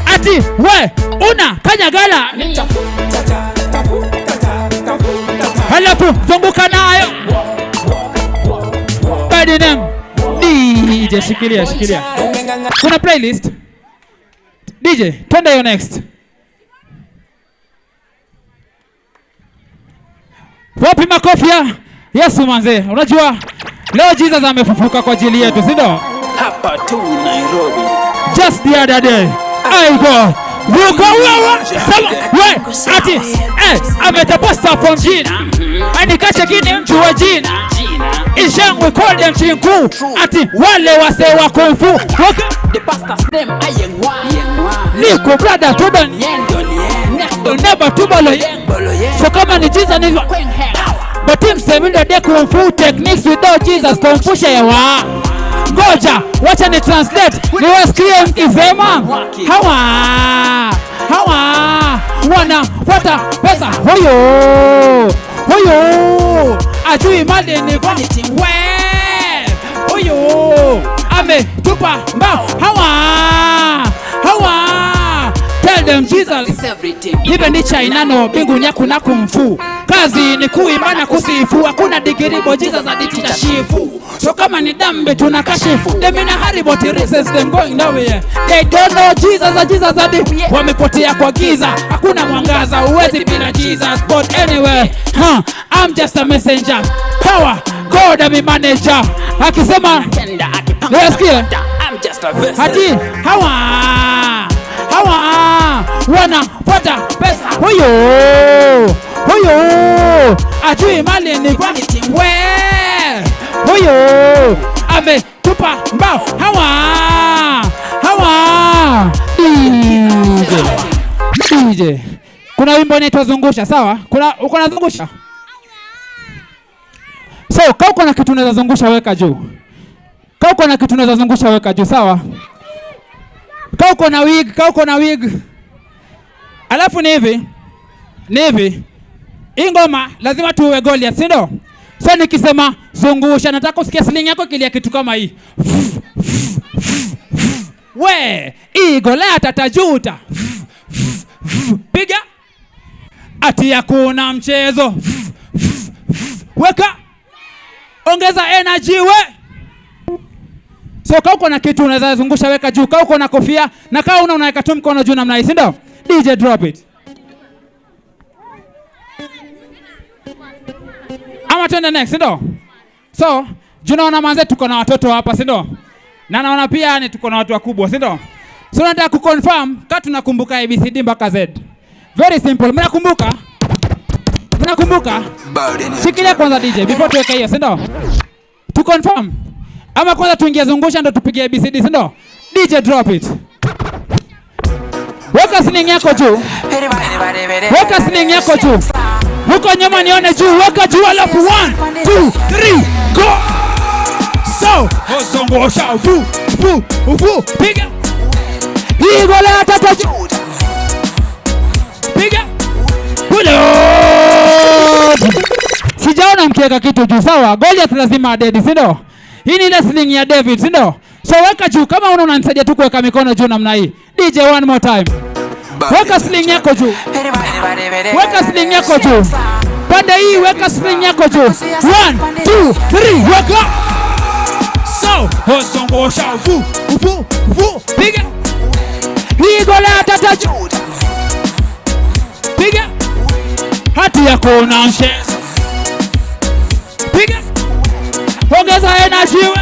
[SPEAKER 11] Ati we una kanyagala. Halafu zunguka nayo. By the name DJ, shikilia shikilia. Kuna playlist. DJ, twende hiyo next. Wapi makofi ya Yesu manze. Unajua leo Jesus amefufuka kwa ajili yetu, si ndio?
[SPEAKER 12] Hapa tu Nairobi.
[SPEAKER 11] Just the other day I go you go we ati eh ametaposta from jina. Anikache kini mtu wa jina. Ishangwe call them chinku. Ati wale wase wa kung fu.
[SPEAKER 12] The pastor's name Ayengwa.
[SPEAKER 11] Niko brother tuba next never tubalo. So kama ni Jesus ni but him say we the kung fu techniques without Jesus confusion yawa. Ngoja wacha ni translate niwasikie mkisema hawa hawa wanafuata pesa huyo huyo ajui mali ni vanity we huyo ametupa mbao hawa hawa tell them Jesus
[SPEAKER 12] is everything.
[SPEAKER 11] Even ni China no mbinguni hakuna kung fu. Kazi ni kuimana kusifu. Hakuna degree bo Jesus aditicha shifu. So kama ni dambe tunakashifu. Them in a hurry but it reasons them going nowhere. They don't know Jesus, Jesus adi wamepotea kwa giza. Hakuna mwangaza uwezi bila Jesus. But anyway, I'm just a messenger. Power, God I'm a manager. Akisema nasikia
[SPEAKER 12] I'm just a vessel.
[SPEAKER 11] Hati hawa hawa wanafuata pesa huyo huyo ajui mali ni vanity we huyo ametupa mbao hawa hawa. DJ, kuna wimbo unaitwa Zungusha, sawa? Kuna uko na zungusha? So kama uko na kitu unaweza zungusha weka juu. Kama uko na kitu unaweza zungusha weka juu, sawa? Kama uko na wig, kama uko na wig. Alafu ni hivi. Ni hivi. Hii ngoma lazima tuwe Goliath, si ndio? So nikisema zungusha nataka usikie sling yako kilia kitu kama hii. We, hii Goliath atajuta. Piga. Ati hakuna mchezo. Weka. Ongeza energy we. So So kama uko na kitu unaweza zungusha, weka juu. Kama uko na kofia na kama una unaweka tu mkono juu namna hii, si ndio? DJ drop it. Ama tuende next, si ndio? So, junaona manze tuko na watoto hapa, si ndio? Na naona pia ni tuko na watu wakubwa, si ndio? So nataka kuconfirm kama tunakumbuka ABCD mpaka Z. Very simple. Mnakumbuka? Mnakumbuka? Shikilia kwanza DJ before tuweke hiyo, si ndio? Tu confirm. Ama kwanza tuingie zungusha ndo tupige ABCD, si ndio? DJ drop it. Weka sling yako juu. Weka sling yako juu. Huko nyuma nione juu, weka juu alafu 1 2 3 go. So, zungusha vu vu vu, piga. Hii gola tatu juu. Piga. Pulo. Sijaona mkiweka kitu juu, sawa? Goliath lazima adedi, si ndio? Hii ni ile sling ya David, si ndio? So weka juu, kama unaona unanisaidia tu kuweka mikono juu namna hii. DJ one more time. Weka sling yako juu. Weka sling yako juu. Pande hii weka sling yako juu. 1 2 3 weka. So, zungusha vu vu vu, piga. Hii gola tatu juu. Piga. Hati yako unaoshe. Piga. Ongeza energy we.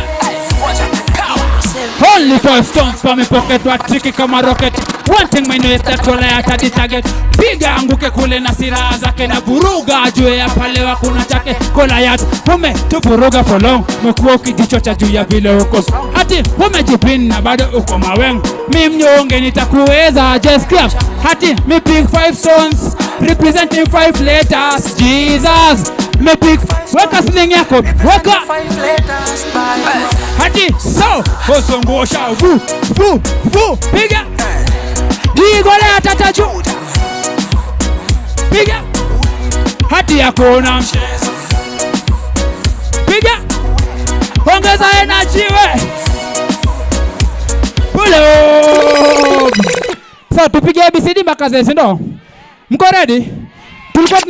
[SPEAKER 11] Only 5 stones for me pocket wa tricky kama rocket. One thing my know is that wala hata target. Piga anguke kule na silaha zake na vuruga juu ya pale wa kuna chake. Goliath ume tuvuruga for long. Umekuwa ukijichocha juu ya vile uko. Ati umejipin na bado uko maweng. Mi mnyonge nitakuweza, just clap. Hati me pick 5 stones representing 5 letters. Jesus me pick. Weka sling yako, weka hati. So zungusha vu vu vu, piga. Hii gola tatu juu. Piga. Hati yako na piga. Ongeza energy we. Pulo. So tupige ABCD mpaka Z, si ndio? Mko ready? Tulikuwa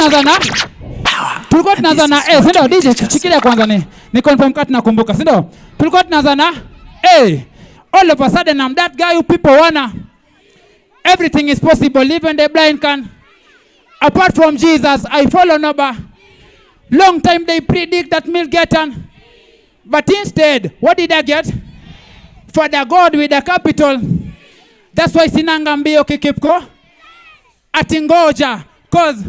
[SPEAKER 11] tunaanza na A, si ndio? DJ shikilia kwanza ni confirm kati nakumbuka, si ndio? Tulikuwa tunaanza na A. All of a sudden I'm that guy who people wanna. Everything is possible, even the blind can. Apart from Jesus, I follow Noba. Long time they predict that me'll get an. But instead, what did I get? Father God with a capital. That's why sinanga mbio kikipko. Atingoja, cause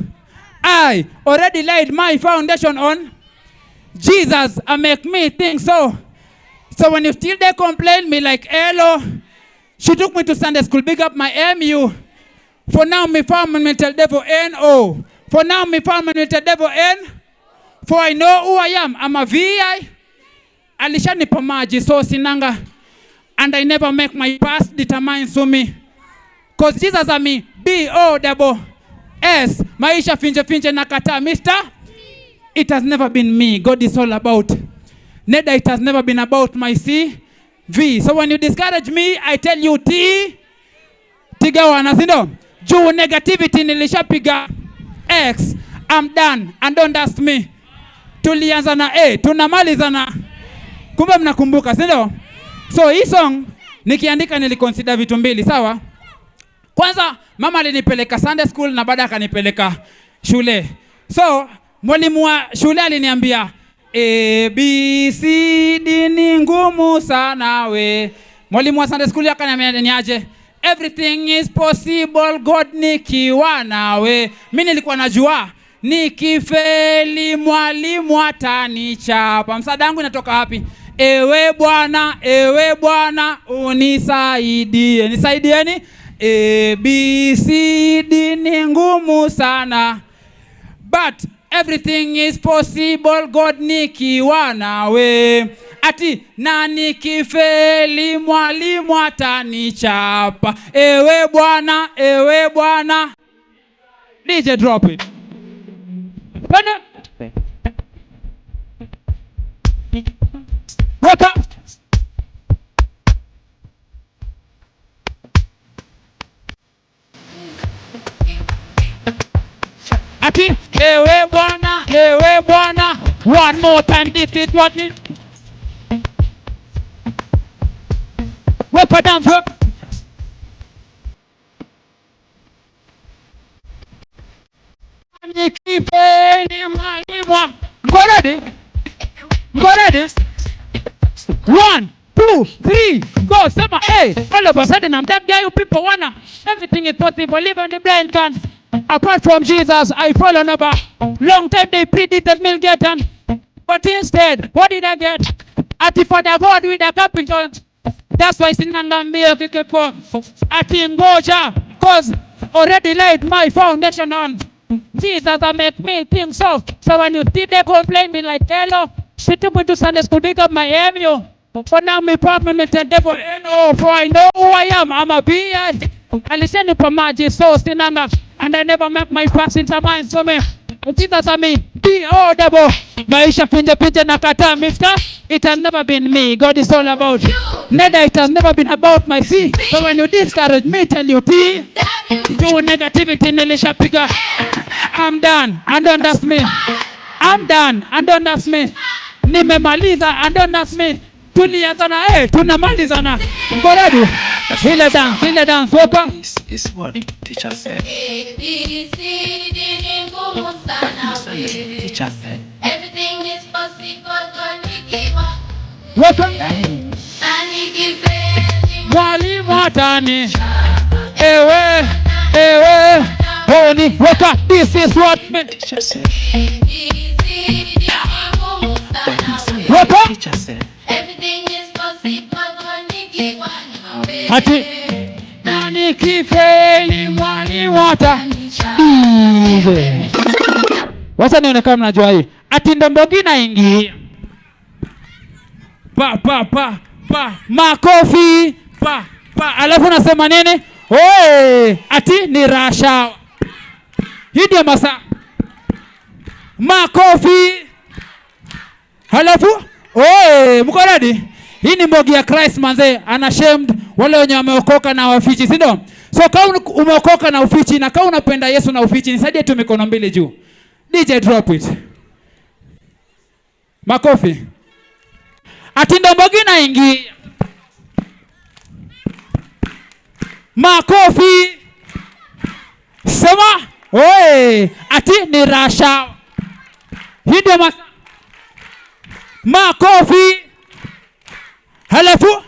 [SPEAKER 11] I already laid my foundation on Jesus and make me think so. So when you still they complain me like hello. She took me to Sunday school, big up my MU. For now me farm and me tell devil N-O. For now me farm and me tell devil N. For I know who I am. I'm a VI. Alishanipa maji so sinanga. And I never make my past determine so me. Cause Jesus and me B-O-S-S. Maisha finje finje nakata, mister. It has never been me. God is all about. Neither it has never been about my C. V. So when you discourage me, I tell you T. Tigawana, si ndio? Juu negativity nilishapiga X. I'm done and don't ask me. Tulianza na A, tunamaliza na. Kumbe mnakumbuka, si ndio? So hii song nikiandika niliconsider vitu mbili, sawa? Kwanza mama alinipeleka Sunday school na baada akanipeleka shule. So mwalimu wa shule aliniambia A, B, C, D ni ngumu sana we. Mwalimu wa Sunday school akaniambia niaje? Everything is possible, God nikiwa nawe. Mimi nilikuwa najua nikifeli mwalimu atanichapa. Msaada wangu inatoka wapi? Ewe Bwana unisaidie. Nisaidieni. A, B, C, D ni ngumu sana. But everything is possible, God nikiwa nawe. Ati na nikifeli mwalimu atanichapa. Ewe Bwana, ewe Bwana. DJ drop it. Bwana. Weka. Ati ewe Bwana, ewe Bwana. One more time, this is what it. Pepper dance. Nikipeni mwalimu. Mko ready? Mko ready? 1, 2, 3, go. Sema, hey, all of a sudden I'm that guy who people wanna. Everything is possible, even the blind can. Apart from Jesus, I follow never. Long time they predicted me get done. But instead, what did I get? Ati for the God with the capital. That's why sinangambia kikepo. Ati ngoja, cause already laid my foundation on Jesus. I make me think so. So when you see they complain me like hello, sit up to Sunday school, pick up my MU. For now me problem is the devil. No, for I know who I am. I'm a being. Aliseni pa maji so sinanga. And I never met my past into mine. So me Jesus I mean be all devil. Maisha pinja pinja nakata mister. It has never been me. God is all about you. Neither it has never been about my sea. So when you discourage me, tell you P. Do negativity nilishapiga. I'm done. And don't ask me. I'm done. And don't ask me. Nimemaliza. And don't ask me. Tulianzana tunamalizana. Mko ready? Ile dance, ile dance. Woka.
[SPEAKER 12] Is what teacher said.
[SPEAKER 14] A, B, C, D ni ngumu sana we.
[SPEAKER 12] Teacher said.
[SPEAKER 14] Everything is possible God nikiwa.
[SPEAKER 11] Woka.
[SPEAKER 14] Na nikifeli
[SPEAKER 11] mwalimu atani. Ewe, ewe, honi. Woka. This is what me.
[SPEAKER 12] Teacher said.
[SPEAKER 14] A, B, C, D ni ngumu sana we.
[SPEAKER 11] Woka.
[SPEAKER 12] Teacher said.
[SPEAKER 14] Everything is possible God nikiwa nawe.
[SPEAKER 11] Ati na nikifeli mwalimu atani. Wacha nione kama mnajua hii. Ati ndombogi naingia. Pa pa pa pa makofi pa pa, alafu nasema nini? Oe, ati ni rasha. Hii ndio masa. Makofi. Halafu oe, mko ready? Hii ni mbogi ya Christ manze, unashamed wale wenye wameokoka na wafichi, si ndio? So kama umeokoka na ufichi na kama unapenda Yesu na ufichi, nisaidie tu mikono mbili juu. DJ drop it. Makofi. Ati ndo mbogi naingia. Makofi. Sema, oe, ati ni rasha. Hii ndio masa. Makofi. Halafu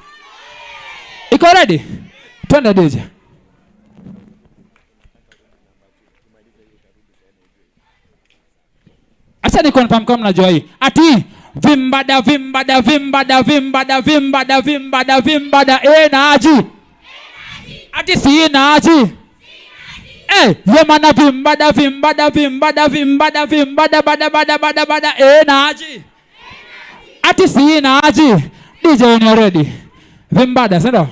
[SPEAKER 11] iko ready? Twende DJ. Acha ni confirm kama mnajua hii. Ati vimbada vimbada vimbada vimbada vimbada vimbada vimbada energy. Ati si energy. Yemana vimbada vimbada vimbada vimbada vimbada bada bada bada bada energy. Ati si energy. DJ ni ready. Vimbada, sio?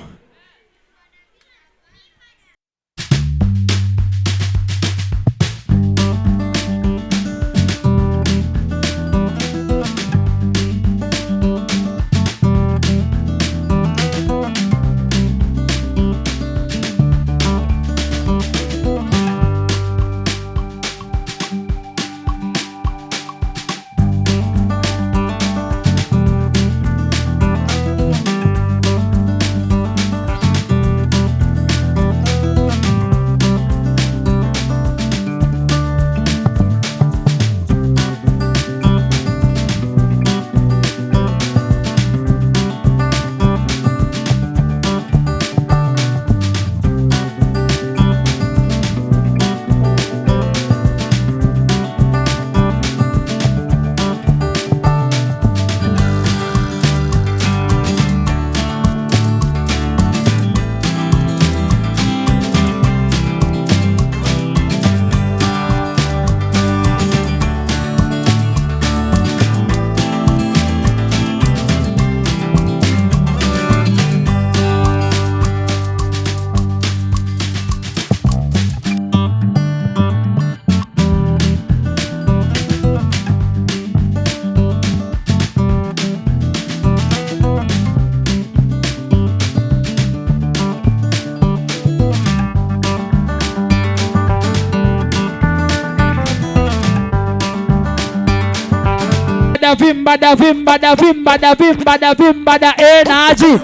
[SPEAKER 11] Vimbada vimbada vimbada vimbada vimbada energy.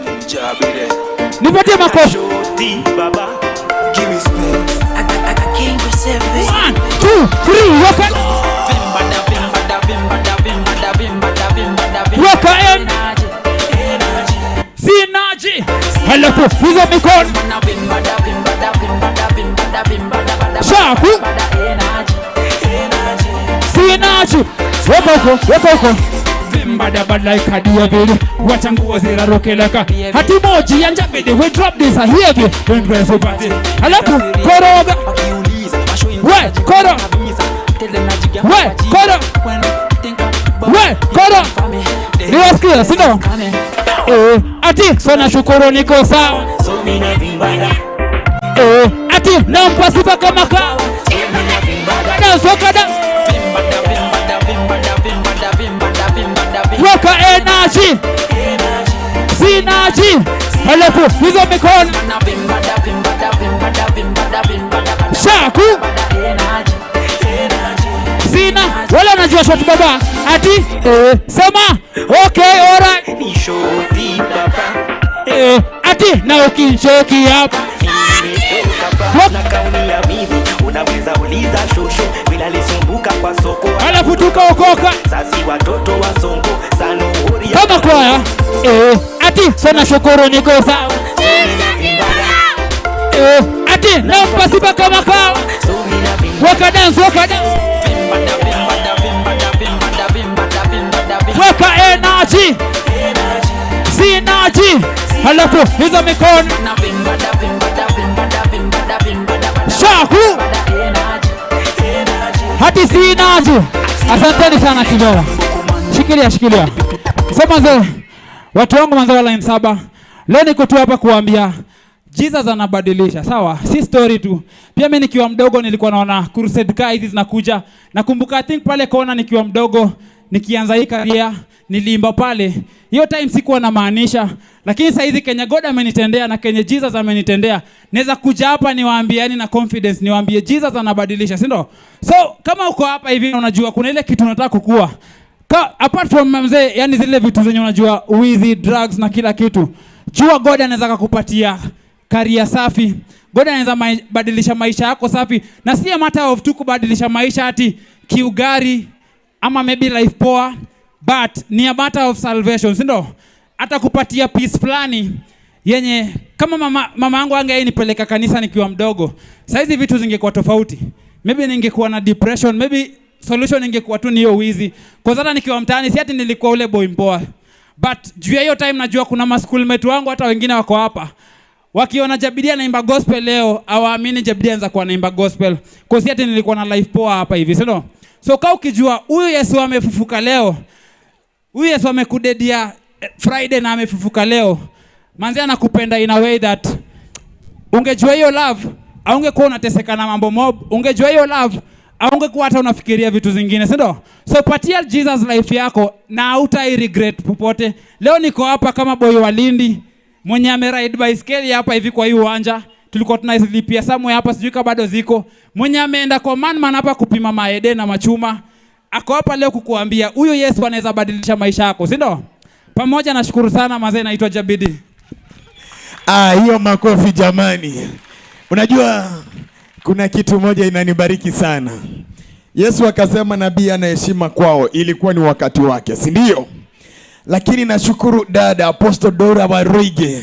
[SPEAKER 11] Nipatie makofi. 1 2 3 waka. Waka en. Sinaji. Halafu hizo mikono. Shaku. Sinaji. Weka huko, weka huko. Vimbada bad like a David. Wacha nguo ziraruke like hati moji ya njabidi. We drop this a heavy. Don't press party. Halafu koroga. We koro. We koro. We koro. Niwasikia, si ndio? Ati so nashukuru niko sawa. Ati nampa sifa kama kawa. Dance waka dance. Waka energy. Sinaji. Halafu hizo mikono. Shaku. Sina wala najua shot baba. Ati sema okay alright. Ati na ukinchoki hapa.
[SPEAKER 15] Unaweza uliza shosho bila lisumbuka kwa soko.
[SPEAKER 11] Alafu tukaokoka.
[SPEAKER 15] Sasi watoto wa songo sano hori.
[SPEAKER 11] Kama kwaya. Ati sana shukuru niko sawa. Ati nampa sifa kama kawa. Waka dance, waka dance. Waka energy. Sinaji. Halafu hizo mikono. Shaku. Hati sinaji. Asanteni sana Kibera. Shikilia, shikilia. So manze, watu wangu manze wa line 7. Leo niko tu hapa kuambia Jesus anabadilisha, sawa? Si story tu. Pia mimi nikiwa mdogo nilikuwa naona crusade kaa hizi zinakuja. Nakumbuka I think pale kona nikiwa mdogo nikianza hii career niliimba pale. Hiyo time sikuwa na maanisha, lakini saa hizi Kenya God amenitendea na Kenya Jesus amenitendea. Naweza kuja hapa niwaambie, yani na confidence niwaambie Jesus anabadilisha, si ndio? So kama uko hapa hivi unajua kuna ile kitu unataka kukua. Apart from mzee, yani zile vitu zenye unajua wizi, drugs na kila kitu. Jua God anaweza kukupatia career safi. God anaweza badilisha maisha yako safi. Na si a matter of tu kubadilisha maisha ati kiugari ama maybe life poor, but ni a matter of salvation, si ndio? Atakupatia peace fulani yenye kama mama yangu angenipeleka kanisa nikiwa mdogo, saizi vitu zingekuwa tofauti. Maybe ningekuwa na depression, maybe solution ingekuwa tu ni hiyo wizi. Kwa sababu nikiwa mtaani si ati nilikuwa ule boy mpoa. But juu ya hiyo time najua kuna ma schoolmate wangu hata wengine wako hapa. Wakiona Jabidia anaimba gospel leo, hawaamini Jabidia anza kuwa anaimba gospel. Kwa si ati nilikuwa na life poa hapa hivi, si ndio? So kama ukijua huyu Yesu amefufuka leo, huyu Yesu amekudedia Friday na amefufuka leo, manzi anakupenda in a way that ungejua hiyo love, haungekuwa unateseka na mambo mob, ungejua hiyo love, haungekuwa hata unafikiria vitu zingine, si ndio? So patia Jesus life yako na hautai regret popote. Leo niko hapa kama boy wa Lindi mwenye ame ride baiskeli hapa hivi kwa hii uwanja. Tulikuwa tunazilipia somewhere hapa, sijui kama bado ziko. Mwenye ameenda kwa man hapa kupima maede na machuma. Ako hapa leo kukuambia huyu Yesu anaweza badilisha maisha yako, si ndio? Pamoja nashukuru sana mazee, naitwa Jabidi.
[SPEAKER 5] Hiyo makofi jamani. Unajua kuna kitu moja inanibariki sana. Yesu akasema nabii ana heshima kwao, ilikuwa ni wakati wake, si ndio? Lakini nashukuru dada Apostle Dora Waruige.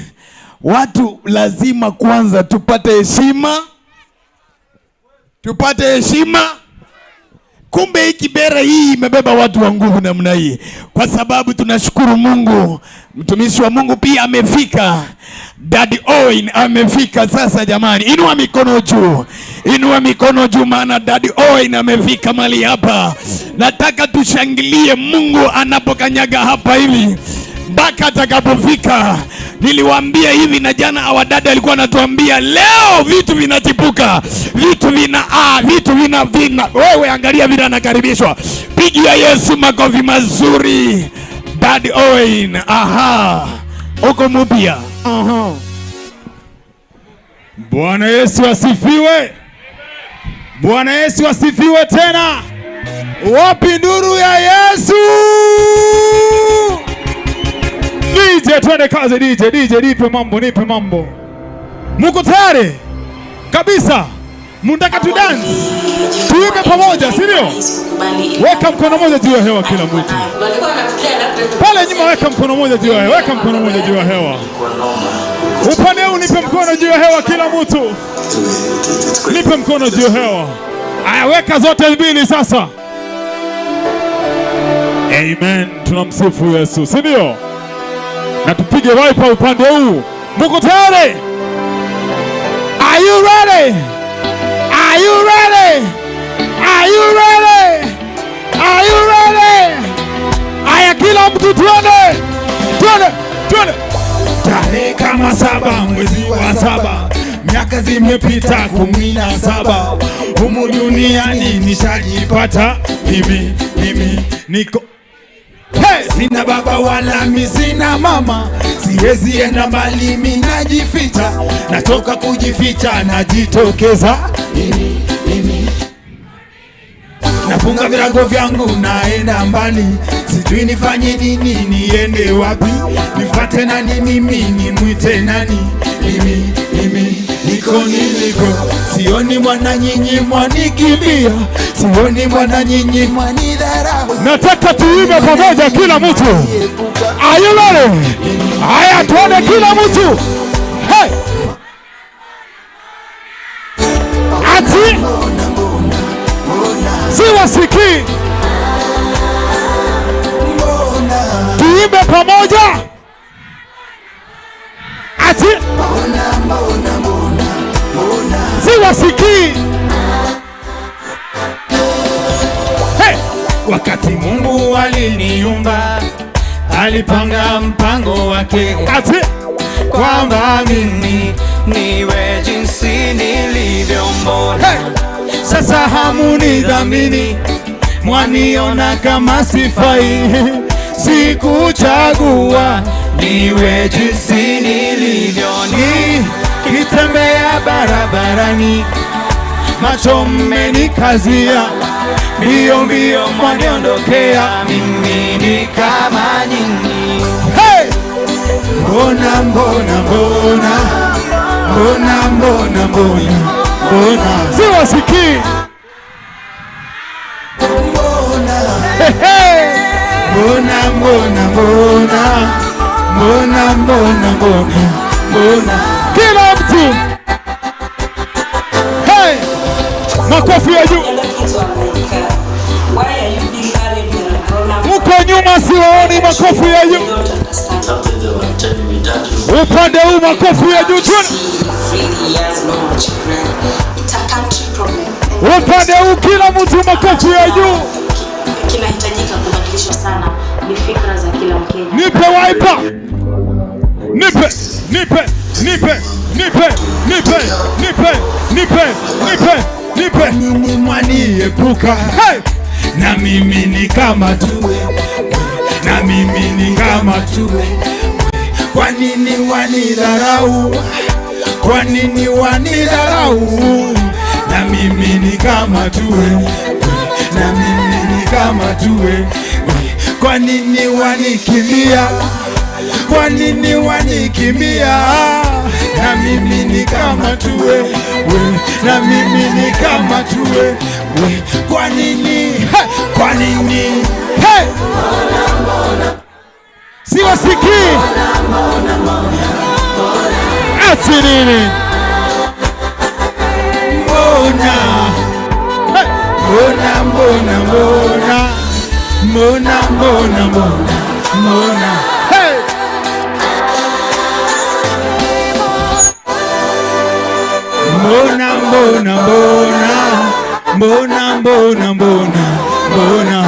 [SPEAKER 5] Watu lazima kwanza tupate heshima. Tupate heshima. Kumbe hii Kibera hii imebeba watu wa nguvu namna hii. Kwa sababu tunashukuru Mungu. Mtumishi wa Mungu pia amefika. Daddy Owen amefika sasa jamani. Inua mikono juu. Inua mikono juu maana Daddy Owen amefika mali hapa. Nataka tushangilie Mungu anapokanyaga hapa hivi mpaka atakapofika. Niliwaambia hivi na jana awadada alikuwa anatuambia leo vitu vinachipuka, vitu vina vitu vina. Wewe angalia vile anakaribishwa. Pigia Yesu makofi mazuri. Daddy Owen, aha. Uko mpya. Aha.
[SPEAKER 16] Bwana Yesu asifiwe. Bwana Yesu asifiwe tena. Wapi nduru ya Yesu? DJ, twende kazi DJ, DJ nipe mambo, nipe mambo. Muko tayari? Kabisa. Mundaka tu dance. Tuimbe pamoja, si ndio? Weka mkono mmoja juu ya hewa kila mtu. Pale nyuma weka mkono mmoja juu ya hewa, weka mkono mmoja juu ya hewa. Upande huu nipe mkono juu ya hewa kila mtu. Nipe mkono juu ya hewa. Aya, weka zote mbili sasa. Amen. Tunamsifu Yesu, si ndio? Na tupige wiper upande huu. Mko tayari? Are you ready? Are you ready? Are you ready? Are you ready? Aya, kila mtu tuende. Tuende, tuende. Tarehe kama 7 mwezi wa 7, miaka zimepita 17, humu duniani nishajipata mimi niko. Hey! Sina baba wala mi sina mama, siwezi enda mbali mimi najificha, natoka kujificha najitokeza mimi. Nafunga virago vyangu naenda mbali, sijui nifanye nini niende wapi, nifate nani mimi nimwite nani, mimi niko niliko, sioni mwana nyinyi mwanikimbia, sioni mwana nyinyi mwanidharau. Nataka tuimbe pamoja kila mtu. Are you ready? Haya, tuone kila mtu. Hey! Ati siwasikii. Tuimbe pamoja. Ati siwasikii. Hey! Wakati Mungu aliniumba, alipanga mpango wake. Ati
[SPEAKER 17] kwamba mimi niwe jinsi nilivyo, mbona
[SPEAKER 16] hey! Sasa hamunidhamini, mwaniona kama sifai, sikuchagua
[SPEAKER 17] niwe jinsi nilivyo.
[SPEAKER 16] Nikitembea barabarani, macho mmenikazia, mbio mbio mwaniondokea,
[SPEAKER 17] mimi ni kama nyinyi.
[SPEAKER 16] Hey! Mbona mbona mbona mbona mbona mbona mbona siwasikii. Hey! Mbona mbona mbona mbona mbona mbona mbona. Kila mtu. Hey! Makofi ya juu. Mko nyuma siwaoni, makofi ya juu. Upande huu makofi ya juu. Upande huu kila mtu makofi ya juu.
[SPEAKER 18] Kinahitajika kubadilishwa sana ni fikra za kila Mkenya.
[SPEAKER 16] Nipe wiper. Nipe, nipe, nipe, nipe, nipe, nipe, nipe, nipe, nipe. Nini mwaniepuka? Hey! Na mimi ni kama tuwe, na mimi ni kama tuwe. Kwa nini wanidharau? Kwa nini wanidharau? Na mimi ni kama tuwe, na mimi ni kama tuwe. Kwa nini wanikimbia? Kwa nini wanikimbia? Na mimi ni kama tuwe, na mimi ni kama tuwe. Kwa nini? Kwa nini? Hey! Siwasikii. Ati nini? Mbona? Mbona mbona mbona mbona mbona mbona mbona. Hey! Mbona mbona mbona mbona mbona mbona mbona.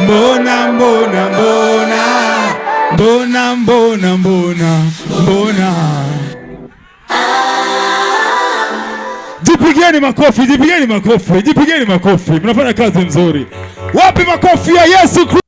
[SPEAKER 16] Mbona mbona mbona mbona mbona mbona mbona. Jipigeni makofi, jipigeni makofi, jipigeni makofi. Mnafanya kazi nzuri. Wapi makofi ya Yesu Kristo?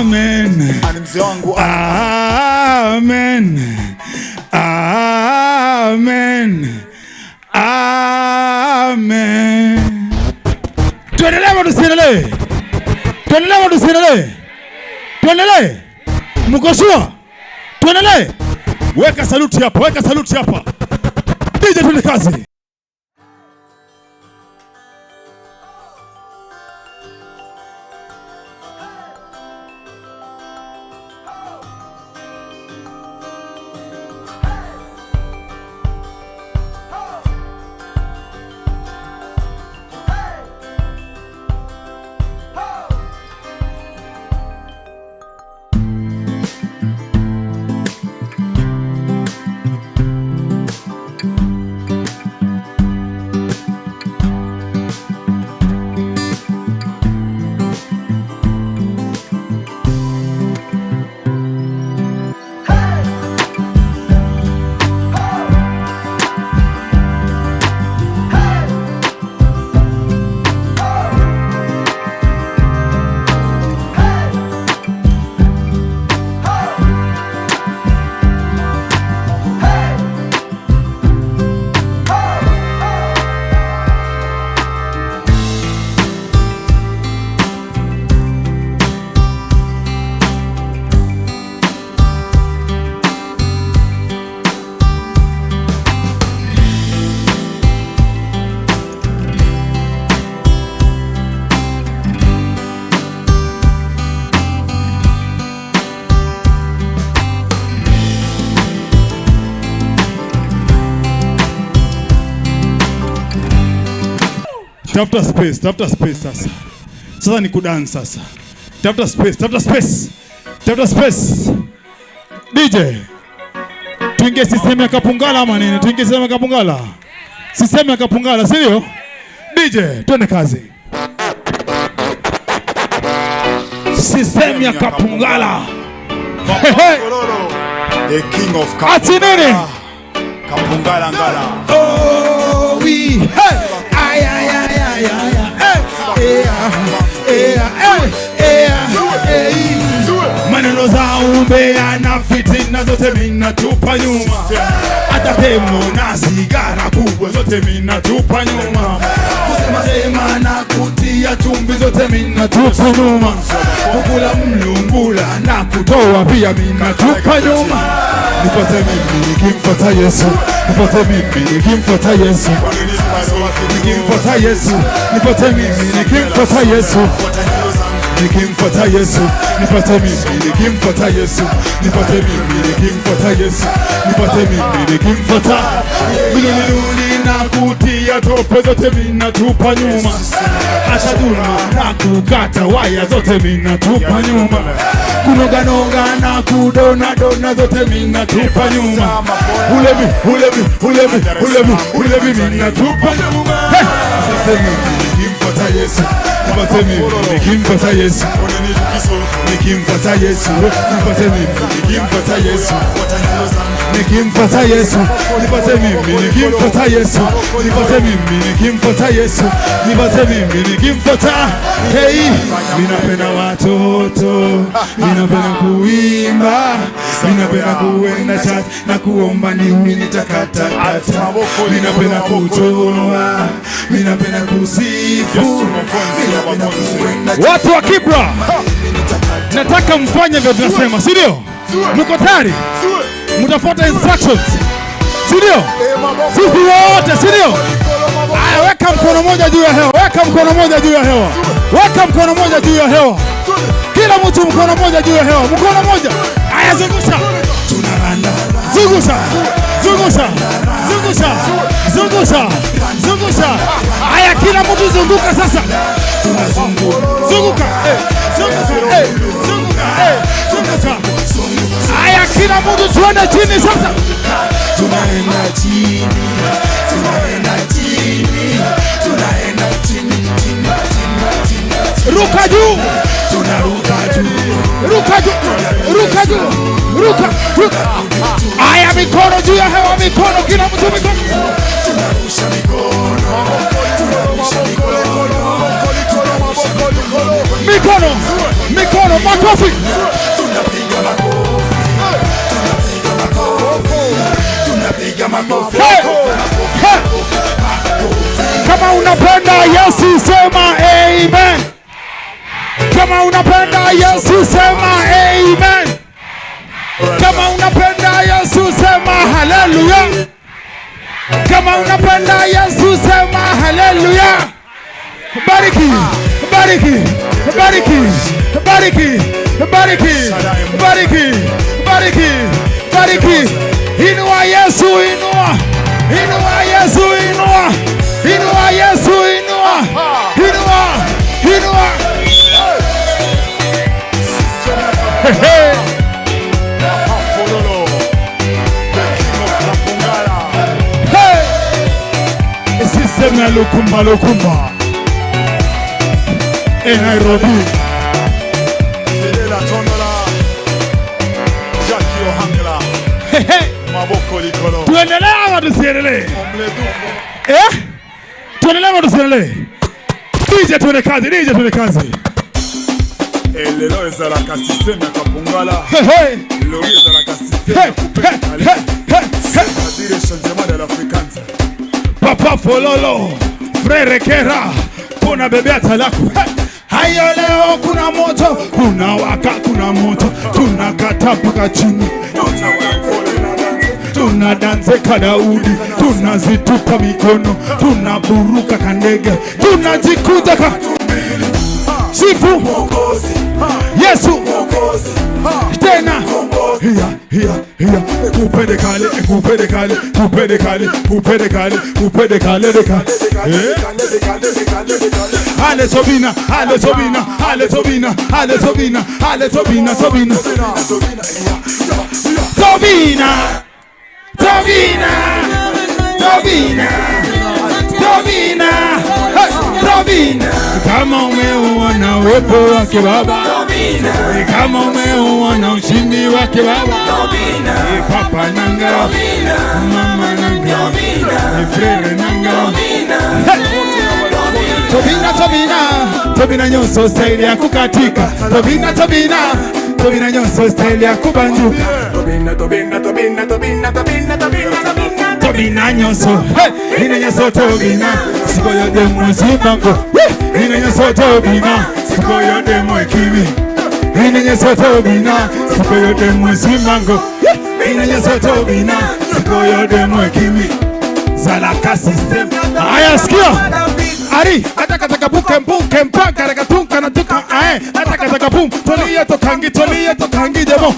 [SPEAKER 16] Amen. Amen. Amen. Amen. Tuendelee ama tusiendelee? Tuendelee ama tusiendelee? Tuendelee? Mko sure? Tuendelee? Weka saluti hapa, weka saluti hapa. DJ, tuende kazi. Tafuta space, tafuta space sasa. Sasa ni kudance sasa. Tafuta space, tafuta space. Tafuta space. DJ. Tuingie system ya Kapungala ama nini? Tuingie system ya Kapungala. System ya Kapungala, si ndio? DJ, twende kazi. System ya Kapungala. Hey, hey.
[SPEAKER 13] The king of Kapungala.
[SPEAKER 16] Ati nini?
[SPEAKER 13] Kapungala ngala.
[SPEAKER 16] Oh, we. Hey. Ay, ay, ay, ay, ay, ay, ay, ay, ay. Maneno za umbea na fitina zote minatupa nyuma. Hata demo na sigara kubwa zote minatupa nyuma. Kusema sema na kutia chumvi zote minatupa nyuma. Kukula mlungula na kutoa pia minatupa nyuma. Nifuate mimi nikimfuata Yesu. Nifuate mimi nikimfuata Yesu. Nikimfuata Yesu. Nifuate mimi nikimfuata Yesu. Nikimfuata Yesu. Nifuate mimi nikimfuata Yesu. Nifuate mimi nikimfuata Yesu. Nifuate mimi nikimfuata. Milululi na kutia tope zote minatupa nyuma. Acha dhulma na kukata waya zote minatupa nyuma. Kunoga noga na kudona dona zote minatupa nyuma. Ulevi ulevi ulevi ulevi ulevi minatupa nyuma. Nifuate mimi nikimfuata Yesu. Nifuate mimi nikimfuata Yesu. Nikimfuata Yesu. Nifuate mimi nikimfuata Yesu. Nikimfuata Yesu. Nifuate mimi nikimfuata Yesu. Nifuate mimi nikimfuata Yesu. Nifuate mimi nikimfuata. Hey, ninapenda watoto, ninapenda kuimba, ninapenda kuenda church na kuomba mimi nitakatakata. Ninapenda kutoa, ninapenda kusifu, ninapenda kuenda. Watu wa Kibra, nataka mfanye vile tunasema, si ndio? Mko tayari? Mtafuata instructions, si ndio? Sisi wote, si ndio? Aya, weka mkono moja juu ya hewa, weka mkono moja juu ya hewa. Weka mkono moja juu ya hewa. Kila mtu mkono moja juu ya hewa, mkono moja. Aya, zungusha. Tunaranda. Zungusha. Zungusha. Zungusha. Zungusha. Zungusha. Aya, kila mtu zunguka sasa. Tunazunguka. Zunguka. Zunguka. Zunguka. Zunguka. Aya, kila mtu tuende chini sasa. Tunaenda chini. Tunaenda chini. Tunaenda chini, chini, chini, chini. Ruka juu. Tunaruka juu. Ruka juu. Ruka juu. Ruka, ruka. Aya, mikono juu ya hewa, mikono, kila mtu mikono. Tunarusha mikono. Tunarusha mikono. Mikono, mikono, makofi. Makofi.
[SPEAKER 13] Tunapiga makofi. Tunapiga makofi. Tunapiga makofi.
[SPEAKER 16] Kama unapenda Yesu sema amen. Kama unapenda Yesu sema amen. Kama unapenda Yesu sema haleluya. Kama unapenda Yesu sema haleluya. Bariki, bariki, bariki, bariki, bariki, bariki, bariki, bariki. Inua Yesu, inua. Inua Yesu, inua. Inua Yesu, inua. Inua, inua. Hey, hey. Hey. System ya lukumba lukumba. E Nairobi.
[SPEAKER 13] Fidela Tondola. Jackie Ohangla.
[SPEAKER 16] Hey, hey.
[SPEAKER 13] Maboko likolo.
[SPEAKER 16] Tuendelee ama tusiendelee? Eh? Tuendelee ama tusiendelee? DJ tuende kazi, DJ tuende kazi.
[SPEAKER 13] Elelo ezalaka system ya Kapungala.
[SPEAKER 16] Hey, hey.
[SPEAKER 13] Lori ezalaka system ya Kupekale. C'est-à-dire changement de l'Africaine.
[SPEAKER 16] Papa Fololo, Frere Kera, kuna bebe atalaku. Hayo leo kuna moto, kuna waka, kuna moto, tunakata mpaka chini. Tuna danse kadaudi, tunazitupa mikono, tunaburuka kandege, tunajikuta ka sifu Yesu tena. Hiya hiya hiya, kupende kale, kupende kale, kupende kale, kupende kale, kupende kale deka. Ale Sobina, ale Sobina, ale Sobina, ale Sobina, ale Sobina, Sobina, Sobina, Sobina, Sobina, Sobina, Sobina. Kama umeuona uwepo wake Baba, kama umeuona ushindi wake Baba, Papa nanga, mama nanga, frere nanga. Tobina, Tobina, Tobina nyonso style ya kukatika. Tobina, Tobina, Tobina nyonso style ya kubanjuka.
[SPEAKER 13] Tobina, Tobina, Tobina, Tobina, Tobina, Tobina, Tobina.
[SPEAKER 16] Tobina nyonso, hey, ina nyonso Tobina, sikoyo demo zibango. Ina nyonso Tobina, sikoyo demo ekibi. Ina nyonso Tobina, sikoyo demo zibango. Ina nyonso Tobina, sikoyo demo ekibi. Zalaka system. Aya sikia. Ari, ataka buke mbuke mpaka rakatunka na tuka ae, ataka boom, tolia tokangi demo.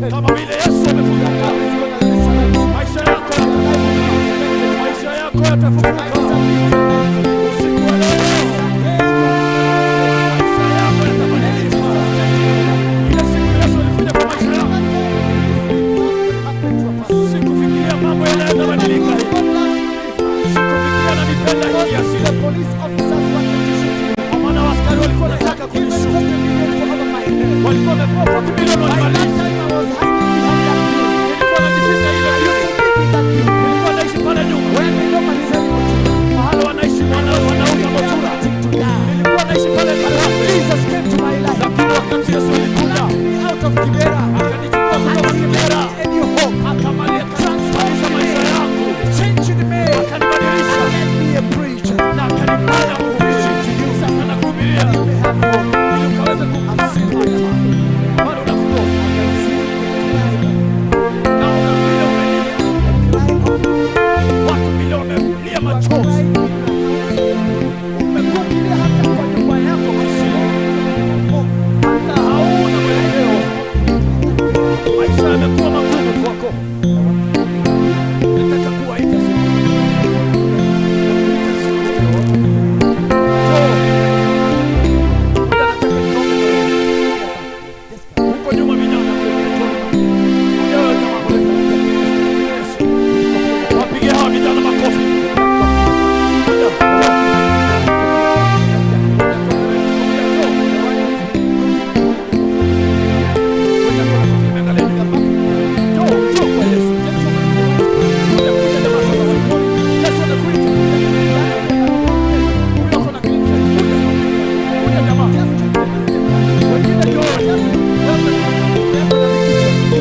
[SPEAKER 6] Kama vile Yesu amefufuka, maisha yako Atafufuka. Usiku wa leo maisha yako yatabadilika. Ile siku Yesu alikuja kwa maisha yako, sikufikiria mambo yanaweza badilika hivi, sikufikiria nanipenda hii kiasi, kwa maana askari walikuwa wanataka kunishuka, walikuwa wamepewa 40 milioni wanimalize. Nilikuwa najificha ile ile, nilikuwa naishi pale nyuma mahali wanaishi wanauza motura, nilikuwa naishi pale Karafe, lakini wakati Yesu alikuja akanichukua kutoka Kibera, akamalisha maisha yangu, akanibadilisha na akanifanya mhubiri. Sasa nakuhubiria ili ukaweze kumsifu. Bado nakuomba, naona vile umelia, watu vile wamelia machozi, umekukilia hata kwa nyumba yako kisio, hata hauna mwelekeo, maisha yamekuwa magumu kwako. Nataka kuwaita siku, nakuita siku leo. Njoo. Muda nataka niombe na wewe. Huko nyuma vijana pia, njoo. Kuja wewe jamaa mrefu. Yesu. Wapigie hawa vijana makofi. Kuja,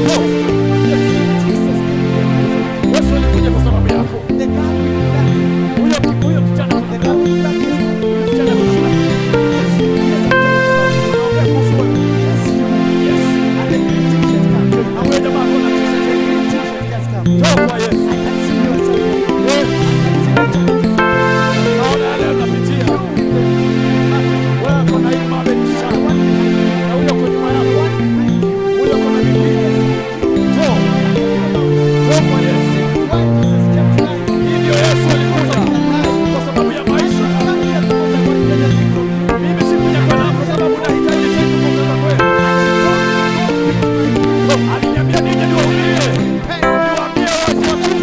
[SPEAKER 6] njoo. Yesu alikuja kwa sababu yako. Huyo msichana kuna huyo msichana kuna Naongea kuhusu wewe. Yes. Na huyo jamaa ako na t-shirt ya green. Njoo kwa Yesu. Yes. Naona yale unapitia. Wewe uko na hii mawe msichana. Na huyo uko nyuma yako. Huyo uko na Biblia. Njoo. Njoo kwa Yesu. Hii ndio Yesu alikuja kwa sababu ya maisha. Mimi sikuja kwa nafsi sababu nahitaji kitu kutoka kwenu. Aliniambia nije niwahubirie, niwaambie watu watubu.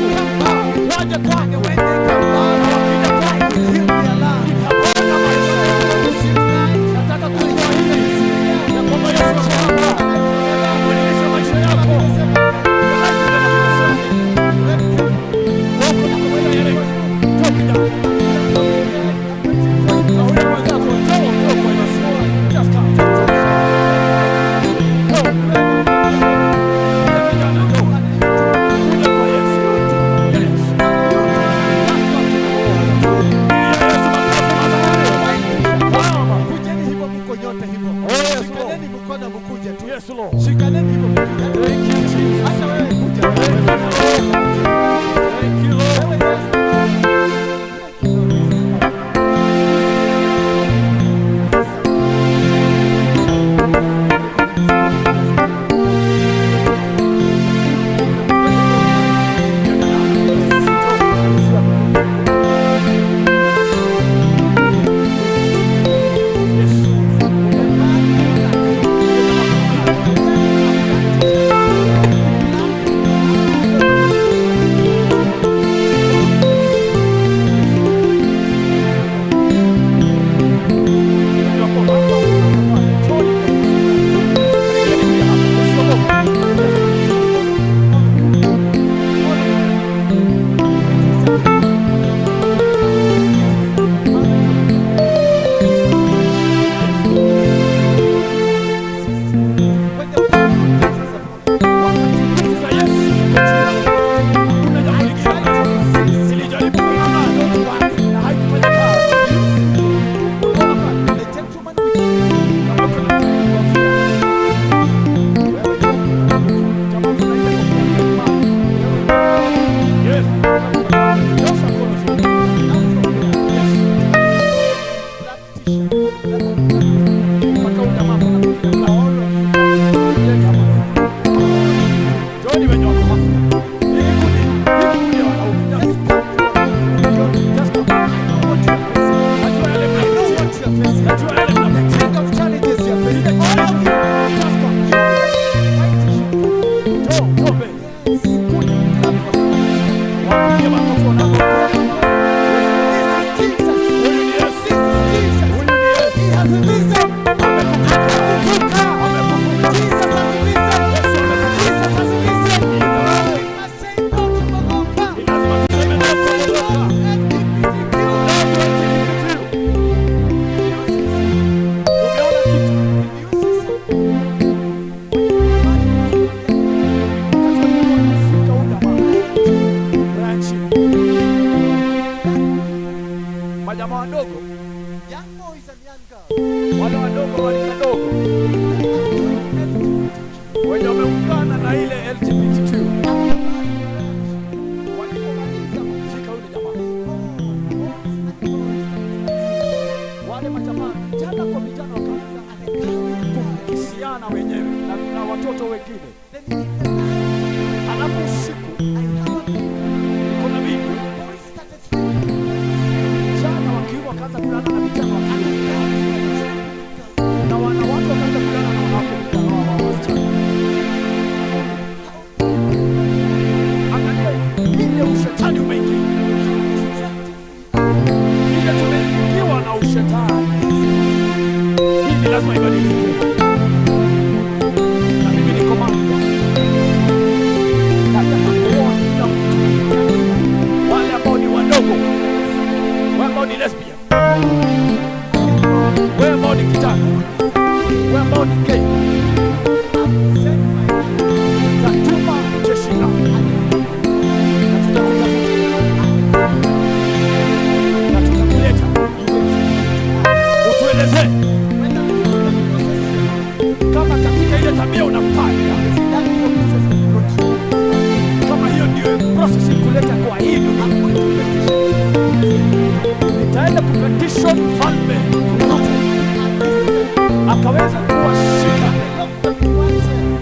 [SPEAKER 6] Wale wadogo wa rika dogo wenye wameungana na ile LGBTQ walipomaliza kumshika yule jamaa, wale majamaa vijana kwa vijana wakaanza kukisiana wenyewe na watoto wengine. Alafu usiku niko na video, vijana wa kiume wakaanza kulala na vijana wa kiume, na wanawake wakaanza kulala na wanawake na wasichana. Angalia ile ushetani umeingia, ile tumeingiwa na ushetani. Hii lazima ibadilike. Na mimi niko mama, nataka kuona kila mtu, wale ambao ni wadogo, wale ambao ni lesbian, wewe ambao ni kijana, wewe ambao ni gay, tatuma jeshi langu na tutakutafuta na tutakuleta utuelezee kama katika ile tabia unafanya, kama hiyo ndio process kuleta kwa hii dunia. Nitaenda kupetition mfalme Ruto akaweza kuwashika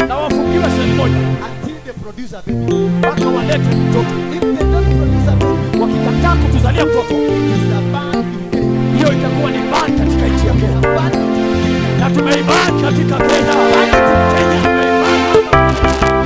[SPEAKER 6] na wafungiwe sehemu moja mpaka walete mtoto. Wakikataa kutuzalia mtoto, hiyo itakuwa ni ban katika nchi ya Kenya, na tumeiban katika Kenya. Kenya tumeiban.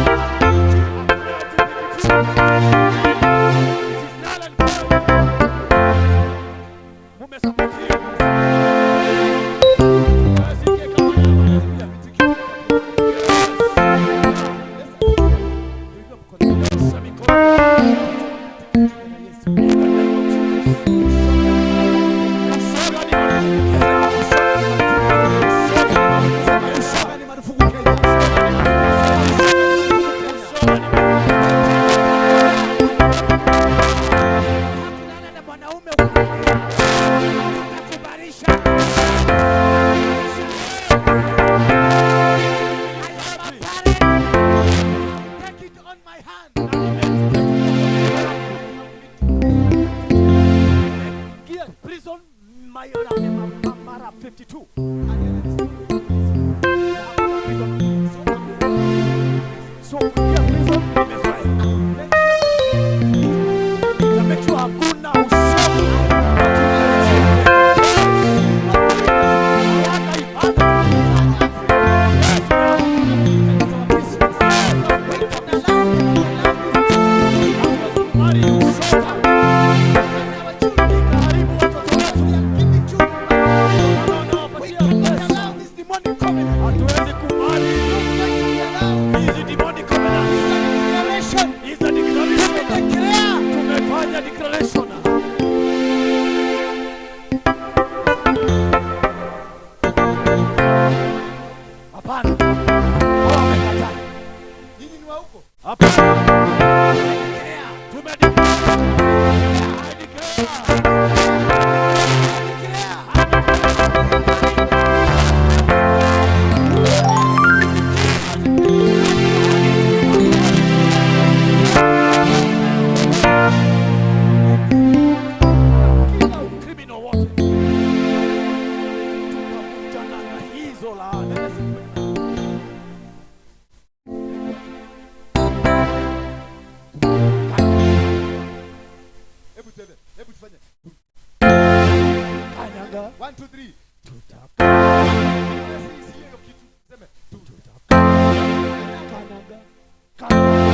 [SPEAKER 6] Prison mara 52. So kuingia prison nimezoea. Nita make sure hakuna usomi. Kanyaga.
[SPEAKER 8] 1 2 3.
[SPEAKER 6] Kanyaga. Kanyaga.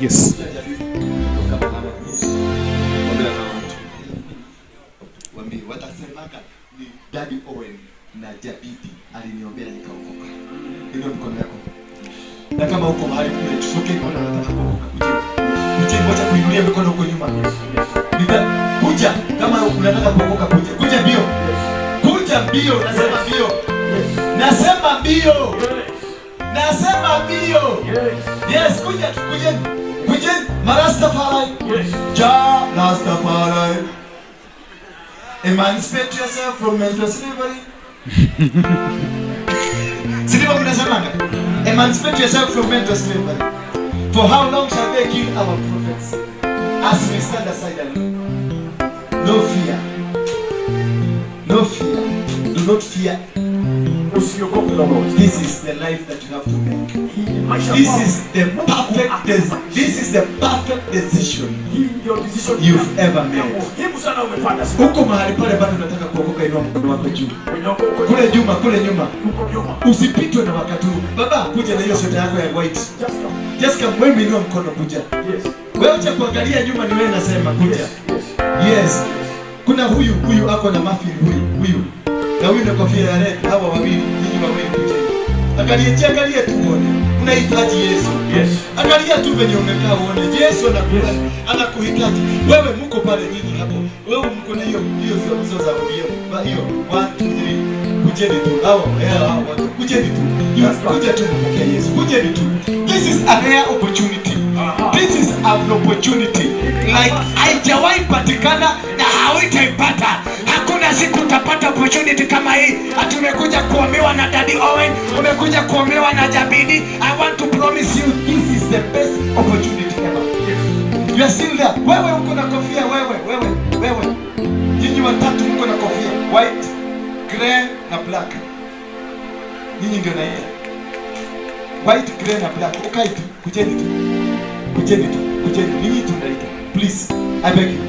[SPEAKER 16] Yes.
[SPEAKER 8] Watasemaka ni Daddy Owen na Jabidi aliniombea nikaokoka. Inua mikono yako. Na kama uko mahali tumechoke, kama unataka kuokoka, uje. Kujeni, wacha kuinulia mikono huko nyuma. Kuja kama unataka kuokoka, kuja. Kuja mbio. Kuja mbio, nasema mbio. Nasema mbio. Nasema mbio. Yes, kuja, kujeni. Kujeni, Marastafari. Ja Rastafari. Emancipate yourself from mental slavery. Siliva mnasemanga? Emancipate yourself from mental slavery. For how long shall they kill our prophets as we stand aside and look? No fear. No fear. Do not fear. This is the life that you have to make. This is the perfect this is the perfect decision you've ever made. Huko mahali pale bado unataka kuokoka, inua mkono wako juu. Kule nyuma, kule nyuma. Usipitwe na wakati huu. Baba, kuja na hiyo sweta yako ya white. Just come, wewe inua mkono kuja. Wewe acha kuangalia nyuma, ni wewe nasema kuja. Yes. Kuna huyu, huyu ako na muffin, huyu, huyu. Na huyu na kofia ya red, hawa wawili, nyinyi wawili kujeni. Angalia, angalia tu uone. Unahitaji Yesu. Yes. Angalia tu venye umekaa uone. Yesu anakuhitaji. Wewe mko pale nyinyi hapo. Wewe mko na hiyo hizo za ODM. Hiyo 1 2 3. Kujeni tu. Hawa watu. Kujeni tu. Kuja tu mpokee Yesu. Kujeni tu. This is a rare opportunity. This is an opportunity.
[SPEAKER 19] Like haijawahi patikana na hautaipata. Hakuna siku utapata opportunity kama hii. Ati umekuja kuomewa na Daddy Owen, umekuja kuomewa na Jabidi. I want to promise you
[SPEAKER 8] this is the best opportunity ever. You are still there. Wewe uko na kofia, wewe, wewe, wewe. Nyinyi watatu mko na kofia, white, grey na black. Nyinyi ndio naita. White, grey na black. Ukai tu, kujeni tu. Kujeni tu, kujeni. Nyinyi tunaita. Please, I beg you.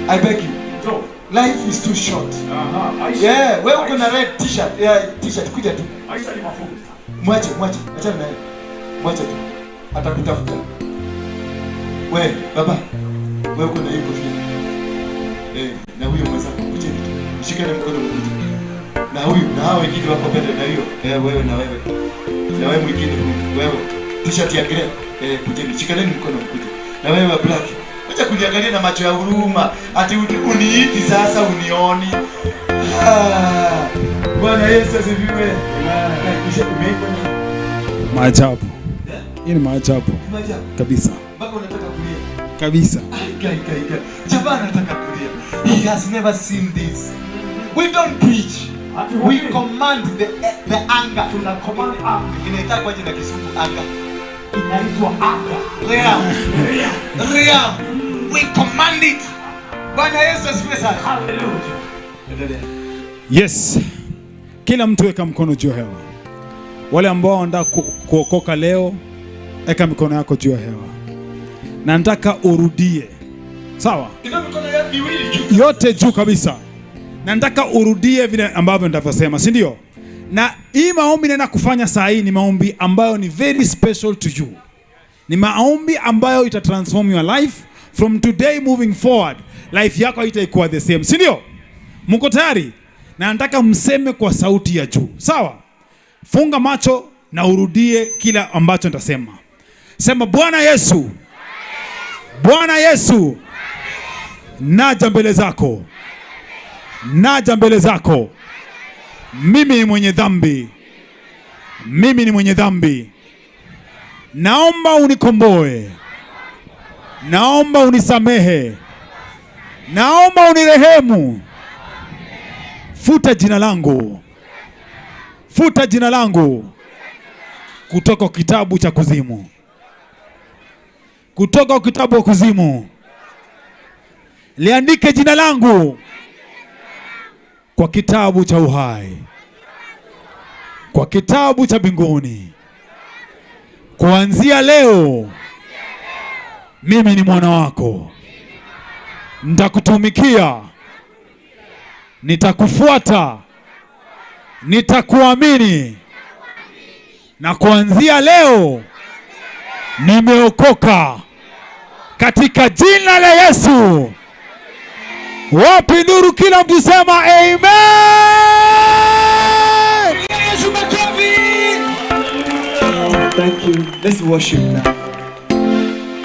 [SPEAKER 8] I beg you. No. Life is too short. Yeah, wewe uko na red t-shirt. Yeah, t-shirt kuja tu. Mwache, mwache. Achana naye. Mwache tu. Atakutafuta. Wewe, baba. Wewe uko na hiyo kofia. Eh, na huyo mwenzako kujeni tu. Mshikane mkono mkuje. Na huyu, na hao wengine wako mbele na hiyo. Eh, wewe na wewe. Na wewe mwingine huyu, wewe. T-shirt ya grey. Eh, kujeni. Shikaneni mkono mkuje. Na wewe wa black. Acha kuniangalia na macho ya huruma. Ati uniiti sasa unioni. Ah, Bwana Yesu asifiwe.
[SPEAKER 16] Maajabu. Hii ni maajabu.
[SPEAKER 8] Maajabu.
[SPEAKER 16] Kabisa.
[SPEAKER 8] Mpaka unataka kulia.
[SPEAKER 16] Kabisa.
[SPEAKER 8] Ai, kai, kai. Jamaa anataka kulia. He has never seen this. We don't preach. We command the anger. Tuna command anger. Inaitwa jina Kisumu anger.
[SPEAKER 19] Inaitwa anger.
[SPEAKER 8] Real. Real. We command it. Bwana Yesu asifiwe sana.
[SPEAKER 19] Hallelujah.
[SPEAKER 8] Endelea.
[SPEAKER 16] Yes. Kila mtu weka mkono juu ya hewa. Wale ambao wanataka kuokoka leo, weka mikono yako juu ya hewa. Na nataka urudie. Sawa?
[SPEAKER 8] Ina mikono yako miwili juu.
[SPEAKER 16] Yote juu kabisa. Na nataka urudie vile ambavyo nitavyosema, si ndio? Na hii maombi naenda kufanya saa hii ni maombi ambayo ni very special to you. Ni maombi ambayo ita transform your life from today moving forward. Life yako haitakuwa the same, si ndio? Mko tayari? Na nataka mseme kwa sauti ya juu. Sawa? Funga macho na urudie kila ambacho nitasema. Sema, Bwana Yesu. Bwana Yesu. Naja mbele zako. Naja mbele zako. Mimi ni mwenye dhambi. Mimi ni mwenye dhambi. Naomba unikomboe. Naomba unisamehe. Naomba unirehemu. Futa jina langu. Futa jina langu kutoka kitabu cha kuzimu. Kutoka kitabu cha kuzimu. Liandike jina langu kwa kitabu cha uhai. Kwa kitabu cha mbinguni. Kuanzia leo mimi ni mwana wako. Nitakutumikia. Nitakufuata. Nitakuamini. Na kuanzia leo nimeokoka katika jina la Yesu. Wapi nuru? Kila mtu sema amen.
[SPEAKER 8] Yesu makofi. Thank you. Let's worship now.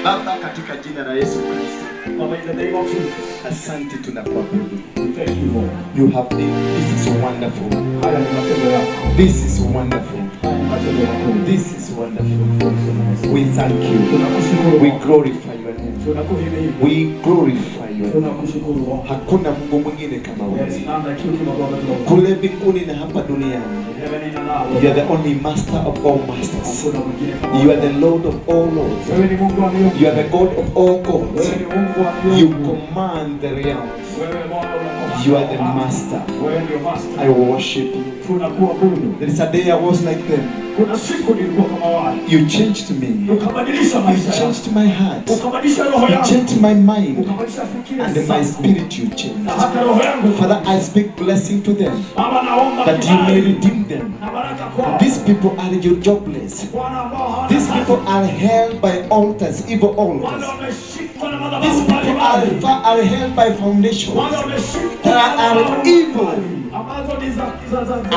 [SPEAKER 8] Baba. Katika jina la Yesu Kristo.
[SPEAKER 6] Baba, in the name of Jesus.
[SPEAKER 8] Asante, tunakuabudu.
[SPEAKER 6] We thank you, Lord.
[SPEAKER 8] You have been, this is wonderful.
[SPEAKER 6] Haya ni matendo yako.
[SPEAKER 8] This is wonderful.
[SPEAKER 6] Haya ni matendo yako.
[SPEAKER 8] This is wonderful. We thank you.
[SPEAKER 6] Tunakushukuru.
[SPEAKER 8] We glorify your name.
[SPEAKER 6] Tunakuhimidi.
[SPEAKER 8] We glorify your name.
[SPEAKER 6] Tunakushukuru Bwana.
[SPEAKER 8] Hakuna Mungu mwingine kama
[SPEAKER 6] There is
[SPEAKER 8] wewe.
[SPEAKER 6] none like you, King of all the Lord.
[SPEAKER 8] Kule mbinguni na hapa duniani.
[SPEAKER 6] In heaven and on earth.
[SPEAKER 8] You are the only master of all masters.
[SPEAKER 6] Hakuna mwingine kama
[SPEAKER 8] You are the Lord of all lords.
[SPEAKER 6] Wewe ni Mungu wa miungu.
[SPEAKER 8] You are the God of all gods.
[SPEAKER 6] Wewe ni Mungu wa miungu.
[SPEAKER 8] You command the realms.
[SPEAKER 6] Wewe Bwana unakomanda.
[SPEAKER 8] You are the master.
[SPEAKER 6] Wewe ndio master.
[SPEAKER 8] I worship you.
[SPEAKER 6] Tunakuabudu.
[SPEAKER 8] There is a day I was like them.
[SPEAKER 6] Kuna siku nilikuwa kama wale.
[SPEAKER 8] You changed me.
[SPEAKER 6] Ukabadilisha
[SPEAKER 8] You
[SPEAKER 6] maisha yangu.
[SPEAKER 8] changed my heart.
[SPEAKER 6] Ukabadilisha roho
[SPEAKER 8] You
[SPEAKER 6] yangu.
[SPEAKER 8] changed my mind.
[SPEAKER 6] Ukabadilisha fikira
[SPEAKER 8] And my
[SPEAKER 6] zangu.
[SPEAKER 8] spirit you changed.
[SPEAKER 6] Na hata roho yangu.
[SPEAKER 8] Father, I speak blessing to them.
[SPEAKER 6] Baba, naomba
[SPEAKER 8] That you may
[SPEAKER 6] kibali
[SPEAKER 8] redeem them.
[SPEAKER 6] na baraka kwao.
[SPEAKER 8] These people are jobless.
[SPEAKER 6] Bwana ambao hawana
[SPEAKER 8] These
[SPEAKER 6] kazi.
[SPEAKER 8] people are held by altars, evil
[SPEAKER 6] Wale
[SPEAKER 8] altars.
[SPEAKER 6] wameshikwa na madhabahu
[SPEAKER 8] These people
[SPEAKER 6] mbalimbali.
[SPEAKER 8] are held by foundations
[SPEAKER 6] Wale wameshikwa
[SPEAKER 8] that
[SPEAKER 6] na
[SPEAKER 8] are
[SPEAKER 6] madhabahu
[SPEAKER 8] evil.
[SPEAKER 6] ambazo ni za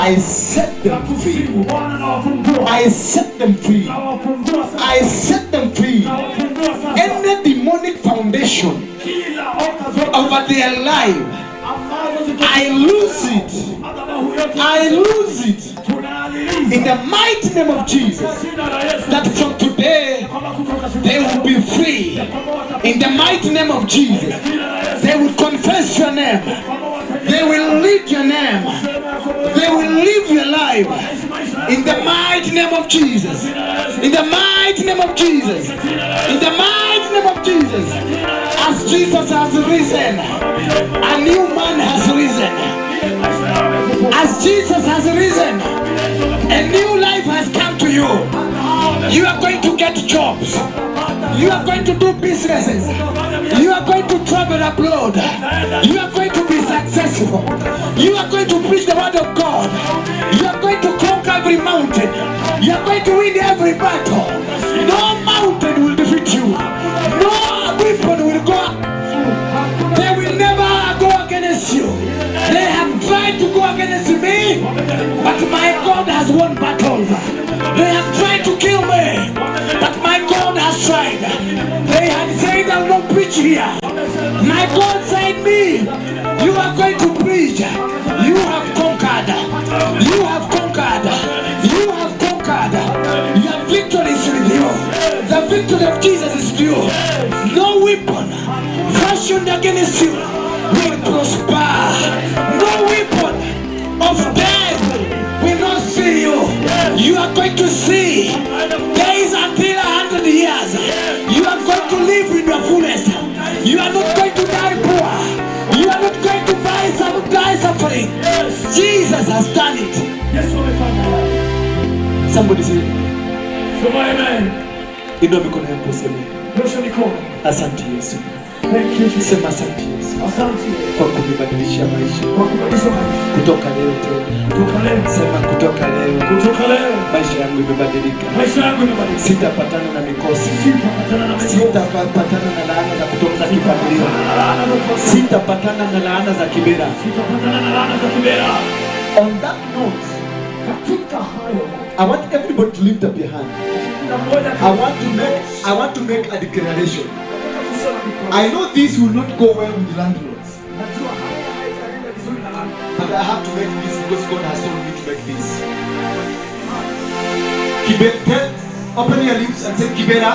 [SPEAKER 8] I set
[SPEAKER 6] za
[SPEAKER 8] them free.
[SPEAKER 6] kuzimu. Bwana nawafungua.
[SPEAKER 8] I set them free.
[SPEAKER 6] Nawafungua sasa.
[SPEAKER 8] I set them free.
[SPEAKER 6] Nawafungua sasa.
[SPEAKER 8] Any demonic foundation
[SPEAKER 6] Kila altar zote
[SPEAKER 8] over their life,
[SPEAKER 6] ambazo ziko
[SPEAKER 8] I lose it.
[SPEAKER 6] madhabahu yote
[SPEAKER 8] I lose it.
[SPEAKER 6] tunaaliliza
[SPEAKER 8] In the mighty name of Jesus.
[SPEAKER 6] jina la Yesu.
[SPEAKER 8] That from today
[SPEAKER 6] Kwamba kutoka siku
[SPEAKER 8] they will be free. In the mighty name of Jesus. They will confess your name. They will lead your name. They will live your life. In the mighty name of Jesus. In the mighty name of Jesus. In the mighty name of Jesus. As Jesus has risen, a new man has risen. As Jesus has risen, a new life has come to you. You are going to get jobs. You are going to do businesses. You are going to travel abroad. You are going to be successful. You are going to preach the word of God. You are going to conquer every mountain. You are going to win every battle. No mountain will defeat you. No weapon will go. They will never go against you. They have tried to go against me, but my God has won battles. They have tried to kill me, but my God has tried. They had said, I will not preach here. My God said me, you are going to preach. You have conquered. You have conquered. You have conquered. Your victory is with you. The victory of Jesus is with you. No weapon fashioned against you will prosper. No weapon of death will not see you. You are going to see days until 100 years. You are going to live in your fullness. You are not going to die poor. You are not going to die suffering. Jesus has done it.
[SPEAKER 6] Yesu amefanya haya.
[SPEAKER 8] Somebody say,
[SPEAKER 6] Sema amen.
[SPEAKER 8] inua mikono yako useme,
[SPEAKER 6] Nyosha mikono.
[SPEAKER 8] asante Yesu.
[SPEAKER 6] Thank you Jesus.
[SPEAKER 8] Sema asante Yesu
[SPEAKER 6] Asante
[SPEAKER 8] kwa kunibadilisha maisha
[SPEAKER 6] kwa kubadilisha maisha.
[SPEAKER 8] kutoka leo tena.
[SPEAKER 6] Kutoka leo.
[SPEAKER 8] Sema kutoka leo,
[SPEAKER 6] Kutoka leo.
[SPEAKER 8] maisha yangu imebadilika.
[SPEAKER 6] Maisha yangu imebadilika.
[SPEAKER 8] Sitapatana na mikosi,
[SPEAKER 6] Sitapatana na mikosi.
[SPEAKER 8] sitapatana na laana za kutoka za kifamilia, sitapatana na laana za Kibera.
[SPEAKER 6] Sitapatana na laana za Kibera.
[SPEAKER 8] On that note,
[SPEAKER 6] Katika hayo
[SPEAKER 8] I want everybody to lift up your hand.
[SPEAKER 6] kila mmoja
[SPEAKER 8] I want to make a declaration.
[SPEAKER 6] nataka kusema declaration.
[SPEAKER 8] I know this will not go well with the landlords,
[SPEAKER 6] Najua haya haitaenda vizuri na laana.
[SPEAKER 8] but I have to make this because God has told me to make this. Kibera, open your lips and say Kibera.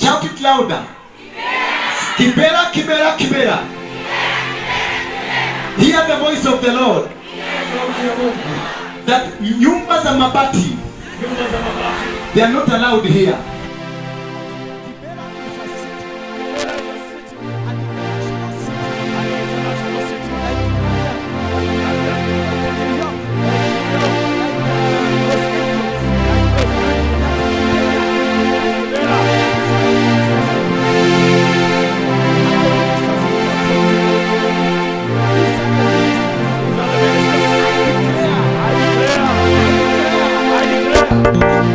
[SPEAKER 8] Shout it louder. Kibera, Kibera, Kibera. Hear the voice of the Lord.
[SPEAKER 6] Sauti ya Mungu.
[SPEAKER 8] That nyumba za mabati,
[SPEAKER 6] Nyumba za mabati.
[SPEAKER 8] they are not allowed here.
[SPEAKER 6] I declare.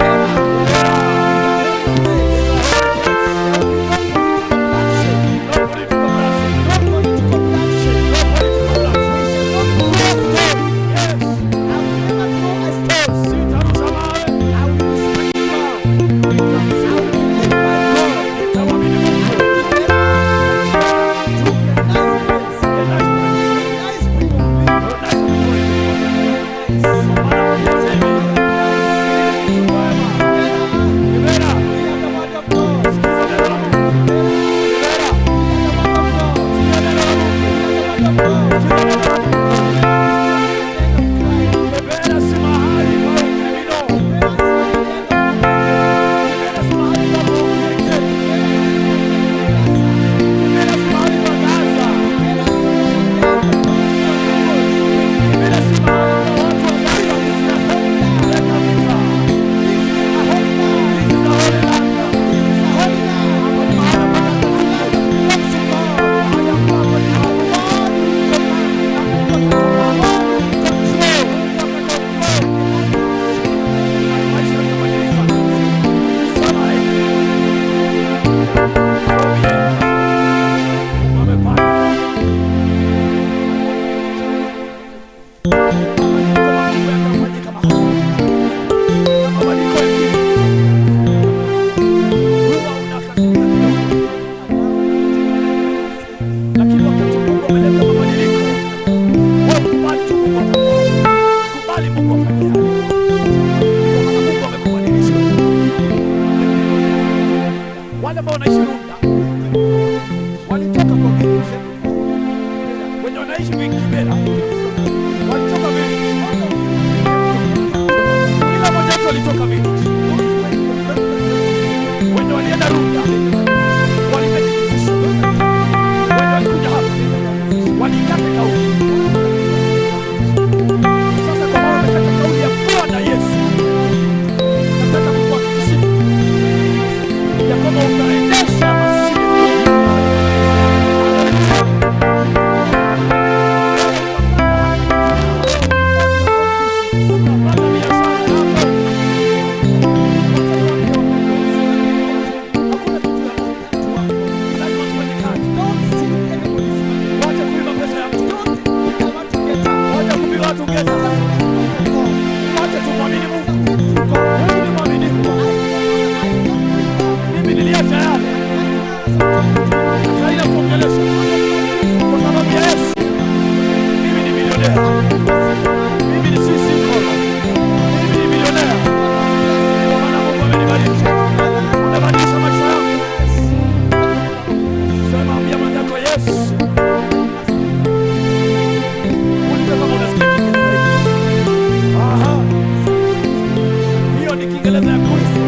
[SPEAKER 6] ya Kristo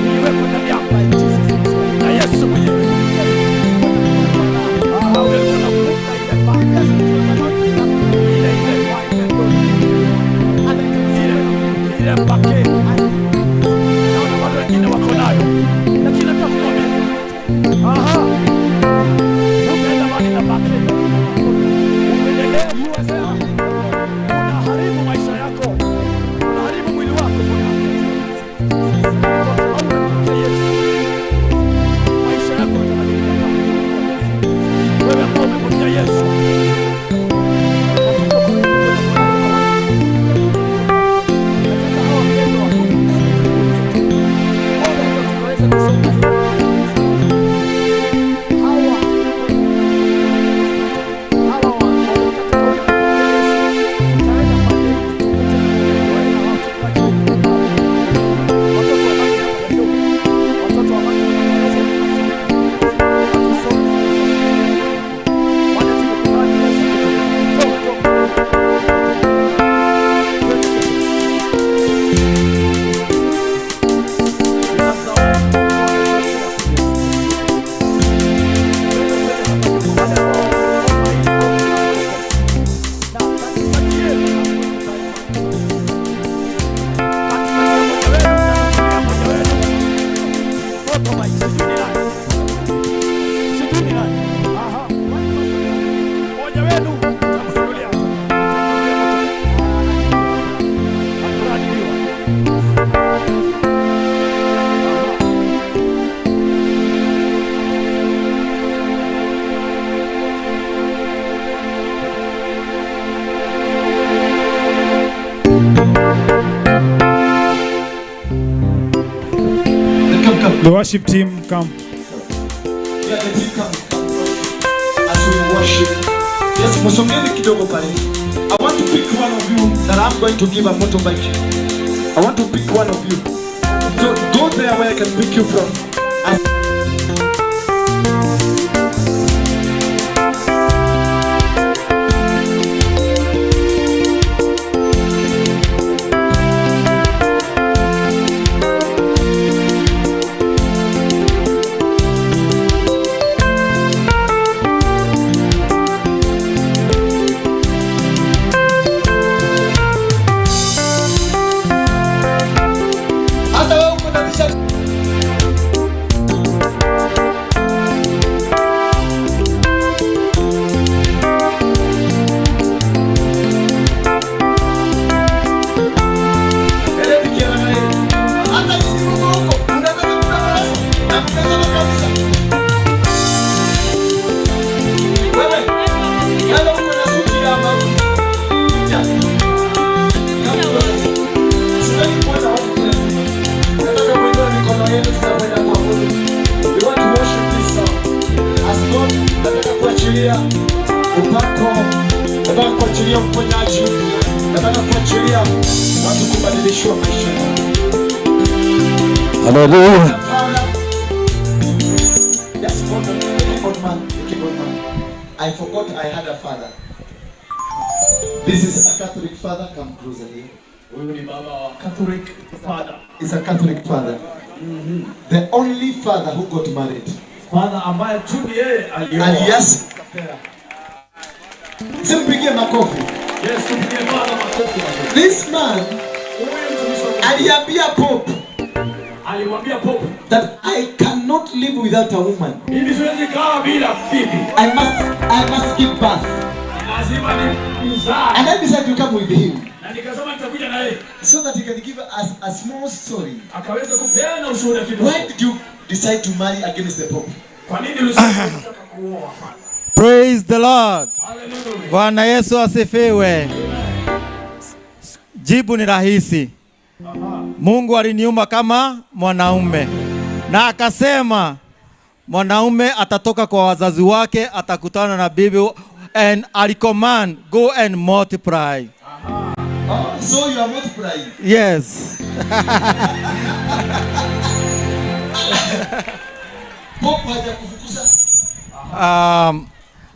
[SPEAKER 6] iliwekwa ndani yako na Yesu mwenyewe. Ulikuwa unavuta ile bangi, ile ile ile pake. Naona watu wengine wako nayo, lakini nataka kukwambia, utaenda mbali na pake. Uendelee kuwezea, unaharibu maisha yako, unaharibu mwili wako kwa sababu umempokea Yesu. Maisha yako yatabadilika. Wewe ambao umempokea Yesu,
[SPEAKER 16] The worship team, come.
[SPEAKER 8] Yeah, the team come. As we worship. Yes, msongeni kidogo pale. I want to pick one of you that I'm going to give a motorbike. I want to pick one of you. So go there where I can pick you from.
[SPEAKER 7] Hallelujah.
[SPEAKER 8] Yes, hold on. Keyboard man, keyboard man. I forgot I had a father. This is a Catholic father. Come closer here.
[SPEAKER 6] Catholic father.
[SPEAKER 8] It's a Catholic father. The only father who got married.
[SPEAKER 6] Father ambaye tu ni yeye alioa.
[SPEAKER 8] Alias Kapera. Simpigie makofi.
[SPEAKER 6] Yes, tumpigie Bwana makofi.
[SPEAKER 8] This man aliambia Pope.
[SPEAKER 6] Alimwambia Pope
[SPEAKER 8] that I cannot live without a woman.
[SPEAKER 6] Mimi siwezi kaa bila bibi.
[SPEAKER 8] I must give birth.
[SPEAKER 6] Lazima nimzae.
[SPEAKER 8] And I decided to come with him.
[SPEAKER 6] Na nikasema nitakuja na yeye.
[SPEAKER 8] So that he can give us a small story.
[SPEAKER 6] Akaweza kupeana ushuhuda kidogo.
[SPEAKER 8] Why did you decide to marry against the Pope?
[SPEAKER 6] Kwa nini ulisema kuoa?
[SPEAKER 9] Praise the Lord.
[SPEAKER 6] Hallelujah.
[SPEAKER 9] Bwana Yesu asifiwe. Jibu ni rahisi. Mungu aliniumba kama mwanaume na akasema mwanaume atatoka kwa wazazi wake, atakutana na bibi, and alicommand go and multiply.
[SPEAKER 8] Oh, so you are multiplying.
[SPEAKER 9] Yes.
[SPEAKER 8] Pope hajakufukuza.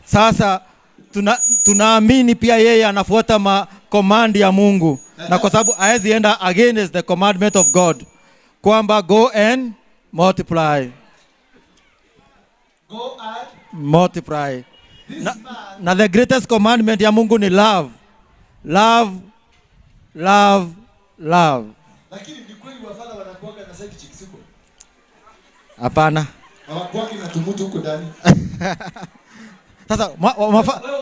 [SPEAKER 9] Sasa tunaamini pia yeye anafuata command ya Mungu, na kwa sababu haezi enda against the commandment of God. Kwamba go and multiply.
[SPEAKER 8] Go and
[SPEAKER 9] multiply. Na the greatest commandment ya Mungu ni love. Love, love, love.
[SPEAKER 8] Lakini ni kweli wafadha wanakuwaga na side chicks huko?
[SPEAKER 9] Hapana.
[SPEAKER 8] Hawakuwagi na tumutu huko ndani.
[SPEAKER 9] Sasa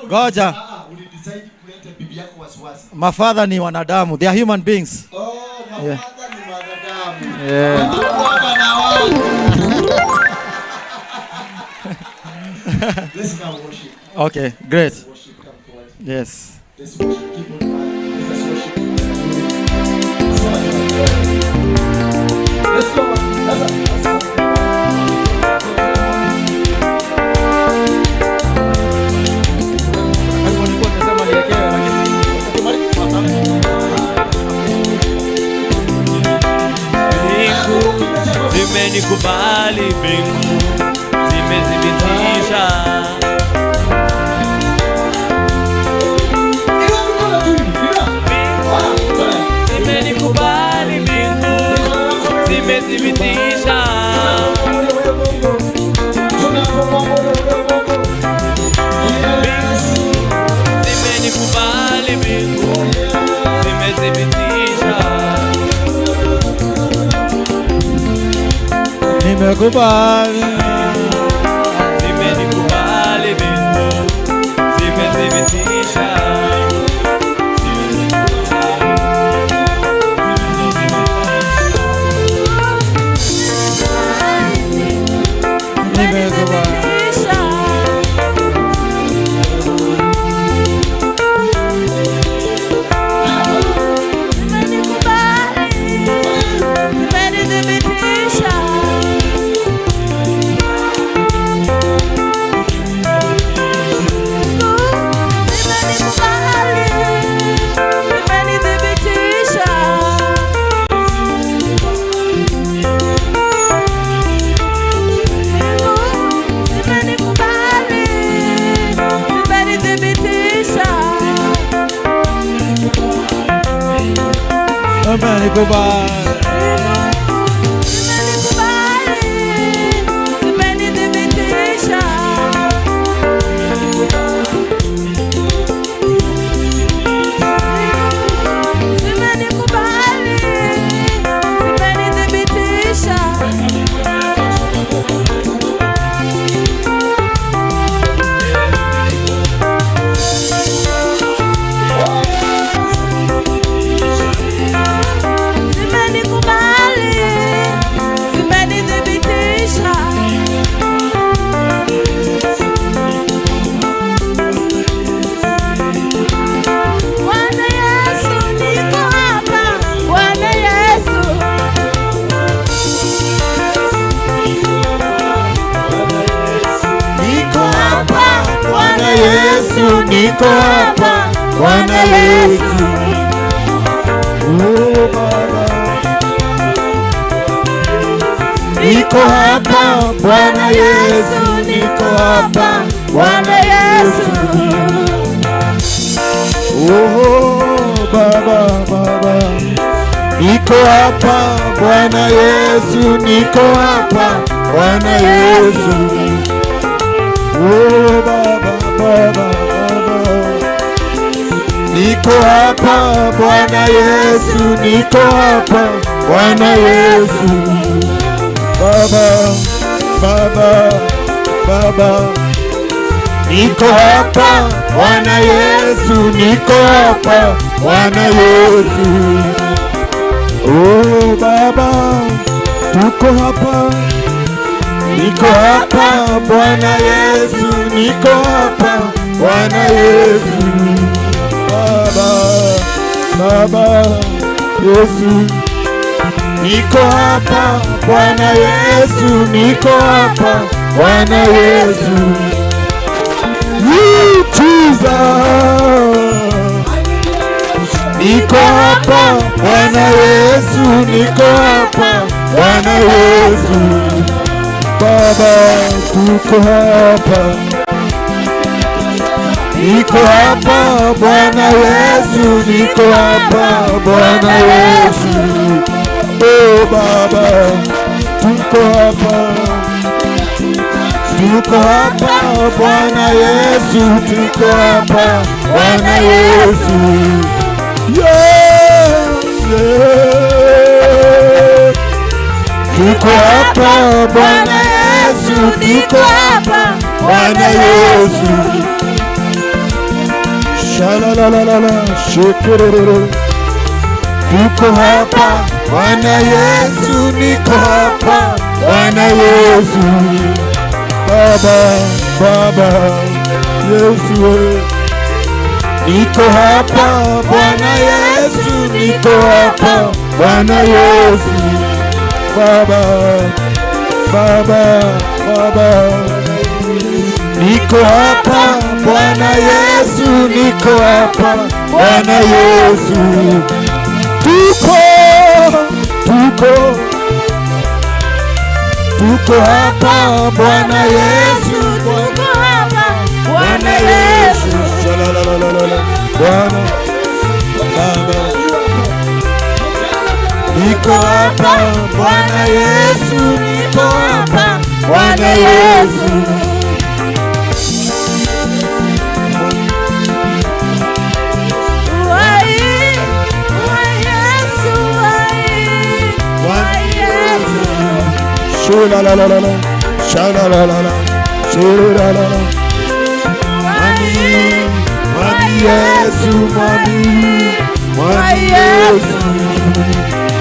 [SPEAKER 9] goja.
[SPEAKER 8] Ulidecide kuleta bibi yako wasiwasi.
[SPEAKER 9] Mafadha ni wanadamu. They are human beings.
[SPEAKER 8] Oh, mafadha ni wanadamu.
[SPEAKER 9] Yeah.
[SPEAKER 8] Let's now worship.
[SPEAKER 9] Okay, great.
[SPEAKER 8] Let's worship, come forward.
[SPEAKER 9] Yes.
[SPEAKER 8] Let's worship. Keep on firing. Let's worship. Let's go. Let's go.
[SPEAKER 20] Zimenikubali mbingu, zimethibitisha. Zimenikubali mbingu, zimethibitisha. Zimenikubali mbingu, zimethibitisha.
[SPEAKER 9] Nimekubali,
[SPEAKER 20] zimenikubali mbingu, zimethibitisha.
[SPEAKER 3] Niko hapa Bwana Yesu. Oh Baba, niko hapa Bwana Yesu, niko hapa Bwana Yesu. Oh Baba, Baba, niko hapa Bwana Yesu, niko hapa Bwana Yesu. Oh Baba, Baba, niko hapa Bwana Yesu, niko hapa Bwana Yesu. Baba, Baba, Baba, niko hapa Bwana Yesu, niko hapa Bwana Yesu. Oh Baba, tuko hapa. Niko hapa Bwana Yesu, niko hapa Bwana Yesu. Baba, Baba, Yesu, niko hapa Bwana Yesu, niko hapa Bwana Yesu. Jesus, niko hapa Bwana Yesu, niko hapa Bwana Yesu. Baba, tuko hapa. Niko hapa Bwana Yesu, niko hapa Bwana Yesu.
[SPEAKER 8] Oh Baba, tuko hapa, tuko hapa Bwana Yesu, tuko hapa Bwana Yesu. Yeah, yeah. Tuko hapa Bwana Yesu, tuko hapa Bwana Yesu. Sha-la-la-la-la, shikiriri. Tuko hapa Bwana Yesu, niko hapa Bwana Yesu. Baba, Baba Yesu, niko hapa Bwana Yesu, niko hapa Bwana Yesu. Baba, Baba, Baba, niko hapa Bwana Yesu, niko hapa Bwana Yesu. Tuko, tuko, tuko hapa Bwana Yesu,
[SPEAKER 1] tuko hapa Bwana Yesu.
[SPEAKER 8] Sha-la-la-la-la-la. Bwana, Baba, niko hapa Bwana Yesu, niko hapa Bwana Yesu. La la la la la, sha la la la la, la la la. Mami, mami Yesu, mami, mami Yesu.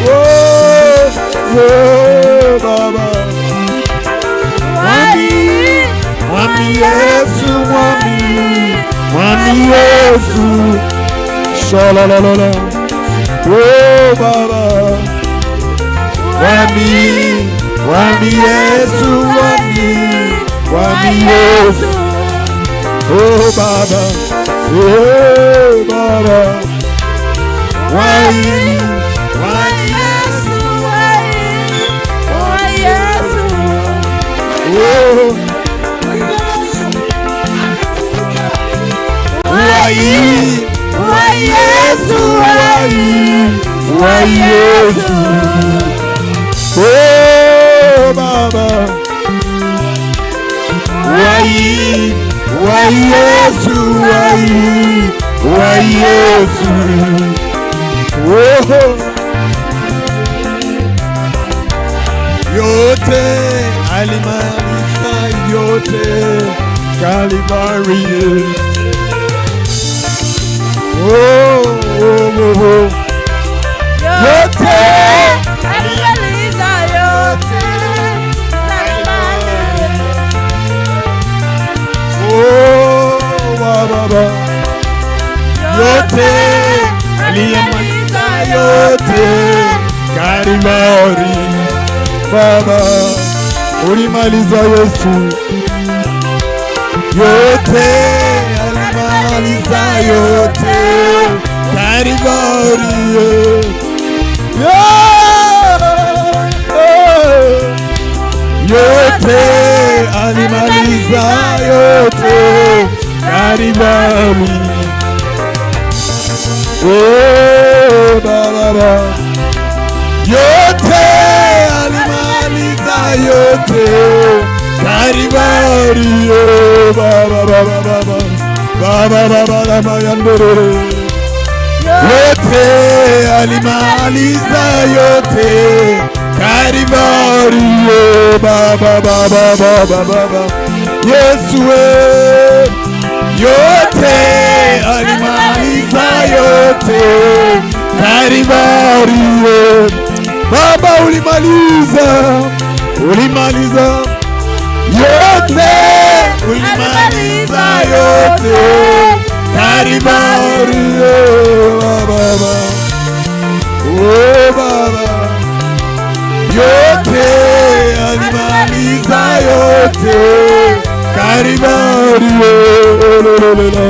[SPEAKER 8] Oh, oh, Baba. Mami, mami Yesu, mami, mami Yesu. Sha la la la la, oh Baba. Mami, Mwami Yesu, mwami, mwami Yesu. Oh Baba, oh Baba. Mwami, mwami
[SPEAKER 1] Yesu, mwami Yesu.
[SPEAKER 8] Oh. Mwami, mwami Yesu, mwami, mwami Yesu. Oh Baba, wai, wai Yesu, wai, wai Yesu. Oh, yote alimaliza yote Kalvari. Oh, oh, oh, oh. Yote
[SPEAKER 1] alimaliza yote.
[SPEAKER 8] Oh, Baba, yote alimaliza yote Kalvari. Baba, ulimaliza Yesu, yote alimaliza yote Kalvari. Yote alimaliza yote Kalvari. Oh Baba, yote alimaliza yote Kalvari. Oh Baba, Baba, Baba, Baba, Baba, Baba, yote alimaliza yote Kalvari. Oh Baba, Baba, Baba, Baba Yesu, yote alimaliza yote Kalvari. Baba ulimaliza, ulimaliza yote, ulimaliza yote Kalvari. Oh Baba, oh Baba, yote alimaliza yote Kalvari. Oh, lo, lo, lo, lo.